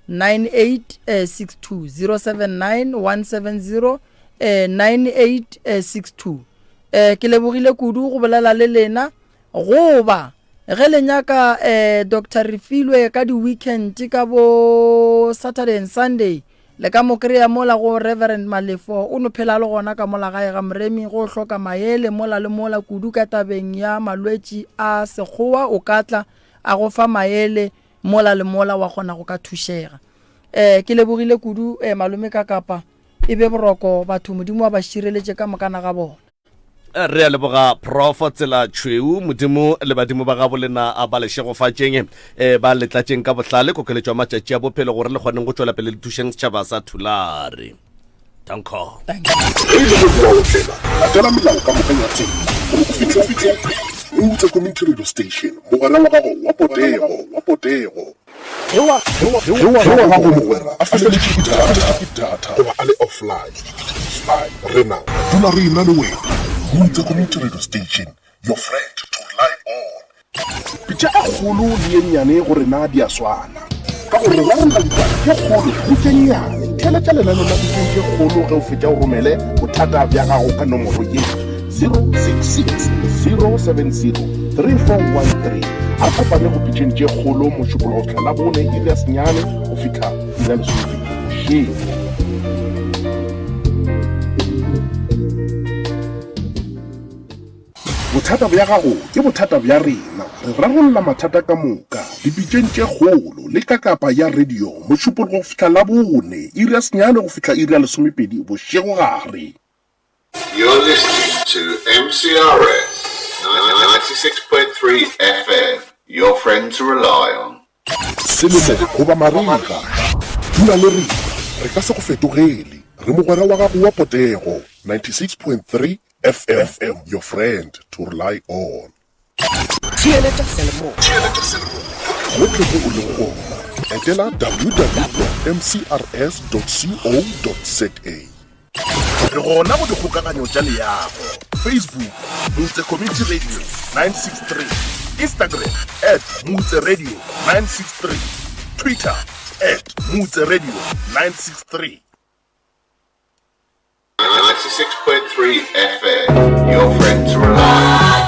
9862, 079 170 9862. Ke lebogile kudu go bolela le lena. Goba ge le nyaka eh, Doctor Refilwe ka di-weekend ka bo Saturday and Sunday, le ka mo kry-a mola go Reverend Malefo, o no phela a le gona ka mola gae ga Moremi, go hloka maele mola le mola kudu ka tabeng ya malwetši a sekgowa, o ka tla a go fa maele mola le mola wa kgona go ka thušega. Eh, ke lebogile kudu eh, malome ka kapa e be boroko batho Modimo a ba šireletše ka mokana ga bona. Re a leboga Prof Tsela Tšhweu, Modimo le badimo ba gabo lena a ba le šegofatšeng, eh, ba le tlatšeng ka bohlale, kokeletšo ya matšatši a bophelo gore le kgoneng go tšwela pele le thušeng setšhaba sa Thulare. Danko. Ge e le gore o a otlela, latela melao ka moka ya tsela gore o fihle fihle Moutse Community Radio Station, mogwera wa gago wa potego, wa potego. Ge wa gago mogwera a feletšwe ke data goba a le offline, rena re dula re ena le wena. Moutse Community Radio Station, your friend to rely on. Pitša e kgolo le ye nnyane go rena di a swana. Ka gore re rarolla ditaba tše kgolo le tše nnyane. Theeletša lenaneo la Pitšeng tše Kgolo ge o fetša o romele bothata bja gago ka nomoro ye, 066 070 3413. A re kopane go Pitšeng tše Kgolo Mošupologo go fihla Labone iri ya senyane go fihla iri ya lesomepedi bošego. Bothata bja gago ke bothata bja rena. Re rarolla mathata ka moka dipitšeng tše kgolo le ka kapa ya radio Mošupologo go fihla Labone, iri ya senyane go fihla iri ya lesomepedi bošegogare. You're listening to MCRS 96.3 FM, your friend to rely on. Selemo goba marega, dula le rena, re ka se go fetogele. Re mogwera wa gago wa potego, 96.3 FM, your friend to rely on. Theeletša Selemoya. Gohle mo o lego gona, etela www.mcrs.co.za. Re gona go dikgokaganyo tša leago, Facebook, Moutse Community Radio 963, Instagram at Moutse Radio 963, Twitter at Moutse Radio 963. 96.3 FM, your friend to rely on.